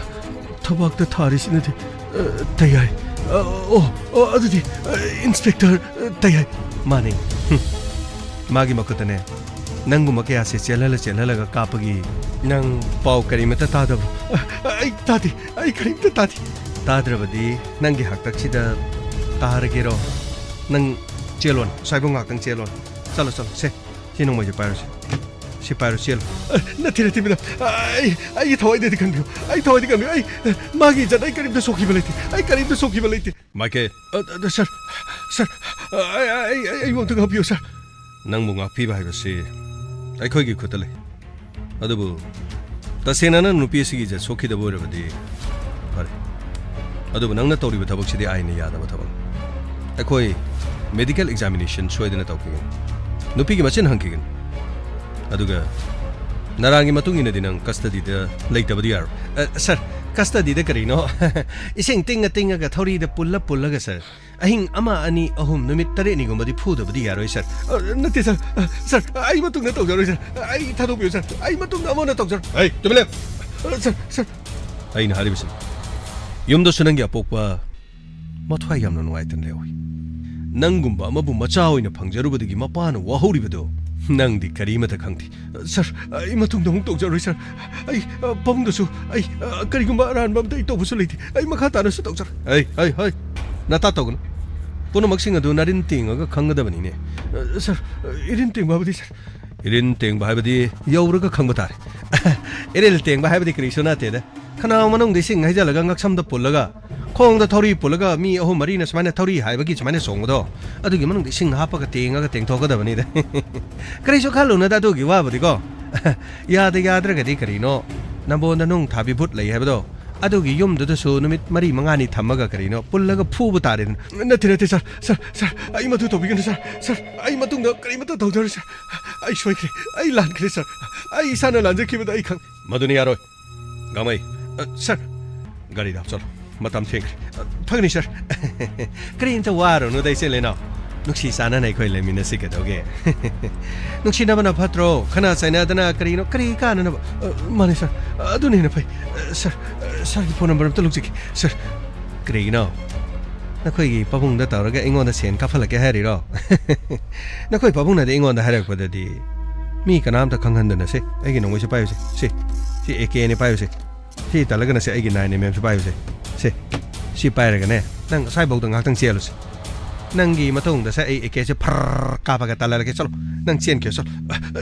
ꯊꯕꯥꯛꯇ ꯊꯥꯔꯤꯁꯤꯅꯗꯤ, ꯑ, ꯇꯌꯥꯏ꯫ ꯑ, ꯑꯣ, ꯑꯣ, ꯑꯗꯨꯗꯤ, ꯑ, ꯏꯟꯁꯄꯦꯛꯇꯔ, ꯑ, ꯇꯌꯥꯏ꯫ ꯃꯥꯅꯦ꯫ ꯍꯨꯝ꯫ ꯃꯥꯒꯤ ꯃꯈꯨꯠꯇꯅꯦ, ꯅꯪꯒꯨꯝꯕ ꯀꯌꯥꯁꯦ ꯆꯦꯜꯍꯜꯂ ꯆꯦꯜꯍꯜꯂꯒ ꯀꯥꯞꯄꯒꯤ ꯅꯪ ꯄꯥꯎ ꯀꯔꯤꯃꯠꯇ ꯇꯥꯗꯕ꯭ꯔꯣ? ꯑ, ꯑꯩ ꯇꯥꯗꯦ꯫ ꯑꯩ ꯀꯔꯤꯝꯇ ꯇꯥꯗꯦ꯫ ꯇꯥꯗ꯭ꯔꯕꯗꯤ ꯅꯪꯒꯤ ꯍꯥꯛꯇꯛꯁꯤꯗ ꯇꯥꯔꯒꯦꯔꯣ? ꯅꯪ ꯆꯦꯜꯂꯣꯅꯦ, ꯁ꯭ꯋꯥꯏꯐꯥꯎ ꯉꯥꯛꯇꯪ ꯆꯦꯜꯂꯣꯅꯦ꯫ ꯆꯠꯂꯣ, ꯆꯠꯂꯣ, ꯁꯦ, ꯁꯤ ꯅꯣꯡꯃꯩꯁꯦ ꯄꯥꯏꯔꯣꯁꯦ꯫ ꯁꯤ ꯄꯥꯏꯔꯣ, ꯆꯦꯜꯂꯣ꯫ ꯑ, ꯅꯠꯇꯦ, ꯅꯠꯇꯦ, ꯃꯦꯗꯥꯝ꯫ ꯑꯩ, ꯑꯩꯒꯤ ꯊꯋꯥꯏꯗꯗꯤ ꯀꯟꯕꯤꯌꯨ꯫ ꯑꯩ ꯊꯋꯥꯏꯗꯤ ꯀꯟꯕꯤꯌꯨ꯫ ꯑꯩ, ꯃꯥꯒꯤ ꯏꯖꯠ ꯑꯩ ꯀꯔꯤꯝꯇ ꯁꯣꯛꯈꯤꯕ ꯂꯩꯇꯦ꯫ ꯑꯩ ꯀꯔꯤꯝꯇ ꯁꯣꯛꯈꯤꯕ ꯂꯩꯇꯦ꯫ ꯃꯥꯏꯀꯦꯜ꯫ ꯑ, ꯑ, ꯁꯥꯔ, ꯁꯥꯔ, ꯑ, ꯑꯩ, ꯑꯩ, ꯑꯩ, ꯑꯩꯕꯨ ꯑꯝꯇ ꯉꯥꯛꯄꯤꯌꯨ, ꯁꯥꯔ꯫ ꯅꯪꯕꯨ ꯉꯥꯛꯄꯤꯕ ꯍꯥꯏꯕꯁꯤ ꯑꯩꯈꯣꯏꯒꯤ ꯈꯨꯠꯇ ꯂꯩ꯫ ꯑꯗꯨꯕꯨ ꯇꯁꯦꯡꯅ ꯅꯪ ꯅꯨꯄꯤ ꯑꯁꯤꯒꯤ ꯏꯖꯠ ꯁꯣꯛꯈꯤꯗꯕ ꯑꯣꯏꯔꯕꯗꯤ ꯐꯔꯦ꯫ ꯑꯗꯨꯕꯨ ꯅꯪꯅ ꯇꯧꯔꯤꯕ ꯊꯕꯛꯁꯤꯗꯤ ꯑꯥꯏꯟꯅ ꯌꯥꯗꯕ ꯊꯕꯛ꯫ ꯑꯩꯈꯣꯏ medical examination ꯁꯣꯏꯗꯅ ꯇꯧꯈꯤꯒꯅꯤ꯫ ꯅꯨꯄꯤꯒꯤ ꯃꯆꯤꯟ ꯍꯪꯈꯤꯒꯅꯤ꯫ ꯑꯗꯨꯒ ꯅꯔꯥꯟꯒꯤ ꯃꯇꯨꯡ ꯏꯟꯅꯗꯤ ꯅꯪ custody ꯗ ꯂꯩꯇꯕꯗꯤ ꯌꯥꯔꯣꯏ꯫ ꯑ, ꯁꯥꯔ, custody ꯗ ꯀꯔꯤꯅꯣ? ꯏꯁꯤꯡ ꯇꯤꯡꯉ ꯇꯤꯡꯉꯒ ꯊꯧꯔꯤꯗ ꯄꯨꯜꯂ ꯄꯨꯜꯂꯒ, ꯁꯥꯔ꯫ ꯑꯍꯤꯡ ꯑꯃ, ꯑꯅꯤ, ꯑꯍꯨꯝ, ꯅꯨꯃꯤꯠ ꯇꯔꯦꯠꯅꯤꯒꯨꯝꯕꯗꯤ ꯐꯨꯗꯕꯗꯤ ꯌꯥꯔꯣꯏ, ꯁꯥꯔ꯫ ꯑ, ꯅꯠꯇꯦ, ꯁꯥꯔ꯫ ꯑ, ꯁꯥꯔ, ꯑꯩ ꯃꯇꯨꯡꯗ ꯇꯧꯖꯔꯣꯏ, ꯁꯥꯔ꯫ ꯑꯩ ꯊꯥꯗꯣꯛꯄꯤꯌꯨ, ꯁꯥꯔ꯫ ꯑꯩ ꯃꯇꯨꯡꯗ ꯑꯃꯨꯛ ꯍꯟꯅ ꯇꯧꯖꯔꯣꯏ꯫ ꯑꯩ, ꯇꯨꯃꯤꯟ ꯂꯩꯌꯨ꯫ ꯑ, ꯁꯥꯔ, ꯁꯥꯔ꯫ ꯑꯩꯅ ꯍꯥꯏꯔꯤꯕꯁꯤ, ꯌꯨꯝꯗꯁꯨ ꯅꯪꯒꯤ ꯑꯄꯣꯛꯄ ꯃꯊ꯭ꯋꯥꯏ ꯌꯥꯝꯅ ꯅꯨꯡꯉꯥꯏꯇꯅ ꯂꯩꯍꯧꯏ꯫ ꯅꯪꯒꯨꯝꯕ ꯑꯃꯕꯨ ꯃꯆꯥ ꯑꯣꯏꯅ ꯐꯪꯖꯔꯨꯕꯗꯒꯤ ꯃꯄꯥꯅ ꯋꯥꯍꯧꯔꯤꯕꯗꯣ ꯅꯪꯗꯤ ꯀꯔꯤꯃꯠꯇ ꯈꯪꯗꯦ꯫ ꯁꯥꯔ, ꯑꯩ ꯃꯇꯨꯡꯗ ꯑꯃꯨꯛ ꯇꯧꯖꯔꯣꯏ, ꯁꯥꯔ꯫ ꯑꯩ, ꯑ, ꯄꯕꯨꯡꯗꯁꯨ ꯑꯩ, ꯑ, ꯀꯔꯤꯒꯨꯝꯕ ꯑꯔꯥꯟꯕ ꯑꯝꯇ ꯑꯩ ꯇꯧꯕꯁꯨ ꯂꯩꯇꯦ꯫ ꯑꯩ ꯃꯈꯥ ꯇꯥꯅꯁꯨ ꯇꯧꯖꯔꯣꯏ꯫ ꯍꯩ, ꯍꯩ, ꯍꯩ! ꯅꯇꯥ ꯇꯧꯒꯅꯨ꯫ ꯄꯨꯝꯅꯃꯛꯁꯤꯡ ꯑꯗꯨ ꯅꯔꯤꯟ ꯇꯦꯡꯉꯒ ꯈꯪꯒꯗꯕꯅꯤꯅꯦ꯫ ꯑ, ꯁꯥꯔ, ꯑ, ꯏꯔꯤꯟ ꯇꯦꯡꯕ ꯍꯥꯏꯕꯗꯤ, ꯁꯥꯔ? ꯏꯔꯤꯟ ꯇꯦꯡꯕ ꯍꯥꯏꯕꯗꯤ ꯌꯧꯔꯒ ꯈꯪꯕ ꯇꯥꯔꯦ꯫ ꯏꯔꯤꯜ ꯇꯦꯡꯕ ꯍꯥꯏꯕꯗꯤ ꯀꯔꯤꯁꯨ ꯅꯠꯇꯦꯗ꯫ ꯈꯅꯥꯎ ꯃꯅꯨꯡꯗ ꯏꯁꯤꯡ ꯍꯩꯖꯤꯜꯂꯒ ꯉꯛꯁꯝꯗ ꯄꯨꯜꯂꯒ, ꯈꯣꯡꯗ ꯊꯧꯔꯤ ꯄꯨꯜꯂꯒ ꯃꯤ ꯑꯍꯨꯝ ꯃꯔꯤꯅ ꯁꯨꯃꯥꯏꯅ ꯊꯧꯔꯤ ꯍꯥꯏꯕꯒꯤ ꯁꯨꯃꯥꯏꯅ ꯆꯣꯡꯕꯗꯣ, ꯑꯗꯨꯒꯤ ꯃꯅꯨꯡꯗ ꯏꯁꯤꯡ ꯍꯥꯞꯄꯒ ꯇꯦꯡꯉꯒ ꯇꯦꯡꯊꯣꯛꯀꯗꯕꯅꯤꯗ꯫ ꯀꯔꯤꯁꯨ ꯈꯜꯂꯨꯅꯨꯗ ꯑꯗꯨꯒꯤ ꯋꯥꯕꯨꯗꯤꯀꯣ꯫ ꯌꯥꯗ ꯌꯥꯗ꯭ꯔꯒꯗꯤ ꯀꯔꯤꯅꯣ, ꯅꯝꯕꯣꯟꯗ ꯅꯨꯡ ꯊꯥꯕꯤ ꯚꯨꯠ ꯂꯩ ꯍꯥꯏꯕꯗꯣ, ꯑꯗꯨꯒꯤ ꯌꯨꯝꯗꯨꯗꯁꯨ ꯅꯨꯃꯤꯠ ꯃꯔꯤ ꯃꯉꯥꯅꯤ ꯊꯝꯃꯒ ꯀꯔꯤꯅꯣ ꯄꯨꯜꯂꯒ ꯐꯨꯕ ꯇꯥꯔꯦꯗꯅ꯫ ꯅꯠꯇꯦ, ꯅꯠꯇꯦ, ꯁꯥꯔ, ꯁꯥꯔ, ꯁꯥꯔ, ꯑꯩ ꯃꯗꯨ ꯇꯧꯕꯤꯒꯅꯨ, ꯁꯥꯔ, ꯁꯥꯔ, ꯑꯩ ꯃꯇꯨꯡꯗ ꯀꯔꯤꯃꯠꯇ ꯇꯧꯖꯔꯣꯏ, ꯁꯥꯔ꯫ ꯑꯩ ꯁꯣꯏꯈ꯭ꯔꯦ, ꯑꯩ ꯂꯥꯟꯈ꯭ꯔꯦ, ꯁꯥꯔ꯫ ꯑꯩ ꯏꯁꯥꯅ ꯂꯥꯟꯖꯈꯤꯕꯗ ꯑꯩ ꯈꯪ- ꯃꯗꯨꯅ ꯌꯥꯔꯣꯏ, ꯒꯥꯡꯃꯩ꯫ ꯑ, ꯁꯥꯔ, ꯒꯥꯔꯤꯗ ꯍꯥꯞꯆꯜꯂꯣ, ꯃꯇꯝ ꯊꯦꯡꯈ꯭ꯔꯦ꯫ ꯑ, ꯐꯒꯅꯤ, ꯁꯥꯔ꯫ ꯀꯔꯤꯝꯇ ꯋꯥꯔꯨꯅꯨꯗ, ꯏꯆꯤꯜ ꯏꯅꯥꯎ꯫ ꯅꯨꯡꯁꯤ ꯆꯥꯟꯅꯅ ꯑꯩꯈꯣꯏ ꯂꯩꯃꯤꯟꯅꯁꯤ ꯀꯩꯗꯧꯒꯦ? ꯅꯨꯡꯁꯤꯅꯕꯅ ꯐꯠꯇ꯭ꯔꯣ? ꯈꯠꯅ ꯆꯩꯅꯗꯅ ꯀꯔꯤꯅꯣ, ꯀꯔꯤ ꯀꯥꯟꯅꯅꯕ? ꯑ, ꯃꯥꯅꯤ, ꯁꯥꯔ, ꯑꯗꯨꯅ ꯍꯦꯟꯅ ꯐꯩ꯫ ꯑ, ꯁꯥꯔ, ꯑ, ꯁꯥꯔꯒꯤ ꯐꯣꯟ ꯅꯝꯕꯔ ꯑꯝꯇ ꯂꯧꯖꯒꯦ, ꯁꯥꯔ꯫ ꯀꯔꯤꯒꯤꯅꯣ? ꯅꯈꯣꯏꯒꯤ ꯄꯥꯕꯨꯡꯗ ꯇꯧꯔꯒ ꯑꯩꯉꯣꯟꯗ ꯁꯦꯟ ꯀꯥꯞꯍꯜꯂꯛꯀꯦ ꯍꯥꯏꯔꯤꯔꯣ? ꯅꯈꯣꯏ ꯄꯥꯕꯨꯡꯅꯗꯤ ꯑꯩꯉꯣꯟꯗ ꯍꯥꯏꯔꯛꯄꯗꯗꯤ, "ꯃꯤ ꯀꯅꯥꯝꯇ ꯈꯪꯍꯟꯗꯅ ꯁꯦ, ꯑꯩꯒꯤ ꯅꯣꯡꯃꯩꯁꯦ ꯄꯥꯏꯌꯨꯁꯦ, ꯁꯦ, ꯁꯤ ꯑꯦ ꯀꯦꯅꯦ, ꯄꯥꯏꯌꯨꯁꯦ, ꯁꯤ ꯇꯜꯂꯒꯅ ꯁꯦ, ꯑꯩꯒꯤ ꯅꯥꯏꯟ ꯑꯦꯝ ꯑꯦꯝꯁꯦ ꯄꯥꯏꯌꯨꯁꯦ, ꯁꯦ, ꯁꯤ ꯄꯥꯏꯔꯒꯅꯦ, ꯅꯪ ꯑꯁ꯭ꯋꯥꯏꯐꯥꯎꯗ ꯉꯥꯏꯍꯥꯛꯇꯪ ꯆꯦꯜꯂꯨꯁꯦ, ꯅꯪꯒꯤ ꯃꯇꯨꯡꯗ ꯁꯦ ꯑꯩ ꯑꯦ ꯀꯦꯁꯦ ꯐꯔ ꯀꯥꯞꯄꯒ ꯇꯥꯜꯂꯛꯑꯒꯦ꯫ ꯆꯠꯂꯣ, ꯅꯪ ꯆꯦꯟꯈꯤꯌꯣ, ꯆꯠꯂꯣ꯫ ꯑ,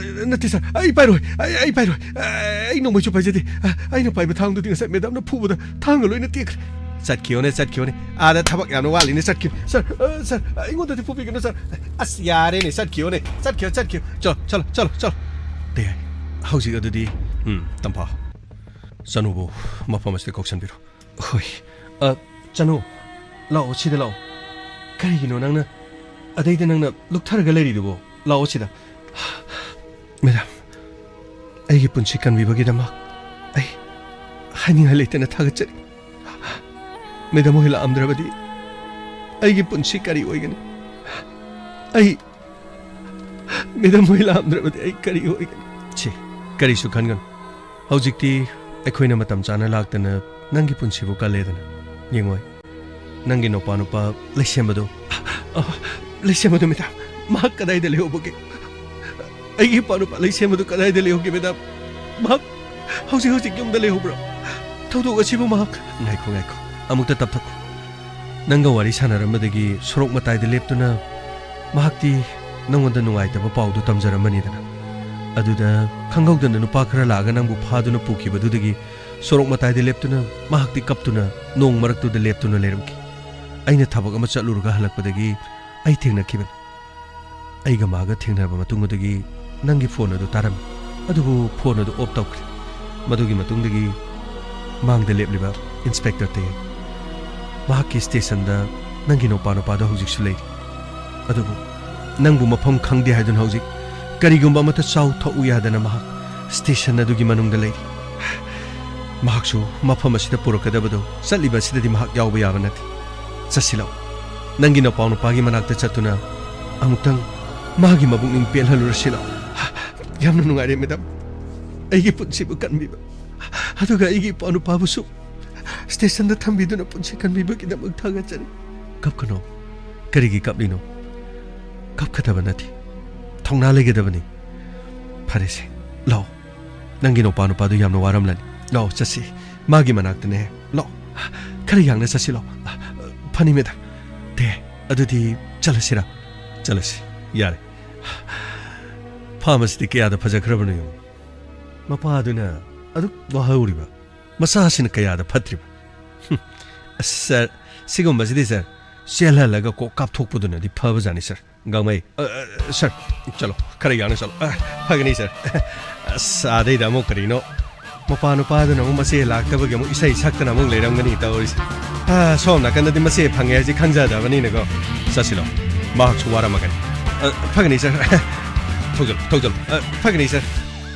ꯅꯠꯇꯦ ꯁꯥꯔ, ꯑꯩ ꯄꯥꯏꯔꯣꯏ, ꯑꯩ, ꯑꯩ ꯄꯥꯏꯔꯣꯏ꯫ ꯑ, ꯑꯩ ꯅꯣꯡꯃꯩꯁꯨ ꯄꯥꯏꯖꯗꯦ꯫ ꯑ, ꯑꯩꯅ ꯄꯥꯏꯕ ꯊꯥꯡꯗꯨꯗꯤ ꯉꯁꯥꯏ ꯃꯦꯗꯥꯝꯅ ꯐꯨꯕꯗ ꯊꯥꯡꯒ ꯂꯣꯏꯅ ꯇꯦꯛꯈ꯭ꯔꯦ꯫ ꯆꯠꯈꯤꯌꯣꯅꯦ, ꯆꯠꯈꯤꯌꯣꯅꯦ꯫ ꯑꯥꯗ ꯊꯕꯛ ꯌꯥꯝꯅ ꯋꯥꯠꯂꯤꯅꯦ, ꯆꯠꯈꯤꯌꯣ꯫ ꯁꯥꯔ, ꯑ, ꯁꯥꯔ, ꯑꯩꯉꯣꯟꯗꯗꯤ ꯐꯨꯕꯤꯒꯅꯨ, ꯁꯥꯔ꯫ ꯑꯁ, ꯌꯥꯔꯦꯅꯦ, ꯆꯠꯈꯤꯌꯣꯅꯦ, ꯆꯠꯈꯤꯌꯣ, ꯆꯠꯈꯤꯌꯣ꯫ ꯆꯠꯂꯣ, ꯆꯠꯂꯣ, ꯆꯠꯂꯣ, ꯆꯠꯂꯣ꯫ ꯇꯦ, ꯍꯧꯖꯤꯛ ꯑꯗꯨꯗꯤ, ꯎꯝ, ꯇꯝꯐꯥ꯫ ꯆꯅꯨꯕꯨ ꯃꯐꯝ ꯑꯁꯤꯗ ꯀꯧꯁꯟꯕꯤꯔꯣ꯫ ꯍꯣꯏ꯫ ꯑ, ꯆꯅꯨ, ꯂꯥꯛꯑꯣ, ꯁꯤꯗ ꯂꯥꯛꯑꯣ꯫ ꯀꯔꯤꯒꯤꯅꯣ ꯅꯪꯅ ꯑꯗꯩꯗ ꯅꯪꯅ ꯂꯨꯞꯊꯔꯒ ꯂꯩꯔꯤꯗꯨꯕꯣ? ꯂꯥꯛꯑꯣ ꯁꯤꯗ꯫ ꯃꯦꯗꯥꯝ, ꯑꯩꯒꯤ ꯄꯨꯟꯁꯤ ꯀꯟꯕꯤꯕꯒꯤꯗꯃꯛ ꯑꯩ ꯍꯥꯏꯅꯤꯡꯉꯥꯏ ꯂꯩꯇꯅ ꯊꯥꯒꯠꯆꯔꯤ꯫ ꯃꯦꯗꯥꯝ ꯍꯣꯏ ꯂꯥꯛꯑꯝꯗ꯭ꯔꯕꯗꯤ ꯑꯩꯒꯤ ꯄꯨꯟꯁꯤ ꯀꯔꯤ ꯑꯣꯏꯒꯅꯤ? ꯑꯩ, ꯃꯦꯗꯥꯝ ꯍꯣꯏ ꯂꯥꯛꯑꯝꯗ꯭ꯔꯕꯗꯤ ꯑꯩ ꯀꯔꯤ ꯑꯣꯏꯒꯅꯤ? ꯁꯤ, ꯀꯔꯤꯁꯨ ꯈꯟꯒꯅꯨ꯫ ꯍꯧꯖꯤꯛꯇꯤ ꯑꯩꯈꯣꯏꯅ ꯃꯇꯝ ꯆꯥꯅ ꯂꯥꯛꯇꯅ ꯅꯪꯒꯤ ꯄꯨꯟꯁꯤꯕꯨ ꯀꯜꯂꯦꯗꯅ꯫ ꯌꯦꯡꯉꯣꯏ, ꯅꯪꯒꯤ ꯅꯨꯄꯥ ꯅꯨꯄꯥ ꯂꯩꯁꯦꯝꯕꯗꯣ, ꯑ, ꯂꯩꯁꯦꯝꯕꯗꯣ, ꯃꯦꯗꯥꯝ, ꯃꯍꯥꯛ ꯀꯗꯥꯏꯗ ꯂꯩꯍꯧꯕꯒꯦ? ꯑꯩꯒꯤ ꯏꯄꯥ ꯅꯨꯄꯥ ꯂꯩꯁꯦꯝꯕꯗꯣ ꯀꯗꯥꯏꯗ ꯂꯩꯍꯧꯒꯦ, ꯃꯦꯗꯥꯝ? ꯃꯍꯥꯛ ꯍꯧꯖꯤꯛ ꯍꯧꯖꯤꯛ ꯌꯨꯝꯗ ꯂꯩꯍꯧꯕ꯭ꯔꯥ? ꯊꯧꯗꯣꯛ ꯑꯁꯤꯕꯨ ꯃꯍꯥꯛ, ꯉꯥꯏꯈꯣ, ꯉꯥꯏꯈꯣ, ꯑꯃꯨꯛꯇ ꯇꯞꯊꯈꯣ꯫ ꯅꯪꯒ ꯋꯥꯔꯤ ꯁꯥꯟꯅꯔꯝꯕꯗꯒꯤ ꯁꯣꯔꯣꯛ ꯃꯇꯥꯏꯗ ꯂꯦꯞꯇꯨꯅ ꯃꯍꯥꯛꯇꯤ ꯅꯪꯉꯣꯟꯗ ꯅꯨꯡꯉꯥꯏꯇꯕ ꯄꯥꯎꯗꯨ ꯇꯝꯖꯔꯝꯃꯅꯤꯗꯅ꯫ ꯑꯗꯨꯗ ꯈꯪꯍꯧꯗꯅ ꯅꯨꯄꯥ ꯈꯔ ꯂꯥꯛꯑꯒ ꯅꯪꯕꯨ ꯐꯥꯗꯨꯅ ꯄꯨꯈꯤꯕꯗꯨꯗꯒꯤ ꯁꯣꯔꯣꯛ ꯃꯇꯥꯏꯗ ꯂꯦꯞꯇꯨꯅ ꯃꯍꯥꯛꯇꯤ ꯀꯞꯇꯨꯅ ꯅꯣꯡ ꯃꯔꯛꯇꯨꯗ ꯂꯦꯞꯇꯨꯅ ꯂꯩꯔꯝꯈꯤ꯫ ꯑꯩꯅ ꯊꯕꯛ ꯑꯃ ꯆꯠꯂꯨꯔꯒ ꯍꯜꯂꯛꯄꯗꯒꯤ ꯑꯩ ꯊꯦꯡꯅꯈꯤꯕꯅꯤ꯫ ꯑꯩꯒ ꯃꯥꯒ ꯊꯦꯡꯅꯔꯕ ꯃꯇꯨꯡꯗꯒꯤ ꯅꯪꯒꯤ ꯐꯣꯟ ꯑꯗꯨ ꯇꯥꯔꯝꯃꯤ, ꯑꯗꯨꯕꯨ ꯐꯣꯟ ꯑꯗꯨ ꯑꯣꯐ ꯇꯧꯈ꯭ꯔꯦ꯫ ꯃꯗꯨꯒꯤ ꯃꯇꯨꯡꯗꯒꯤ ꯃꯥꯡꯗ ꯂꯦꯞꯂꯤꯕ ꯏꯟꯁꯄꯦꯛꯇꯔ ꯇꯌꯦꯡ, ꯃꯍꯥꯛꯀꯤ ꯁ꯭ꯇꯦꯁꯟꯗ ꯅꯪꯒꯤ ꯅꯨꯄꯥ ꯅꯨꯄꯥꯗꯣ ꯍꯧꯖꯤꯛꯁꯨ ꯂꯩꯔꯤ꯫ ꯑꯗꯨꯕꯨ ꯅꯪꯕꯨ ꯃꯐꯝ ꯈꯪꯗꯦ ꯍꯥꯏꯗꯨꯅ ꯍꯧꯖꯤꯛ ꯀꯔꯤꯒꯨꯝꯕ ꯑꯃꯠꯇ ꯆꯥꯎ ꯊꯛꯎ ꯌꯥꯗꯅ ꯃꯍꯥꯛ ꯁ꯭ꯇꯦꯁꯟ ꯑꯗꯨꯒꯤ ꯃꯅꯨꯡꯗ ꯂꯩꯔꯤ꯫ ꯃꯍꯥꯛꯁꯨ ꯃꯐꯝ ꯑꯁꯤꯗ ꯄꯨꯔꯛꯀꯗꯕꯗꯣ ꯆꯠꯂꯤꯕ ꯑꯁꯤꯗꯗꯤ ꯃꯍꯥꯛ ꯌꯥꯎꯕ ꯌꯥꯕ ꯅꯠꯇꯦ꯫ ꯆꯠꯁꯤ ꯂꯥꯛꯑꯣ꯫ ꯅꯪꯒꯤ ꯅꯄꯥꯎ ꯅꯨꯄꯥꯒꯤ ꯃꯅꯥꯛꯇ ꯆꯠꯇꯨꯅ ꯑꯃꯨꯛꯇꯪ ꯃꯥꯒꯤ ꯃꯕꯨꯛꯅꯤꯡ ꯄꯦꯜꯍꯜꯂꯨꯔꯁꯤ ꯂꯥꯛꯑꯣ꯫ ꯌꯥꯝꯅ ꯅꯨꯡꯉꯥꯏꯔꯦ, ꯃꯦꯗꯥꯝ꯫ ꯑꯩꯒꯤ ꯄꯨꯟꯁꯤꯕꯨ ꯀꯟꯕꯤꯕ, ꯑꯗꯨꯒ ꯑꯩꯒꯤ ꯏꯄꯥ ꯅꯨꯄꯥꯕꯨꯁꯨ ꯁ꯭ꯇꯦꯁꯟꯗ ꯊꯝꯕꯤꯗꯨꯅ ꯄꯨꯟꯁꯤ ꯀꯟꯕꯤꯕꯒꯤꯗꯃꯛ ꯊꯥꯒꯠꯆꯔꯤ꯫ ꯀꯞꯀꯅꯣ꯫ ꯀꯔꯤꯒꯤ ꯀꯞꯂꯤꯅꯣ? ꯀꯞꯀꯗꯕ ꯅꯠꯇꯦ꯫ ꯊꯧꯅꯥ ꯂꯩꯒꯗꯕꯅꯤ꯫ ꯐꯔꯦꯁꯦ, ꯂꯥꯛꯑꯣ꯫ ꯅꯪꯒꯤ ꯅꯨꯄꯥ ꯅꯨꯄꯥꯗꯨ ꯌꯥꯝꯅ ꯋꯥꯔꯝꯂꯅꯤ꯫ ꯂꯥꯛꯑꯣ, ꯆꯠꯁꯤ꯫ ꯃꯥꯒꯤ ꯃꯅꯥꯛꯇꯅꯦ꯫ ꯂꯥꯛꯑꯣ꯫ ꯈꯔ ꯌꯥꯡꯅ ꯆꯠꯁꯤ, ꯂꯥꯛꯑꯣ꯫ ꯐꯅꯤ, ꯃꯦꯗꯥꯝ꯫ ꯇꯦ, ꯑꯗꯨꯗꯤ ꯆꯠꯂꯁꯤꯔꯥ? ꯆꯠꯂꯁꯤ꯫ ꯌꯥꯔꯦ꯫ ꯐꯥꯝ ꯑꯁꯤꯗꯤ ꯀꯌꯥꯗ ꯐꯖꯈ꯭ꯔꯕꯅꯣ ꯌꯦꯡꯉꯨ꯫ ꯃꯄꯥꯗꯨꯅ ꯑꯗꯨꯛ ꯋꯥꯍꯧꯔꯤꯕ, ꯃꯆꯥꯁꯤꯅ ꯀꯌꯥꯗ ꯐꯠꯇ꯭ꯔꯤꯕ꯫ ꯍꯨꯝ, ꯑꯁ, ꯁꯥꯔ, ꯁꯤꯒꯨꯝꯕꯁꯤꯗꯤ, ꯁꯥꯔ, ꯆꯦꯜꯍꯜꯂꯒ ꯀꯣꯛ ꯀꯥꯞꯊꯣꯛꯄꯗꯨꯅꯗꯤ ꯐꯕꯖꯥꯠꯅꯤ, ꯁꯥꯔ꯫ ꯒꯥꯡꯃꯩ, ꯑ, ꯑ, ꯁꯥꯔ, ꯆꯠꯂꯣ, ꯈꯔ ꯌꯥꯡꯅ ꯆꯠꯂꯣ꯫ ꯑ, ꯐꯒꯅꯤ, ꯁꯥꯔ꯫ ꯑꯁ, ꯑꯥꯗꯩꯗ ꯑꯃꯨꯛ ꯀꯔꯤꯅꯣ, ꯃꯄꯥ ꯅꯨꯄꯥꯗꯨꯅ ꯑꯃꯨꯛ ꯃꯆꯦ ꯂꯥꯛꯇꯕꯒꯤ ꯑꯃꯨꯛ ꯏꯁꯩ ꯁꯛꯇꯅ ꯑꯃꯨꯛ ꯂꯩꯔꯝꯒꯅꯤ ꯇꯧꯔꯤꯁꯦ꯫ ꯑ, ꯁꯣꯝ ꯅꯥꯀꯟꯗꯗꯤ ꯃꯆꯦ ꯐꯪꯉꯦ ꯍꯥꯏꯁꯤ ꯈꯪꯖꯗꯕꯅꯤꯅꯀꯣ꯫ ꯆꯠꯁꯤꯂꯣ, ꯃꯍꯥꯛꯁꯨ ꯋꯥꯔꯝꯃꯒꯅꯤ꯫ ꯑ, ꯐꯒꯅꯤ, ꯁꯥꯔ꯫ ꯊꯧꯖꯜꯂꯨ, ꯊꯧꯖꯜꯂꯨ꯫ ꯑ, ꯐꯒꯅꯤ, ꯁꯥꯔ꯫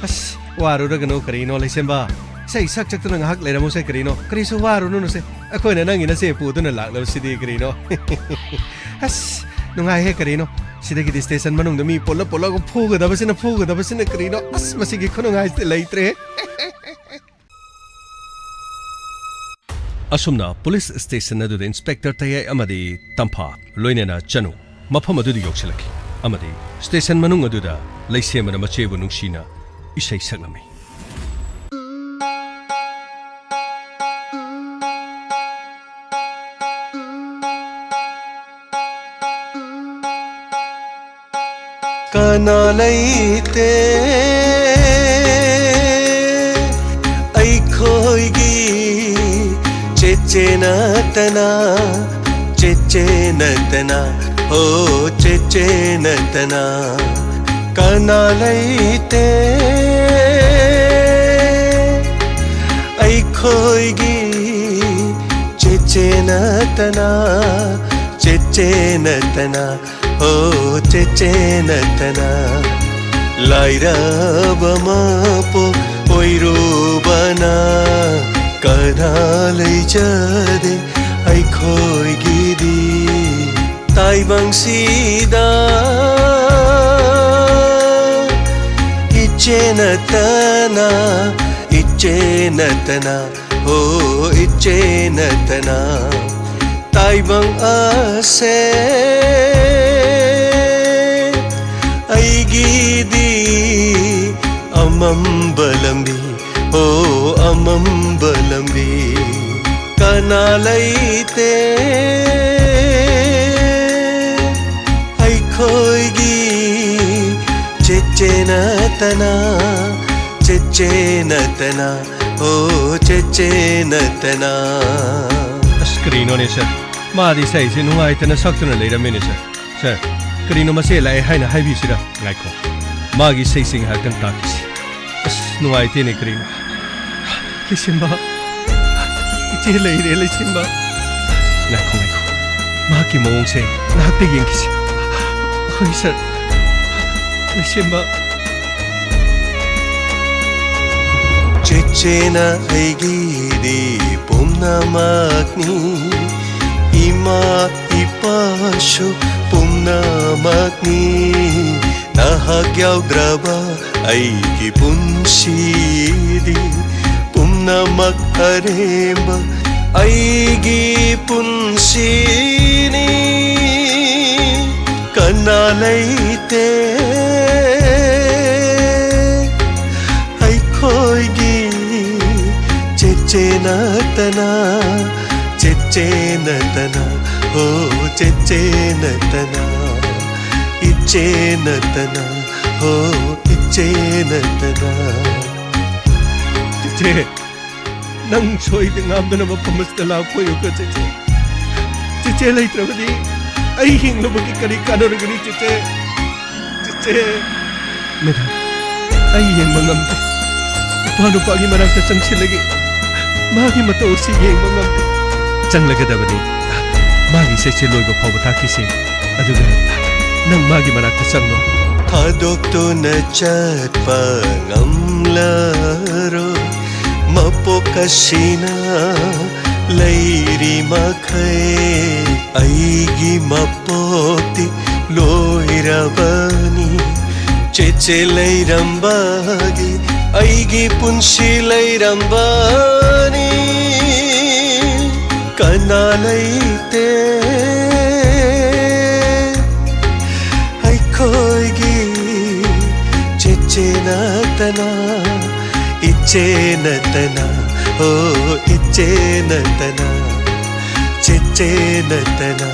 ꯑꯁ, ꯋꯥꯔꯨꯔꯒꯅꯨ ꯀꯔꯤꯅꯣ, ꯂꯩꯁꯦꯝꯕ꯫ ꯏꯁꯩ ꯁꯛ ꯁꯛꯇꯅ ꯉꯥꯏꯍꯥꯛ ꯂꯩꯔꯝꯃꯨꯁꯦ ꯀꯔꯤꯅꯣ꯫ ꯀꯔꯤꯁꯨ ꯋꯥꯔꯨꯅꯨꯅꯨꯁꯦ꯫ ꯑꯩꯈꯣꯏꯅ ꯅꯪꯒꯤ ꯅꯆꯦ ꯄꯨꯗꯨꯅ ꯂꯥꯛꯂꯕꯁꯤꯗꯤ ꯀꯔꯤꯅꯣ꯫ ꯑꯁ, ꯅꯨꯡꯉꯥꯏꯍꯦ ꯀꯔꯤꯅꯣ꯫ ꯁꯤꯗꯒꯤꯗꯤ ꯁ꯭ꯇꯦꯁꯟ ꯃꯅꯨꯡꯗ ꯃꯤ ꯄꯨꯜꯂ ꯄꯨꯜꯂꯒ ꯐꯨꯒꯗꯕꯁꯤꯅ ꯐꯨꯒꯗꯕꯁꯤꯅ ꯀꯔꯤꯅꯣ꯫ ꯑꯁ, ꯃꯁꯤꯒꯤ ꯈꯨꯅꯨꯡꯉꯥꯏꯁꯤꯗꯤ ꯂꯩꯇ꯭ꯔꯦ꯫ ꯑꯁꯨꯝꯅ ꯄꯨꯂꯤꯁ ꯁ꯭ꯇꯦꯁꯟ ꯑꯗꯨꯗ ꯏꯟꯁꯄꯦꯛꯇꯔ ꯇꯌꯥꯏ ꯑꯃꯗꯤ ꯇꯝꯐꯥ, ꯂꯣꯏꯅꯅ ꯆꯅꯨ, ꯃꯐꯝ ꯑꯗꯨꯗ ꯌꯧꯁꯤꯜꯂꯛꯈꯤ ꯑꯃꯗꯤ ꯁ꯭ꯇꯦꯁꯟ ꯃꯅꯨꯡ ꯑꯗꯨꯗ ꯂꯩꯁꯦꯝꯕꯅ ꯃꯆꯦꯕꯨ ꯅꯨꯡꯁꯤꯅ ꯏꯁꯩ ꯁꯛꯂꯝꯃꯤ꯫ ꯀꯅꯥ ꯂꯩꯇꯦ ꯑꯩꯈꯣꯏꯒꯤ ꯆꯦꯆꯦ ꯅꯠꯇꯅ, ꯆꯦꯆꯦ ꯅꯠꯇꯅ, ꯍꯣ ꯆꯦꯆꯦ ꯅꯠꯇꯅ꯫ ꯀꯅꯥ ꯂꯩꯇꯦ ꯑꯩꯈꯣꯏꯒꯤ ꯆꯦꯆꯦ ꯅꯠꯇꯅ, ꯆꯦꯆꯦ ꯅꯠꯇꯅ, ꯍꯣ ꯆꯦꯆꯦ ꯅꯠꯇꯅ꯫ ꯂꯥꯏꯔꯕ ꯃꯄꯣꯛ ꯑꯣꯏꯔꯨꯕꯅ ꯀꯅꯥ ꯂꯩꯖꯗꯦ ꯑꯩꯈꯣꯏꯒꯤꯗꯤ꯫ ꯇꯥꯏꯕꯪꯁꯤꯗ ꯏꯆꯦ ꯅꯠꯇꯅ, ꯏꯆꯦ ꯅꯠꯇꯅ, ꯍꯣ ꯏꯆꯦ ꯅꯠꯇꯅ꯫ ꯇꯥꯏꯕꯪ ꯑꯁꯦ ꯑꯩꯒꯤꯗꯤ ꯑꯃꯝꯕ ꯂꯝꯕꯤ, ꯍꯣ ꯑꯃꯝꯕ ꯂꯝꯕꯤ꯫ ꯀꯅꯥ ꯂꯩꯇꯦ ꯑꯩꯈꯣꯏꯒꯤ ꯆꯦꯆꯦ ꯅꯠꯇꯅ, ꯆꯦꯆꯦ ꯅꯠꯇꯅ, ꯑꯣ ꯆꯦꯆꯦ ꯅꯠꯇꯅ꯫ ꯑꯁ, ꯀꯔꯤꯅꯣꯅꯦ ꯁꯥꯔ? ꯃꯥꯗꯤ ꯏꯁꯩꯁꯦ ꯅꯨꯡꯉꯥꯏꯇꯅ ꯁꯛꯇꯨꯅ ꯂꯩꯔꯝꯃꯦꯅꯦ ꯁꯥꯔ꯫ ꯁꯥꯔ, ꯀꯔꯤꯅꯣ ꯃꯆꯦ ꯂꯥꯛꯑꯦ ꯍꯥꯏꯅ ꯍꯥꯏꯕꯤꯁꯤꯔꯥ? ꯉꯥꯏꯈꯣ, ꯃꯥꯒꯤ ꯏꯁꯩꯁꯦ ꯉꯥꯏꯍꯥꯛꯇꯪ ꯇꯥꯈꯤꯁꯤ꯫ ꯑꯁ, ꯅꯨꯡꯉꯥꯏꯇꯦꯅꯦ ꯀꯔꯤꯅꯣ꯫ ꯂꯩꯁꯦꯝꯕ, ꯏꯆꯦ ꯂꯩꯔꯦ, ꯂꯩꯁꯦꯝꯕ꯫ ꯉꯥꯏꯈꯣ, ꯉꯥꯏꯈꯣ꯫ ꯃꯍꯥꯛꯀꯤ ꯃꯑꯣꯡꯁꯦ ꯉꯥꯏꯍꯥꯛꯇ ꯌꯦꯡꯈꯤꯁꯤ꯫ ꯍꯣꯏ, ꯁꯥꯔ꯫ ꯂꯩꯁꯦꯝꯕ꯫ ꯆꯦꯆꯦꯅ ꯑꯩꯒꯤꯗꯤ ꯄꯨꯝꯅꯃꯛꯅꯤ, ꯏꯃꯥ ꯏꯄꯥꯁꯨ ꯄꯨꯝꯅꯃꯛꯅꯤ꯫ ꯅꯍꯥꯛ ꯌꯥꯎꯗ꯭ꯔꯕ ꯑꯩꯒꯤ ꯄꯨꯟꯁꯤꯗꯤ ꯄꯨꯝꯅꯃꯛ ꯑꯔꯦꯝꯕ ꯑꯩꯒꯤ ꯄꯨꯟꯁꯤꯅꯤ꯫ ꯀꯅꯥ ꯂꯩꯇꯦ ꯑꯩꯈꯣꯏꯒꯤ ꯆꯦꯆꯦ ꯅꯠꯇꯅ, ꯆꯦꯆꯦ ꯅꯠꯇꯅ, ꯍꯣ ꯆꯦꯆꯦ ꯅꯠꯇꯅ, ꯏꯆꯦ ꯅꯠꯇꯅ, ꯍꯣ ꯏꯆꯦ ꯅꯠꯇꯅ꯫ ꯆꯦꯆꯦ, ꯅꯪ ꯁꯣꯏꯗ ꯉꯥꯝꯗꯅ ꯃꯐꯝ ꯑꯁꯤꯗ ꯂꯥꯛꯄ ꯑꯣꯏꯌꯨꯀꯣ, ꯆꯦꯆꯦ꯫ ꯆꯦꯆꯦ ꯂꯩꯇ꯭ꯔꯕꯗꯤ ꯑꯩ ꯍꯤꯡꯂꯨꯕꯒꯤ ꯀꯔꯤ ꯀꯥꯟꯅꯔꯒꯅꯤ, ꯆꯦꯆꯦ? ꯆꯦꯆꯦ꯫ ꯃꯦꯗꯥꯝ, ꯑꯩ ꯌꯦꯡꯕ ꯉꯝꯗꯦ꯫ ꯏꯄꯥ ꯅꯨꯄꯥꯒꯤ ꯃꯅꯥꯛꯇ ꯆꯪꯁꯤꯜꯂꯒꯦ꯫ ꯃꯥꯒꯤ ꯃꯇꯧ ꯑꯁꯤ ꯌꯦꯡꯕ ꯉꯝꯗꯦ꯫ ꯆꯪꯂꯒꯗꯕꯅꯤ꯫ ꯃꯥꯒꯤ ꯏꯁꯩꯁꯦ ꯂꯣꯏꯕ ꯐꯥꯎꯕ ꯇꯥꯛꯈꯤꯁꯦ꯫ ꯑꯗꯨꯒ ꯅꯪ ꯃꯥꯒꯤ ꯃꯅꯥꯛꯇ ꯆꯪꯂꯣ꯫ ꯊꯥꯗꯣꯛꯇꯨꯅ ꯆꯠꯄ ꯉꯝꯂꯔꯣꯏ꯫ ꯃꯄꯣꯛ ꯑꯁꯤꯅ ꯂꯩꯔꯤ ꯃꯈꯩ ꯑꯩꯒꯤ ꯃꯄꯣꯛꯇꯤ ꯂꯣꯏꯔꯕꯅꯤ꯫ ꯆꯦꯆꯦ ꯂꯩꯔꯝꯕꯒꯤ ꯑꯩꯒꯤ ꯄꯨꯟꯁꯤ ꯂꯩꯔꯝꯕꯅꯤ꯫ ꯀꯅꯥ ꯂꯩꯇꯦ ꯑꯩꯈꯣꯏꯒꯤ ꯆꯦꯆꯦ ꯅꯠꯇꯅ, ꯏꯆꯦ ꯅꯠꯇꯅ, ꯑꯣ ꯏꯆꯦ ꯅꯠꯇꯅ, ꯆꯦꯆꯦ ꯅꯠꯇꯅ,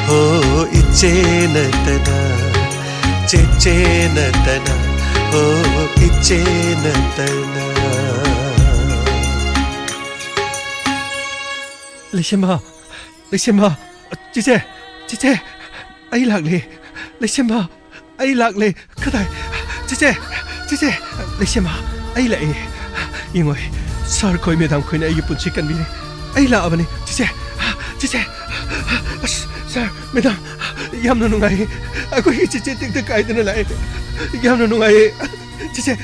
ꯍꯣ ꯏꯆꯦ ꯅꯠꯇꯅ, ꯆꯦꯆꯦ ꯅꯠꯇꯅ, ꯍꯣ ꯏꯆꯦ ꯅꯠꯇꯅ꯫ ꯂꯩꯁꯦꯝꯕ, ꯂꯩꯁꯦꯝꯕ, ꯆꯦꯆꯦ, ꯆꯦꯆꯦ, ꯑꯩ ꯂꯥꯛꯂꯦ꯫ ꯂꯩꯁꯦꯝꯕ, ꯑꯩ ꯂꯥꯛꯂꯦ꯫ ꯀꯗꯥꯏ? ꯆꯦꯆꯦ, ꯆꯦꯆꯦ, ꯂꯩꯁꯦꯝꯕ, ꯑꯩ ꯂꯥꯛꯑꯦ꯫ ꯌꯦꯡꯉꯣ, ꯁꯥꯔ ꯈꯣꯏ, ꯃꯦꯗꯥꯝ ꯈꯣꯏꯅ ꯑꯩꯒꯤ ꯄꯨꯟꯁꯤ ꯀꯟꯕꯤꯔꯦ꯫ ꯑꯩ ꯂꯥꯛꯑꯕꯅꯤ꯫ ꯆꯦꯆꯦ, ꯆꯦꯆꯦ, ꯑꯁ, ꯁꯥꯔ, ꯃꯦꯗꯥꯝ, ꯌꯥꯝꯅ ꯅꯨꯡꯉꯥꯏꯌꯦ꯫ ꯑꯩꯈꯣꯏꯒꯤ ꯆꯦꯆꯦ ꯇꯦꯛꯇ ꯀꯥꯏꯗꯅ ꯂꯥꯛꯑꯦ꯫ ꯌꯥꯝꯅ ꯅꯨꯡꯉꯥꯏꯌꯦ꯫ ꯆꯦꯆꯦ,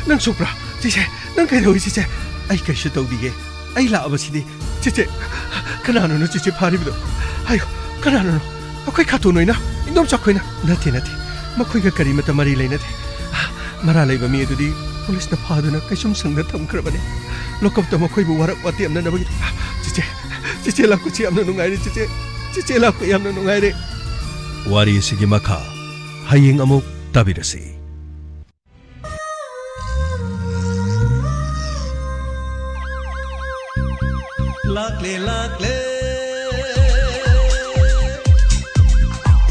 ꯅꯪ ꯁꯣꯛꯄ꯭ꯔꯥ? ꯆꯦꯆꯦ, ꯅꯪ ꯀꯩꯗꯧꯏ, ꯆꯦꯆꯦ? ꯑꯩ ꯀꯩꯁꯨ ꯇꯧꯗꯤꯌꯦ꯫ ꯑꯩ ꯂꯥꯛꯑꯕꯁꯤꯗꯤ꯫ ꯆꯦꯆꯦ, ꯀꯅꯥꯅꯣꯅꯣ ꯆꯦꯆꯦ ꯐꯥꯔꯤꯕꯗꯣ? ꯍꯥꯏꯌꯨ, ꯀꯅꯥꯅꯣꯅꯣ? ꯑꯩꯈꯣꯏ ꯈꯥꯇꯣꯟ ꯍꯣꯏꯅ? ꯏꯟꯗꯣꯝꯆꯥ ꯈꯣꯏꯅ? ꯅꯠꯇꯦ, ꯅꯠꯇꯦ꯫ ꯃꯈꯣꯏꯒ ꯀꯔꯤꯃꯠꯇ ꯃꯔꯤ ꯂꯩꯅꯗꯦ꯫ ꯃꯔꯥ ꯂꯩꯕ ꯃꯤ ꯑꯗꯨꯗꯤ ꯄꯨꯂꯤꯁꯅ ꯐꯥꯗꯨꯅ ꯀꯩꯁꯨꯝ ꯁꯪꯗ ꯊꯝꯈ꯭ꯔꯕꯅꯤ꯫ ꯂꯣꯀꯞꯇ ꯃꯈꯣꯏꯕꯨ ꯋꯥꯔꯛ ꯋꯥꯇꯦꯝꯅꯅꯕꯒꯤ꯫ ꯆꯦꯆꯦ, ꯆꯦꯆꯦ ꯂꯥꯛꯄꯁꯤ ꯌꯥꯝꯅ ꯅꯨꯡꯉꯥꯏꯔꯦ, ꯆꯦꯆꯦ꯫ ꯆꯦꯆꯦ ꯂꯥꯛꯄ ꯌꯥꯝꯅ ꯅꯨꯡꯉꯥꯏꯔꯦ꯫ ꯋꯥꯔꯤ ꯑꯁꯤꯒꯤ ꯃꯈꯥ ꯍꯌꯦꯡ ꯑꯃꯨꯛ ꯇꯥꯕꯤꯔꯁꯤ꯫ ꯂꯥꯛꯂꯦ, ꯂꯥꯛꯂꯦ,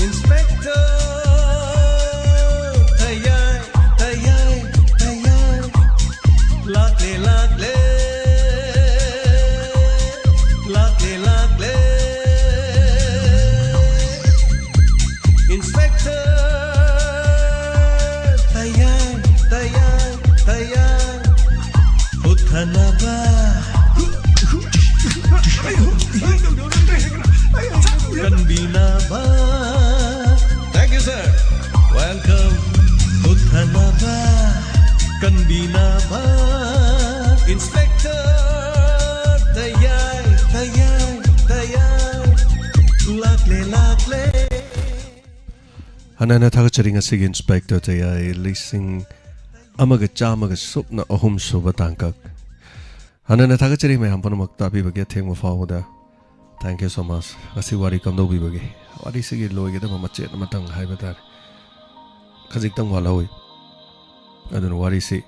Inspector ꯊꯌꯥꯏ, ꯊꯌꯥꯏ, ꯊꯌꯥꯏ꯫ ꯂꯥꯛꯂꯦ, ꯂꯥꯛꯂꯦ, ꯂꯥꯛꯂꯦ, ꯂꯥꯛꯂꯦ, Inspector ꯊꯌꯥꯏ, ꯊꯌꯥꯏ, ꯊꯌꯥꯏ꯫ ꯍꯨꯠꯊꯅꯕ ꯀꯟꯕꯤꯅꯕ꯫ Thank you, sir. Welcome. ꯍꯨꯠꯊꯅꯕ ꯀꯟꯕꯤꯅꯕ Inspector ꯊꯌꯥꯏ, ꯊꯌꯥꯏ, ꯊꯌꯥꯏ꯫ ꯂꯥꯛꯂꯦ, ꯂꯥꯛꯂꯦ꯫ ꯍꯥꯟꯅꯅ ꯊꯥꯒꯠꯆꯔꯤ ꯉꯁꯤꯒꯤ Inspector ꯊꯌꯥꯏ ꯂꯤꯁꯤꯡ ꯑꯃꯒ ꯆꯥꯝꯃꯒ ꯁꯨꯞꯅ ꯑꯍꯨꯝ ꯁꯨꯕ ꯇꯥꯡꯀꯛ꯫ ꯍꯥꯟꯅꯅ ꯊꯥꯒꯠꯆꯔꯤ ꯃꯌꯥꯝ ꯄꯨꯝꯅꯃꯛ ꯇꯥꯕꯤꯕꯒꯤ ꯑꯊꯦꯡꯕ ꯐꯥꯎꯕꯗ꯫ Thank you so much. ꯉꯁꯤ ꯋꯥꯔꯤ ꯀꯝꯗꯧꯕꯤꯕꯒꯦ? ꯋꯥꯔꯤꯁꯤꯒꯤ ꯂꯣꯏꯒꯗꯕ ꯃꯆꯦꯠ ꯑꯃꯇꯪ ꯍꯥꯏꯕ ꯇꯥꯔꯦ꯫ ꯈꯖꯤꯛꯇꯪ ꯋꯥꯠꯍꯧꯋꯤ꯫ ꯑꯗꯨꯅ ꯋꯥꯔꯤꯁꯤ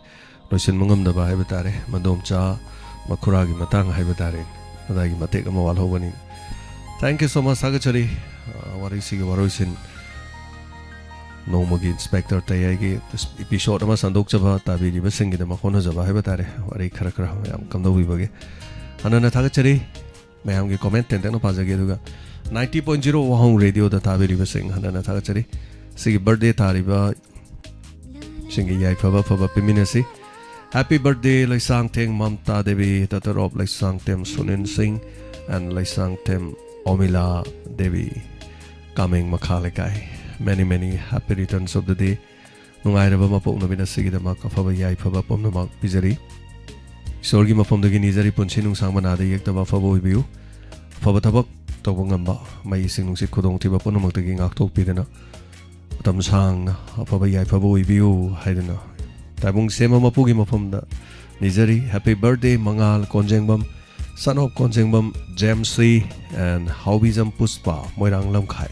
ꯂꯣꯏꯁꯤꯟꯕ ꯉꯝꯗꯕ ꯍꯥꯏꯕ ꯇꯥꯔꯦ꯫ ꯃꯗꯣꯝꯆꯥ ꯃꯈꯨꯔꯥꯒꯤ ꯃꯇꯥꯡ ꯍꯥꯏꯕ ꯇꯥꯔꯦ꯫ ꯑꯗꯥꯏꯒꯤ ꯃꯇꯦꯛ ꯑꯃ ꯋꯥꯠꯍꯧꯕꯅꯤ꯫ Thank you so much. ꯊꯥꯒꯠꯆꯔꯤ꯫ ꯑ, ꯋꯥꯔꯤꯁꯤꯒꯤ ꯋꯥꯔꯣꯏꯁꯤꯟ ꯅꯣꯡꯃꯒꯤ ꯏꯟꯁꯄꯦꯛꯇꯔ ꯇꯌꯥꯏꯒꯤ ꯏꯄꯤꯁꯣꯠ ꯑꯃ ꯁꯟꯗꯣꯛꯆꯕ, ꯇꯥꯕꯤꯔꯤꯕꯁꯤꯡꯒꯤꯗꯃꯛ ꯍꯣꯠꯅꯖꯕ ꯍꯥꯏꯕ ꯇꯥꯔꯦ꯫ ꯋꯥꯔꯤ ꯈꯔ ꯈꯔ ꯃꯌꯥꯝ ꯀꯝꯗꯧꯕꯤꯕꯒꯦ? ꯍꯥꯟꯅꯅ ꯊꯥꯒꯠꯆꯔꯤ꯫ ꯃꯌꯥꯝꯒꯤ ꯀꯣꯃꯦꯟ ꯇꯦꯟꯇꯛꯅ ꯄꯥꯖꯒꯦ, ꯑꯗꯨꯒ ninety point zero ꯋꯥꯍꯣꯡ ꯔꯦꯗꯤꯑꯣꯗ ꯇꯥꯕꯤꯔꯤꯕꯁꯤꯡ ꯍꯟꯅꯅ ꯊꯥꯒꯠꯆꯔꯤ꯫ ꯁꯤꯒꯤ ꯕꯔꯊꯗꯦ ꯊꯥꯔꯤꯕ ꯁꯤꯡꯒꯤ ꯌꯥꯏꯐꯕ ꯑꯐꯕ ꯄꯤꯃꯤꯟꯅꯁꯤ꯫ Happy birthday Leishangthem Mamta Devi, daughter of Leishangthem Sunil ꯁꯤꯡ and ꯂꯩꯁꯥꯡꯊꯦꯝ ꯑꯣꯃꯤꯂꯥ ꯗꯦꯕꯤ, ꯀꯥꯃꯦꯡ ꯃꯈꯥ ꯂꯩꯀꯥꯏ꯫ Many many happy returns of the day꯫ ꯅꯨꯡꯉꯥꯏꯔꯕ ꯃꯄꯣꯛ ꯅꯨꯃꯤꯠ ꯑꯁꯤꯒꯤꯗꯃꯛ ꯑꯐꯕ ꯌꯥꯏꯐꯕ ꯄꯨꯝꯅꯃꯛ ꯄꯤꯖꯔꯤ꯫ ꯏꯁꯣꯔꯒꯤ ꯃꯐꯝꯗꯒꯤ ꯅꯤꯖꯔꯤ, ꯄꯨꯟꯁꯤ ꯅꯨꯡꯁꯥꯡꯕ, ꯅꯥꯗ ꯌꯦꯛꯇꯕ, ꯑꯐꯕ ꯑꯣꯏꯕꯤꯌꯨ꯫ ꯑꯐꯕ ꯊꯕꯛ ꯇꯧꯕ ꯉꯝꯕ, ꯃꯩ ꯏꯁꯤꯡ ꯅꯨꯡꯁꯤꯠ ꯈꯨꯗꯣꯡꯊꯤꯕ ꯄꯨꯝꯅꯃꯛꯇꯒꯤ ꯉꯥꯛꯊꯣꯛꯄꯤꯗꯅ ꯃꯇꯝ ꯁꯥꯡꯅ ꯑꯐꯕ ꯌꯥꯏꯐꯕ ꯑꯣꯏꯕꯤꯌꯨ ꯍꯥꯏꯗꯨꯅ ꯇꯥꯏꯕꯪ ꯁꯦꯝꯕ ꯃꯄꯨꯒꯤ ꯃꯐꯝꯗ ꯅꯤꯖꯔꯤ꯫ Happy birthday ꯃꯉꯥꯜ ꯀꯣꯟꯖꯦꯡꯕꯝ, son of ꯀꯣꯟꯖꯦꯡꯕꯝ ꯖꯦꯝꯁꯤ and ꯍꯥꯎꯕꯤꯖꯝ Pushpa, Moirang Lamkhai.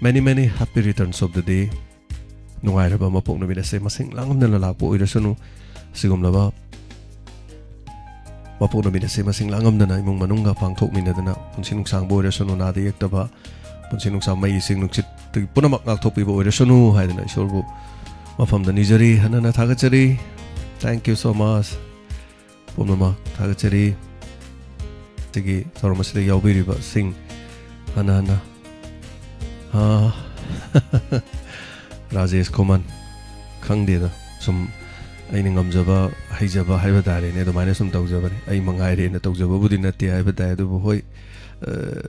Many many happy returns of the day꯫ ꯅꯨꯡꯉꯥꯏꯔꯕ ꯃꯄꯣꯛ ꯅꯨꯃꯤꯠ ꯑꯁꯦ ꯃꯁꯤꯡ ꯂꯥꯡꯉꯝꯗꯅ ꯂꯥꯛꯄ ꯑꯣꯏꯔꯁꯅꯨ꯫ ꯑꯁꯤꯒꯨꯝꯂꯕ ꯃꯄꯣꯛ ꯅꯨꯃꯤꯠ ꯑꯁꯦ ꯃꯁꯤꯡ ꯂꯥꯡꯉꯝꯗꯅ ꯏꯃꯨꯡ ꯃꯅꯨꯡꯒ ꯄꯥꯡꯊꯣꯛꯃꯤꯟꯅꯗꯅ ꯄꯨꯟꯁꯤ ꯅꯨꯡꯁꯥꯡꯕ ꯑꯣꯏꯔꯁꯅꯨ, ꯅꯥꯗ ꯌꯦꯛꯇꯕ, ꯄꯨꯟꯁꯤ ꯅꯨꯡꯁꯥꯡ ꯃꯩ ꯏꯁꯤꯡ ꯅꯨꯡꯁꯤꯠꯇꯒꯤ ꯄꯨꯝꯅꯃꯛ ꯉꯥꯛꯊꯣꯛꯄꯤꯕ ꯑꯣꯏꯔꯁꯅꯨ ꯍꯥꯏꯗꯅ ꯏꯁꯣꯔꯕꯨ ꯃꯐꯝꯗ ꯅꯤꯖꯔꯤ, ꯍꯟꯅ ꯍꯟꯅ ꯊꯥꯒꯠꯆꯔꯤ꯫ Thank you so much꯫ ꯄꯨꯝꯅꯃꯛ ꯊꯥꯒꯠꯆꯔꯤ꯫ ꯁꯤꯒꯤ ꯊꯧꯔꯝ ꯑꯁꯤꯗ ꯌꯥꯎꯕꯤꯔꯤꯕꯁꯤꯡ ꯍꯟꯅ ꯍꯟꯅ, ꯑꯥ, ꯔꯥꯖꯦꯁ ꯈꯨꯃꯟ, ꯈꯪꯗꯦꯗ, ꯁꯨꯝ ꯑꯩꯅ ꯉꯝꯖꯕ, ꯍꯩꯖꯕ ꯍꯥꯏꯕ ꯇꯥꯔꯦꯅꯦ, ꯑꯗꯨꯃꯥꯏꯅ ꯁꯨꯝ ꯇꯧꯖꯕꯅꯤ꯫ ꯑꯩ ꯃꯉꯥꯏꯔꯦꯅ ꯇꯧꯖꯕꯕꯨꯗꯤ ꯅꯠꯇꯦ ꯍꯥꯏꯕ ꯇꯥꯏ, ꯑꯗꯨꯕꯨ ꯍꯣꯏ, ꯑ,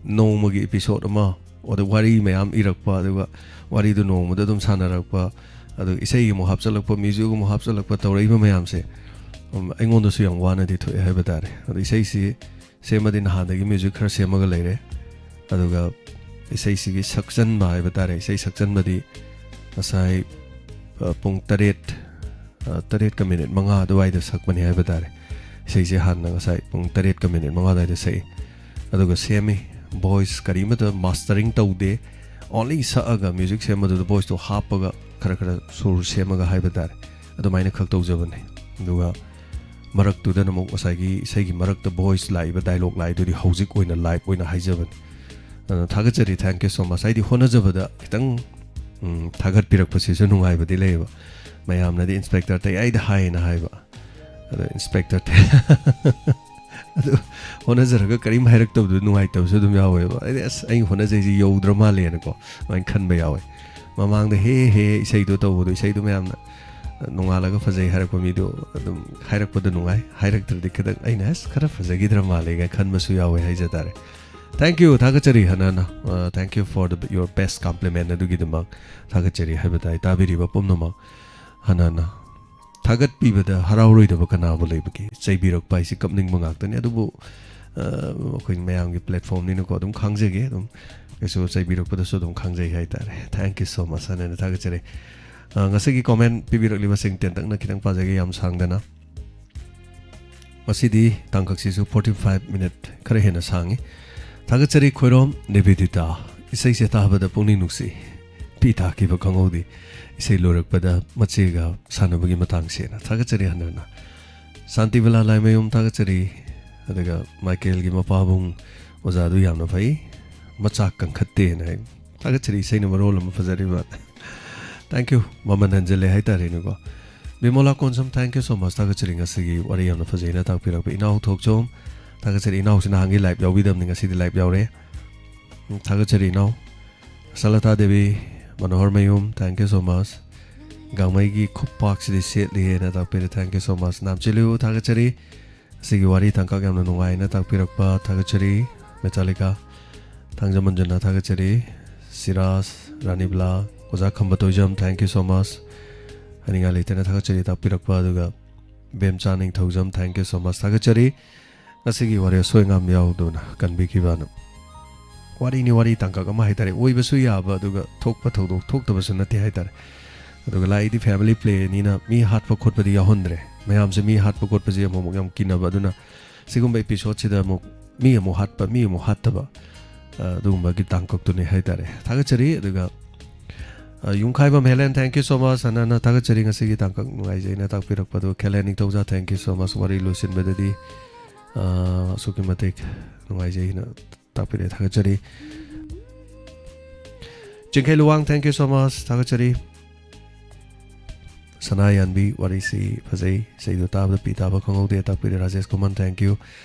ꯅꯣꯡꯃꯒꯤ ꯏꯄꯤꯁꯣꯠ ꯑꯃ, ꯑꯗ ꯋꯥꯔꯤ ꯃꯌꯥꯝ ꯏꯔꯛꯄ, ꯑꯗꯨꯒ ꯋꯥꯔꯤꯗꯨ ꯅꯣꯡꯃꯗ ꯑꯗꯨꯝ ꯁꯥꯟꯅꯔꯛꯄ, ꯑꯗꯨꯒ ꯏꯁꯩ ꯑꯃꯨꯛ ꯍꯥꯞꯆꯤꯜꯂꯛꯄ, ꯃ꯭ꯌꯨꯖꯤꯛ ꯑꯃꯨꯛ ꯍꯥꯞꯆꯤꯜꯂꯛꯄ ꯇꯧꯔꯛꯏꯕ ꯃꯌꯥꯝꯁꯦ, ꯎꯝ, ꯑꯩꯉꯣꯟꯗꯁꯨ ꯌꯥꯝ ꯋꯥꯅꯗꯤ ꯊꯣꯛꯑꯦ ꯍꯥꯏꯕ ꯇꯥꯔꯦ꯫ ꯑꯗꯣ ꯏꯁꯩꯁꯤ ꯁꯦꯝꯃꯗꯤ ꯅꯍꯥꯟꯗꯒꯤ ꯃ꯭ꯌꯨꯖꯤꯛ ꯈꯔ ꯁꯦꯝꯃꯒ ꯂꯩꯔꯦ, ꯑꯗꯨꯒ ꯏꯁꯩꯁꯤꯒꯤ ꯁꯛꯆꯟꯕ ꯍꯥꯏꯕ ꯇꯥꯔꯦ, ꯏꯁꯩ ꯁꯛꯆꯟꯕꯗꯤ ꯉꯁꯥꯏ, ꯑ, ꯄꯨꯡ ꯇꯔꯦꯠ, ꯑ, ꯇꯔꯦꯠꯀ ꯃꯤꯅꯤꯠ ꯃꯉꯥ ꯑꯗꯨꯋꯥꯏꯗ ꯁꯛꯄꯅꯤ ꯍꯥꯏꯕ ꯇꯥꯔꯦ꯫ ꯏꯁꯩꯁꯦ ꯍꯥꯟꯅ ꯉꯁꯥꯏ ꯄꯨꯡ ꯇꯔꯦꯠꯀ ꯃꯤꯅꯤꯠ ꯃꯉꯥ ꯑꯗꯨꯋꯥꯏꯗ ꯁꯛꯏ, ꯑꯗꯨꯒ ꯁꯦꯝꯃꯤ꯫ ꯚꯣꯏꯁ ꯀꯔꯤꯃꯇ ꯃꯥꯁꯇꯔꯤꯡ ꯇꯧꯗꯦ, ꯑꯣꯟꯂꯤ ꯁꯛꯑꯒ ꯃ꯭ꯌꯨꯖꯤꯛ ꯁꯦꯝꯕꯗꯨꯗ ꯚꯣꯏꯁꯇꯣ ꯍꯥꯞꯄꯒ ꯈꯔ ꯈꯔ ꯁꯨꯔ ꯁꯦꯝꯃꯒ ꯍꯥꯏꯕ ꯇꯥꯔꯦ, ꯑꯗꯨꯃꯥꯏꯅ ꯈꯛ ꯇꯧꯖꯕꯅꯤ꯫ ꯑꯗꯨꯒ ꯃꯔꯛꯇꯨꯗꯅ ꯑꯃꯨꯛ ꯉꯁꯥꯏꯒꯤ ꯏꯁꯩꯒꯤ ꯃꯔꯛꯇ ꯚꯣꯏꯁ ꯂꯥꯛꯏꯕ, ꯗꯥꯏꯂꯣꯛ ꯂꯥꯛꯏꯗꯨꯗꯤ ꯍꯧꯖꯤꯛ ꯑꯣꯏꯅ ꯂꯥꯏꯚ ꯑꯣꯏꯅ ꯍꯥꯏꯖꯕꯅꯤ꯫ ꯑꯗꯨꯅ ꯊꯥꯒꯠꯆꯔꯤ, thank you so much. ꯍꯥꯏꯗꯤ ꯍꯣꯠꯅꯖꯕꯗ ꯈꯤꯇꯪ, ꯎꯝ, ꯊꯥꯒꯠꯄꯤꯔꯛꯄꯁꯤꯁꯨ ꯅꯨꯡꯉꯥꯏꯕꯗꯤ ꯂꯩꯌꯦꯕ꯫ ꯃꯌꯥꯝꯅꯗꯤ ꯏꯟꯁꯄꯦꯛꯇꯔ ꯇꯌꯥꯏꯗ ꯍꯥꯏꯌꯦꯅ ꯍꯥꯏꯕ, ꯑꯗꯣ ꯏꯟꯁꯄꯦꯛꯇꯔ ꯇꯌꯥꯏ ꯑꯗꯨ ꯍꯣꯠꯅꯖꯔꯒ ꯀꯔꯤꯝ ꯍꯥꯏꯔꯛꯇꯕꯗꯨ ꯅꯨꯡꯉꯥꯏꯇꯕꯁꯨ ꯑꯗꯨꯝ ꯌꯥꯎꯋꯦꯕ꯫ ꯍꯥꯏꯗꯤ, "ꯑꯁ, ꯑꯩ ꯍꯣꯠꯅꯖꯩꯁꯦ ꯌꯧꯗ꯭ꯔ ꯃꯥꯜꯂꯦꯅꯀꯣ", ꯑꯗꯨꯃꯥꯏꯅ ꯈꯟꯕ ꯌꯥꯎꯋꯦ꯫ ꯃꯃꯥꯡꯗ "ꯍꯦ ꯍꯦ" ꯏꯁꯩꯗꯣ ꯇꯧꯕꯗꯣ, ꯏꯁꯩꯗꯣ ꯃꯌꯥꯝꯅ ꯅꯣꯡꯉꯥꯜꯂꯒ ꯐꯖꯩ ꯍꯥꯏꯔꯛꯄ ꯃꯤꯗꯣ ꯑꯗꯨꯝ ꯍꯥꯏꯔꯛꯄꯗ ꯅꯨꯡꯉꯥꯏ, ꯍꯥꯏꯔꯛꯇ꯭ꯔꯗꯤ ꯈꯤꯇꯪ ꯑꯩꯅ "ꯑꯁ, ꯈꯔ ꯐꯖꯈꯤꯗ꯭ꯔ ꯃꯥꯜꯂꯦ" ꯀꯥꯏꯅ ꯈꯟꯕꯁꯨ ꯌꯥꯎꯋꯦ ꯍꯥꯏꯖ ꯇꯥꯔꯦ꯫ Thank you, ꯊꯥꯒꯠꯆꯔꯤ ꯍꯟꯅ ꯍꯟꯅ꯫ Uh, thank you for the, your best compliment ꯑꯗꯨꯒꯤꯗꯃꯛ ꯊꯥꯒꯠꯆꯔꯤ ꯍꯥꯏꯕ ꯇꯥꯏ꯫ ꯇꯥꯕꯤꯔꯤꯕ ꯄꯨꯝꯅꯃꯛ ꯍꯟꯅ ꯍꯟꯅ ꯊꯥꯒꯠꯄꯤꯕꯗ ꯍꯔꯥꯎꯔꯣꯏꯗꯕ ꯀꯅꯥꯕꯨ ꯂꯩꯕꯒꯦ? ꯆꯩꯕꯤꯔꯛꯄ ꯍꯥꯏꯁꯤ ꯀꯞꯅꯤꯡꯕ ꯉꯥꯛꯇꯅꯤ꯫ ꯑꯗꯨꯕꯨ, ꯑ, ꯑꯩꯈꯣꯏ ꯃꯌꯥꯝꯒꯤ platformꯅꯤꯅꯀꯣ, ꯑꯗꯨꯝ ꯈꯪꯖꯒꯦ꯫ ꯑꯗꯨꯝ ꯀꯩꯁꯨ ꯆꯩꯕꯤꯔꯛꯄꯗꯁꯨ ꯑꯗꯨꯝ ꯈꯪꯖꯩ ꯍꯥꯏꯇꯥꯔꯦ꯫ Thank you so much ꯍꯥꯏꯅ ꯊꯥꯒꯠꯆꯔꯤ꯫ ꯑ, ꯉꯁꯤꯒꯤ comment ꯄꯤꯕꯤꯔꯛꯂꯤꯕꯁꯤꯡ ꯇꯦꯟꯇꯛꯅ ꯈꯤꯇꯪ ꯄꯥꯖꯒꯦ, ꯌꯥꯝ ꯁꯥꯡꯗꯅ꯫ ꯉꯁꯤꯗꯤ ꯇꯥꯡꯀꯛꯁꯤꯁꯨ forty five minute, ꯈꯔ ꯍꯦꯟꯅ ꯁꯥꯡꯉꯤ꯫ ꯊꯥꯒꯠꯆꯔꯤ ꯈꯣꯏꯔꯣꯝ ꯅꯦꯕꯤꯗꯤꯇꯥ, ꯏꯁꯩꯁꯦ ꯇꯥꯕꯗ ꯄꯨꯛꯅꯤꯡ ꯅꯨꯡꯁꯤ꯫ ꯄꯤ ꯇꯥꯈꯤꯕ ꯈꯪꯍꯧꯗꯦ꯫ ꯏꯁꯩ ꯂꯣꯏꯔꯛꯄꯗ ꯃꯆꯦꯒ ꯁꯥꯟꯅꯕꯒꯤ ꯃꯇꯥꯡꯁꯦꯅ꯫ ꯊꯥꯒꯠꯆꯔꯤ ꯍꯟꯅ ꯍꯟꯅ꯫ ꯁꯥꯟꯇꯤꯕꯂꯥ ꯂꯥꯏꯃꯌꯨꯝ ꯊꯥꯒꯠꯆꯔꯤ꯫ ꯑꯗꯨꯒ ꯃꯥꯏꯀꯦꯜꯒꯤ ꯃꯄꯥꯕꯨꯡ ꯑꯣꯖꯥꯗꯨ ꯌꯥꯝꯅ ꯐꯩ, ꯃꯆꯥ ꯀꯟꯈꯠꯇꯦꯅ ꯍꯥꯏ꯫ ꯊꯥꯒꯠꯆꯔꯤ, ꯏꯁꯩꯅ ꯃꯔꯣꯜ ꯑꯃ ꯐꯖꯔꯤꯕ꯫ Thank you꯫ ꯃꯃꯜ ꯍꯟꯖꯤꯜꯂꯦ ꯍꯥꯏꯇꯥꯔꯦꯅꯦꯀꯣ꯫ ꯕꯤꯃꯣꯂꯥ Konsam, thank you so much꯫ ꯊꯥꯒꯠꯆꯔꯤ, ꯉꯁꯤꯒꯤ ꯋꯥꯔꯤ ꯌꯥꯝꯅ ꯐꯖꯩꯅ ꯇꯥꯛꯄꯤꯔꯛꯄ꯫ ꯏꯅꯥꯎ ꯊꯣꯛꯆꯣꯝ, ꯊꯥꯒꯠꯆꯔꯤ꯫ ꯏꯅꯥꯎꯁꯤ ꯅꯍꯥꯟꯒꯤ live ꯌꯥꯎꯕꯤꯗꯕꯅꯤ, ꯉꯁꯤꯗꯤ live ꯌꯥꯎꯔꯦ꯫ ꯎꯝ, ꯊꯥꯒꯠꯆꯔꯤ ꯏꯅꯥꯎ꯫ ꯁꯂꯇꯥ ꯗꯦꯕꯤ, ꯃꯅꯣꯍꯔ ꯃꯌꯨꯝ, thank you so much꯫ ꯒꯥꯡꯃꯩꯒꯤ ꯈꯨꯄꯥꯛꯁꯤꯗꯤ ꯁꯦꯠꯂꯤꯍꯦꯅ ꯇꯥꯛꯄꯤꯔꯦ, thank you so much꯫ ꯅꯥꯝꯆꯦꯂꯨ, ꯊꯥꯒꯠꯆꯔꯤ꯫ ꯑꯁꯤꯒꯤ ꯋꯥꯔꯤ ꯇꯥꯡꯀꯛ ꯌꯥꯝꯅ ꯅꯨꯡꯉꯥꯏꯅ ꯇꯥꯛꯄꯤꯔꯛꯄ ꯊꯥꯒꯠꯆꯔꯤ꯫ ꯃꯦꯇꯥꯂꯤꯀꯥ, ꯊꯥꯡꯖꯃꯟꯖꯅ ꯊꯥꯒꯠꯆꯔꯤ꯫ ꯁꯤꯔꯥꯖ, ꯔꯥꯅꯤꯕꯂꯥ, ꯑꯣꯖꯥ ꯈꯝꯕ Toijam, thank you so much꯫ ꯍꯥꯏꯅꯤꯡꯉꯥꯏ ꯂꯩꯇꯅ ꯊꯥꯒꯠꯆꯔꯤ ꯇꯥꯛꯄꯤꯔꯛꯄ꯫ ꯑꯗꯨꯒ ꯕꯦꯝꯆꯥ ꯅꯤꯡꯊꯧꯖꯝ, thank you so much ꯊꯥꯒꯠꯆꯔꯤ꯫ ꯉꯁꯤꯒꯤ ꯋꯥꯔꯤ ꯑꯁꯣꯏ ꯑꯉꯥꯝ ꯌꯥꯎꯗꯅ ꯀꯟꯕꯤꯈꯤꯕꯅ꯫ ꯋꯥꯔꯤꯅꯤ, ꯋꯥꯔꯤ ꯇꯥꯡꯀꯛ ꯑꯃ ꯍꯥꯏꯇꯥꯔꯦ, ꯑꯣꯏꯕꯁꯨ ꯌꯥꯕ, ꯑꯗꯨꯒ ꯊꯣꯛꯄ ꯊꯧꯗꯣꯛ ꯊꯣꯛꯇꯕꯁꯨ ꯅꯠꯇꯦ ꯍꯥꯏꯇꯥꯔꯦ꯫ ꯑꯗꯨꯒ ꯂꯥꯛꯏꯗꯤ family playꯅꯤꯅ ꯃꯤ ꯍꯥꯠꯄ ꯈꯣꯠꯄꯗꯤ ꯌꯥꯎꯍꯟꯗ꯭ꯔꯦ꯫ ꯃꯌꯥꯝꯁꯦ ꯃꯤ ꯍꯥꯠꯄ ꯈꯣꯠꯄꯁꯦ ꯑꯃꯨꯛ ꯑꯃꯨꯛ ꯌꯥꯝ ꯀꯤꯅꯕ, ꯑꯗꯨꯅ ꯁꯤꯒꯨꯝꯕ episodeꯁꯤꯗ ꯑꯃꯨꯛ ꯃꯤ ꯑꯃꯨꯛ ꯍꯥꯠꯄ, ꯃꯤ ꯑꯃꯨꯛ ꯍꯥꯠꯇꯕ, ꯑ, ꯑꯗꯨꯒꯨꯝꯕꯒꯤ ꯇꯥꯡꯀꯛꯇꯨꯅꯤ ꯍꯥꯏꯇꯥꯔꯦ꯫ ꯊꯥꯒꯠꯆꯔꯤ꯫ ꯑꯗꯨꯒ, ꯑ, ꯌꯨꯝꯈꯥꯏꯕꯝ Helen, thank you so much꯫ ꯍꯟꯅ ꯍꯟꯅ ꯊꯥꯒꯠꯆꯔꯤ, ꯉꯁꯤꯒꯤ ꯇꯥꯡꯀꯛ ꯅꯨꯡꯉꯥꯏꯖꯩꯅ ꯇꯥꯛꯄꯤꯔꯛꯄꯗꯨ꯫ ꯈꯦꯂꯦꯟ ꯅꯤꯡꯊꯧꯖꯥ, thank you so much꯫ ꯋꯥꯔꯤ ꯂꯣꯏꯁꯤꯟꯕꯗꯗꯤ, ꯑ, ꯑꯁꯨꯛꯀꯤ ꯃꯇꯤꯛ ꯅꯨꯡꯉꯥꯏꯖꯩꯅ ꯇꯥꯛꯄꯤꯔꯦ, ꯊꯥꯒꯠꯆꯔꯤ꯫ ꯆꯤꯡꯈꯩ Luwang, thank you so much, ꯊꯥꯒꯠꯆꯔꯤ꯫ ꯁꯅꯥ ꯌꯥꯟꯕꯤ, ꯋꯥꯔꯤꯁꯤ ꯐꯖꯩ, ꯏꯁꯩꯗꯨ ꯇꯥꯕꯗ ꯄꯤ ꯇꯥꯕ ꯈꯪꯍꯧꯗꯦ, ꯇꯥꯛꯄꯤꯔꯦ ꯔꯥꯖꯦꯁ ꯈꯨꯃꯟ, thank you꯫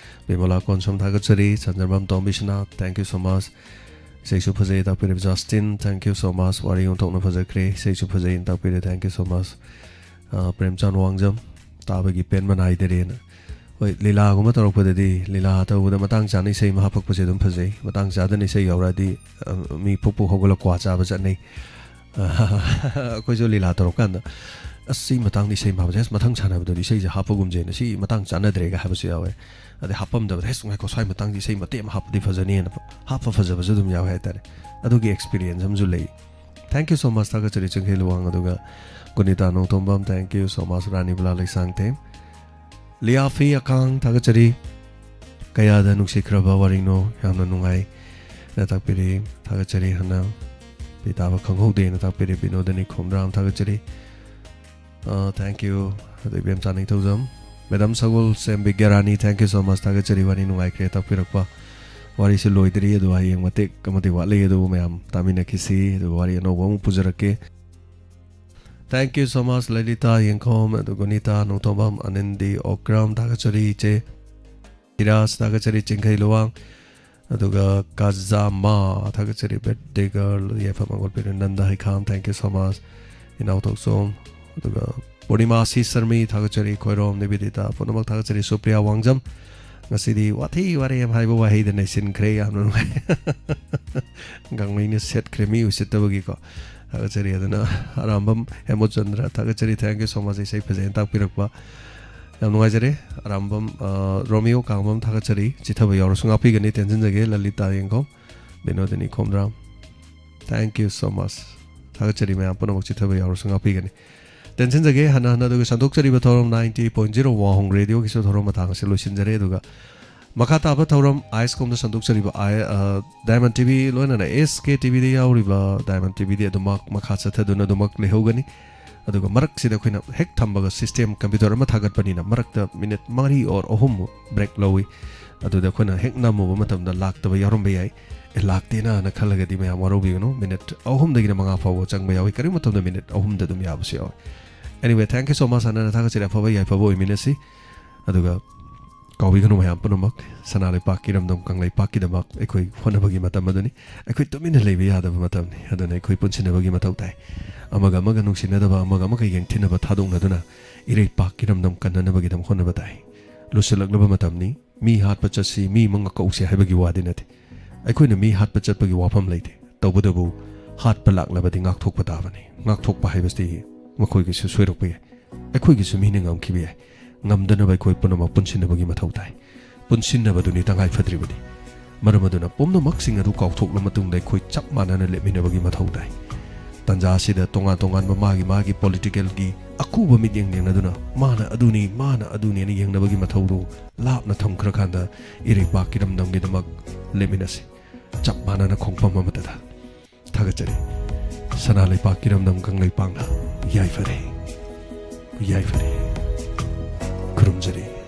ꯕꯤꯃꯣꯂꯥ ꯀꯣꯟꯁꯝ, ꯊꯥꯒꯠꯆꯔꯤ꯫ ꯆꯟꯗ꯭ꯔꯃꯝ ꯇꯣꯝ Vishwanath, thank you so much꯫ ꯏꯁꯩꯁꯨ ꯐꯖꯩ, ꯇꯥꯛꯄꯤꯔꯤꯕ Justin, thank you so much꯫ ꯋꯥꯔꯤ ꯑꯣꯟꯊꯣꯛꯅ ꯐꯖꯈ꯭ꯔꯦ, ꯏꯁꯩꯁꯨ ꯐꯖꯩ, ꯇꯥꯛꯄꯤꯔꯦ, thank you so much꯫ ꯑ, ꯄ꯭ꯔꯦꯝꯆꯥꯟ ꯋꯥꯡꯖꯝ, ꯇꯥꯕꯒꯤ ꯄꯦꯟꯕ ꯅꯥꯏꯗꯔꯦꯅ꯫ ꯍꯣꯏ, ꯂꯤꯂꯥꯒꯨꯝꯕ ꯇꯧꯔꯛꯄꯗꯗꯤ, ꯂꯤꯂꯥ ꯇꯧꯕꯗ ꯃꯇꯥꯡ ꯆꯥꯅ ꯏꯁꯩ ꯑꯃ ꯍꯥꯞꯄꯛꯄꯁꯦ ꯑꯗꯨꯝ ꯐꯖꯩ꯫ ꯃꯇꯥꯡ ꯆꯥꯗꯅ ꯏꯁꯩ ꯌꯥꯎꯔꯛꯑꯗꯤ, ꯑ, ꯃꯤ ꯄꯨꯛ ꯄꯨꯛ ꯍꯧꯒꯠꯂ ꯀ꯭ꯋꯥ ꯆꯥꯕ ꯆꯠꯅꯩ꯫ ꯑ, ꯑꯩꯈꯣꯏꯁꯨ ꯂꯤꯂꯥ ꯇꯧꯔꯀꯥꯟꯗ, "ꯑꯁ, ꯁꯤ ꯃꯇꯥꯡꯗ ꯏꯁꯩ ꯑꯃ ꯍꯥꯞꯄꯁꯦ, ꯑꯁ, ꯃꯊꯪ ꯁꯥꯟꯅꯕꯗꯗꯤ ꯏꯁꯩꯁꯦ ꯍꯥꯞꯄꯒꯨꯝꯁꯦꯅ, ꯁꯤ ꯃꯇꯥꯡ ꯆꯥꯟꯅꯗ꯭ꯔꯦꯒ" ꯍꯥꯏꯕꯁꯨ ꯌꯥꯎꯋꯦ꯫ ꯑꯗꯩ ꯍꯥꯄꯝꯗꯕꯗ, "ꯍꯦꯁ, ꯉꯥꯏꯈꯣ, ꯁ꯭ꯋꯥꯏ ꯃꯇꯥꯡꯁꯤ ꯏꯁꯩ ꯃꯇꯦꯛ ꯑꯃ ꯍꯥꯞꯄꯗꯤ ꯐꯖꯅꯤꯅ" ꯍꯥꯞꯄ ꯐꯖꯕꯁꯨ ꯑꯗꯨꯝ ꯌꯥꯎꯋꯦ ꯍꯥꯏꯇꯥꯔꯦ꯫ ꯑꯗꯨꯒꯤ experience ꯑꯃꯁꯨ ꯂꯩ꯫ Thank you so much, ꯊꯥꯒꯠꯆꯔꯤ ꯆꯤꯡꯈꯩ ꯂꯨꯋꯥꯡ꯫ ꯑꯗꯨꯒ ꯒꯨꯅꯤꯇꯥ Nongthombam, thank you so much꯫ ꯔꯥꯅꯤ ꯕꯂꯥ ꯂꯩꯁꯥꯡꯊꯦꯝ, ꯂꯤꯌꯥꯐꯤ ꯑꯀꯥꯡ, ꯊꯥꯒꯠꯆꯔꯤ꯫ ꯀꯌꯥꯗ ꯅꯨꯡꯁꯤꯈ꯭ꯔꯕ ꯋꯥꯔꯤꯅꯣ, ꯌꯥꯝꯅ ꯅꯨꯡꯉꯥꯏ ꯅ ꯇꯥꯛꯄꯤꯔꯤ, ꯊꯥꯒꯠꯆꯔꯤ꯫ ꯍꯥꯟꯅ ꯄꯤ ꯇꯥꯕ ꯈꯪꯍꯧꯗꯦꯅ ꯇꯥꯛꯄꯤꯔꯤ ꯕꯤꯅꯣꯗꯅꯤ ꯈꯣꯝꯗ꯭ꯔꯥꯝ, ꯊꯥꯒꯠꯆꯔꯤ꯫ ꯑ, thank you꯫ ꯑꯗꯩ ꯏꯕꯦꯝꯆꯥ ꯅꯤꯡꯊꯧꯖꯝ, madam Sagolsem ꯕꯤꯒ꯭ꯌꯥꯔꯥꯅꯤ, thank you so much, ꯊꯥꯒꯠꯆꯔꯤ, ꯋꯥꯔꯤ ꯅꯨꯡꯉꯥꯏꯈ꯭ꯔꯦ ꯇꯥꯛꯄꯤꯔꯛꯄ꯫ ꯋꯥꯔꯤꯁꯤ ꯂꯣꯏꯗ꯭ꯔꯤ, ꯑꯗꯨ ꯍꯌꯦꯡ ꯃꯇꯦꯛ ꯑꯃꯗꯤ ꯋꯥꯠꯂꯤ, ꯑꯗꯨꯕꯨ ꯃꯌꯥꯝ ꯇꯥꯃꯤꯟꯅꯈꯤꯁꯤ, ꯑꯗꯨꯒ ꯋꯥꯔꯤ ꯑꯅꯧꯕ ꯑꯃꯨꯛ ꯄꯨꯖꯔꯛꯀꯦ꯫ Thank you so much, ꯂꯂꯤꯇꯥ ꯌꯦꯡꯈꯣꯝ, ꯑꯗꯨꯒ ꯒꯨꯅꯤꯇꯥ ꯅꯣꯡꯊꯣꯝꯕꯝ, ꯑꯅꯤꯟꯗꯤ ꯑꯣꯀ꯭ꯔꯥꯝ, ꯊꯥꯒꯠꯆꯔꯤ ꯏꯆꯦ꯫ ꯏꯔꯥꯖ, ꯊꯥꯒꯠꯆꯔꯤ ꯆꯤꯡꯈꯩ ꯂꯨꯋꯥꯡ, ꯑꯗꯨꯒ ꯀꯥꯖꯥꯃꯥ, ꯊꯥꯒꯠꯆꯔꯤ ꯕꯦꯠ ꯗꯦꯒꯔ, ꯌꯥꯏꯐ ꯃꯪꯒꯣꯜ ꯄꯤꯔꯦ Nanda ꯍꯩꯈꯥꯝ, thank you so much꯫ ꯏꯅꯥꯎ ꯊꯣꯛꯆꯣꯝ, ꯑꯗꯨꯒ ꯄꯨꯔꯅꯤꯃꯥ ꯁꯤ ꯁꯔꯃꯤ, ꯊꯥꯒꯠꯆꯔꯤ ꯈꯣꯏꯔꯣꯝ ꯅꯤꯕꯦꯗꯤꯇꯥ, ꯄꯨꯝꯅꯃꯛ ꯊꯥꯒꯠꯆꯔꯤ꯫ ꯁꯨꯄ꯭ꯔꯤꯌꯥ ꯋꯥꯡꯖꯝ, ꯉꯁꯤꯗꯤ ꯋꯥꯊꯤ ꯋꯥꯔꯦꯝ ꯍꯥꯏꯕ ꯋꯥꯍꯩꯗ ꯅꯩꯁꯤꯟꯈ꯭ꯔꯦ, ꯌꯥꯝꯅ ꯅꯨꯡꯉꯥꯏ꯫ ꯒꯥꯡꯃꯩꯅ ꯁꯦꯠꯈ꯭ꯔꯦ ꯃꯤ ꯎꯁꯤꯠꯇꯕꯒꯤꯀꯣ꯫ ꯊꯥꯒꯠꯆꯔꯤ꯫ ꯑꯗꯨꯅ ꯑꯔꯥꯝꯕꯝ ꯍꯦꯃꯆꯟꯗ꯭ꯔ, ꯊꯥꯒꯠꯆꯔꯤ, thank you so much, ꯏꯁꯩ ꯐꯖꯅ ꯇꯥꯛꯄꯤꯔꯛꯄ꯫ ꯌꯥꯝ ꯅꯨꯡꯉꯥꯏꯖꯔꯦ꯫ ꯑꯔꯥꯝꯕꯝ, ꯑ, ꯔꯣꯃꯤꯌꯣ ꯀꯥꯡꯕꯝ, ꯊꯥꯒꯠꯆꯔꯤ꯫ ꯆꯤꯊꯕ ꯌꯥꯎꯔꯁꯨ ꯉꯥꯛꯄꯤꯒꯅꯤ, ꯇꯦꯟꯁꯤꯟꯖꯒꯦ꯫ ꯂꯂꯤꯇꯥ ꯌꯦꯡꯈꯣꯝ, ꯕꯤꯅꯣꯗꯤꯅꯤ Khomdram, thank you so much꯫ ꯊꯥꯒꯠꯆꯔꯤ ꯃꯌꯥꯝ ꯄꯨꯝꯅꯃꯛ, ꯆꯤꯊꯕ ꯌꯥꯎꯔꯁꯨ ꯉꯥꯛꯄꯤꯒꯅꯤ꯫ ꯇꯦꯟꯁꯤꯟꯖꯒꯦ ꯍꯟꯅ ꯍꯟꯅ꯫ ꯑꯗꯨꯒ ꯁꯟꯗꯣꯛꯆꯔꯤꯕ ꯊꯧꯔꯝ ninety point zero ꯋꯥꯍꯣꯡ ꯔꯦꯗꯤꯑꯣꯒꯤꯁꯨ ꯊꯧꯔꯝ ꯃꯇꯥꯡ ꯑꯁꯤ ꯂꯣꯏꯁꯤꯟꯖꯔꯦ꯫ ꯑꯗꯨꯒ ꯃꯈꯥ ꯇꯥꯕ ꯊꯧꯔꯝ ꯑꯥꯏꯁꯀꯣꯝꯗ ꯁꯟꯗꯣꯛꯆꯔꯤꯕ ꯑꯥꯏ-, ꯑ, ꯗꯥꯏꯃꯟ ꯇꯤꯚꯤ ꯂꯣꯏꯅꯅ ꯑꯦꯁ ꯀꯦ ꯇꯤꯚꯤꯗ ꯌꯥꯎꯔꯤꯕ ꯗꯥꯏꯃꯟ ꯇꯤꯚꯤꯗꯤ ꯑꯗꯨꯃꯛ ꯃꯈꯥ ꯆꯠꯊꯗꯨꯅ ꯑꯗꯨꯃꯛ ꯂꯩꯍꯧꯒꯅꯤ꯫ ꯑꯗꯨꯒ ꯃꯔꯛꯁꯤꯗ ꯑꯩꯈꯣꯏꯅ ꯍꯦꯛ ꯊꯝꯕꯒ ꯁꯤꯁꯇꯦꯝ ꯀꯝꯄ꯭ꯌꯨꯇꯔ ꯑꯃ ꯊꯥꯒꯠꯄꯅꯤꯅ ꯃꯔꯛꯇ ꯃꯤꯅꯤꯠ ꯃꯔꯤ or ꯑꯍꯨꯝ ꯕ꯭ꯔꯦꯛ ꯂꯧꯏ꯫ ꯑꯗꯨꯗ ꯑꯩꯈꯣꯏꯅ ꯍꯦꯛ ꯅꯝꯃꯨꯕ ꯃꯇꯝꯗ ꯂꯥꯛꯇꯕ ꯌꯥꯎꯔꯝꯕ ꯌꯥꯏ꯫ ꯑꯦ, ꯂꯥꯛꯇꯦꯅ ꯈꯜꯂꯒꯗꯤ ꯃꯌꯥꯝ ꯋꯥꯔꯧꯕꯤꯒꯅꯨ꯫ ꯃꯤꯅꯤꯠ ꯑꯍꯨꯝꯗꯒꯤꯅ ꯃꯉꯥ ꯐꯥꯎꯕ ꯆꯪꯕ ꯌꯥꯎꯏ, ꯀꯔꯤꯒꯨꯝꯕ ꯃꯇꯝꯗ ꯃꯤꯅꯤꯠ ꯑꯍꯨꯝꯗ ꯑꯗꯨꯝ ꯌꯥꯕꯁꯨ ꯌꯥꯎꯏ꯫ Anyway, thank you so much, ꯑꯅꯅ ꯊꯥꯒꯠꯆꯔꯤ꯫ ꯑꯐꯕ ꯌꯥꯏꯐꯕ ꯑꯣꯏꯃꯤꯟꯅꯁꯤ꯫ ꯑꯗꯨꯒ ꯀꯥꯎꯕꯤꯒꯅꯨ ꯃꯌꯥꯝ ꯄꯨꯝꯅꯃꯛ, ꯁꯅꯥ ꯂꯩꯄꯥꯛ ꯏꯔꯝꯗꯝ ꯀꯪꯂꯩꯄꯥꯛꯀꯤꯗꯃꯛ ꯑꯩꯈꯣꯏ ꯍꯣꯠꯅꯕꯒꯤ ꯃꯇꯝ ꯑꯗꯨꯅꯤ꯫ ꯑꯩꯈꯣꯏ ꯇꯨꯃꯤꯟꯅ ꯂꯩꯕ ꯌꯥꯗꯕ ꯃꯇꯝꯅꯤ꯫ ꯑꯗꯨꯅ ꯑꯩꯈꯣꯏ ꯄꯨꯟꯁꯤꯟꯅꯕꯒꯤ ꯃꯊꯧ ꯇꯥꯏ꯫ ꯑꯃꯒ ꯑꯃꯒ ꯅꯨꯡꯁꯤꯅꯗꯕ, ꯑꯃꯒ ꯑꯃꯒ ꯌꯦꯡꯊꯤꯅꯕ ꯊꯥꯗꯣꯛꯅꯗꯨꯅ ꯏꯔꯩꯄꯥꯛ ꯏꯔꯝꯗꯝ ꯀꯟꯅꯅꯕꯒꯤꯗꯃꯛ ꯍꯣꯠꯅꯕ ꯇꯥꯏ꯫ ꯂꯣꯏꯁꯤꯜꯂꯛꯂꯕ ꯃꯇꯝꯅꯤ꯫ ꯃꯤ ꯍꯥꯠꯄ ꯆꯠꯁꯤ, ꯃꯤ ꯃꯉꯥ ꯀꯧꯁꯤ ꯍꯥꯏꯕꯒꯤ ꯋꯥꯗꯤ ꯅꯠꯇꯦ꯫ ꯑꯩꯈꯣꯏꯅ ꯃꯤ ꯍꯥꯠꯄ ꯆꯠꯄꯒꯤ ꯋꯥꯐꯝ ꯂꯩꯇꯦ꯫ ꯇꯧꯕꯇꯕꯨ ꯍꯥꯠꯄ ꯂꯥꯛꯂꯕꯗꯤ ꯉꯥꯛꯊꯣꯛꯄ ꯇꯥꯕꯅꯤ꯫ ꯉꯥꯛꯊꯣꯛꯄ ꯍꯥꯏꯕꯁꯤ ꯃꯈꯣꯏꯒꯤꯁꯨ ꯁꯣꯏꯔꯛꯄ ꯌꯥꯏ, ꯑꯩꯈꯣꯏꯒꯤꯁꯨ ꯃꯤꯅ ꯉꯝꯈꯤꯕ ꯌꯥꯏ꯫ ꯉꯝꯗꯅꯕ ꯑꯩꯈꯣꯏ ꯄꯨꯝꯅꯃꯛ ꯄꯨꯟꯁꯤꯟꯅꯕꯒꯤ ꯃꯊꯧ ꯇꯥꯏ꯫ ꯄꯨꯟꯁꯤꯟꯅꯕꯗꯨꯅꯤ ꯇꯉꯥꯏ ꯐꯗ꯭ꯔꯤꯕꯗꯤ꯫ ꯃꯔꯝ ꯑꯗꯨꯅ ꯄꯨꯝꯅꯃꯛꯁꯤꯡ ꯑꯗꯨ ꯀꯥꯎꯊꯣꯛꯂ ꯃꯇꯨꯡꯗ ꯑꯩꯈꯣꯏ ꯆꯞ ꯃꯥꯟꯅꯅ ꯂꯦꯞꯃꯤꯟꯅꯕꯒꯤ ꯃꯊꯧ ꯇꯥꯏ꯫ ꯇꯥꯟꯖꯥ ꯑꯁꯤꯗ ꯇꯣꯉꯥꯟ ꯇꯣꯉꯥꯟꯕ ꯃꯥꯒꯤ ꯃꯥꯒꯤ ꯄꯣꯂꯤꯇꯤꯀꯦꯜꯒꯤ ꯑꯀꯨꯕ ꯃꯤꯠꯌꯦꯡ ꯌꯦꯡꯅꯗꯨꯅ ꯃꯥꯅ ꯑꯗꯨꯅꯤ, ꯃꯥꯅ ꯑꯗꯨꯅꯤ ꯍꯥꯏꯅ ꯌꯦꯡꯅꯕꯒꯤ ꯃꯊꯧꯗꯨ ꯂꯥꯞꯅ ꯊꯝꯈ꯭ꯔꯀꯥꯟꯗ ꯏꯔꯩꯄꯥꯛ ꯏꯔꯝꯗꯝꯒꯤꯗꯃꯛ ꯂꯦꯞꯃꯤꯟꯅꯁꯤ꯫ ꯆꯞ ꯃꯥꯟꯅꯅ ꯈꯣꯡꯐꯝ ꯑꯃꯠꯇꯗ꯫ ꯊꯥꯒꯠꯆꯔꯤ꯫ ꯁꯅꯥ ꯂꯩꯄꯥꯛ ꯏꯔꯝꯗꯝ ꯀꯪꯂꯩꯄꯥꯛꯅ ꯌꯥꯏꯐꯔꯦ꯫ ꯌꯥꯏꯐꯔꯦ꯫ ꯈꯨꯔꯨꯝꯖꯔꯤ꯫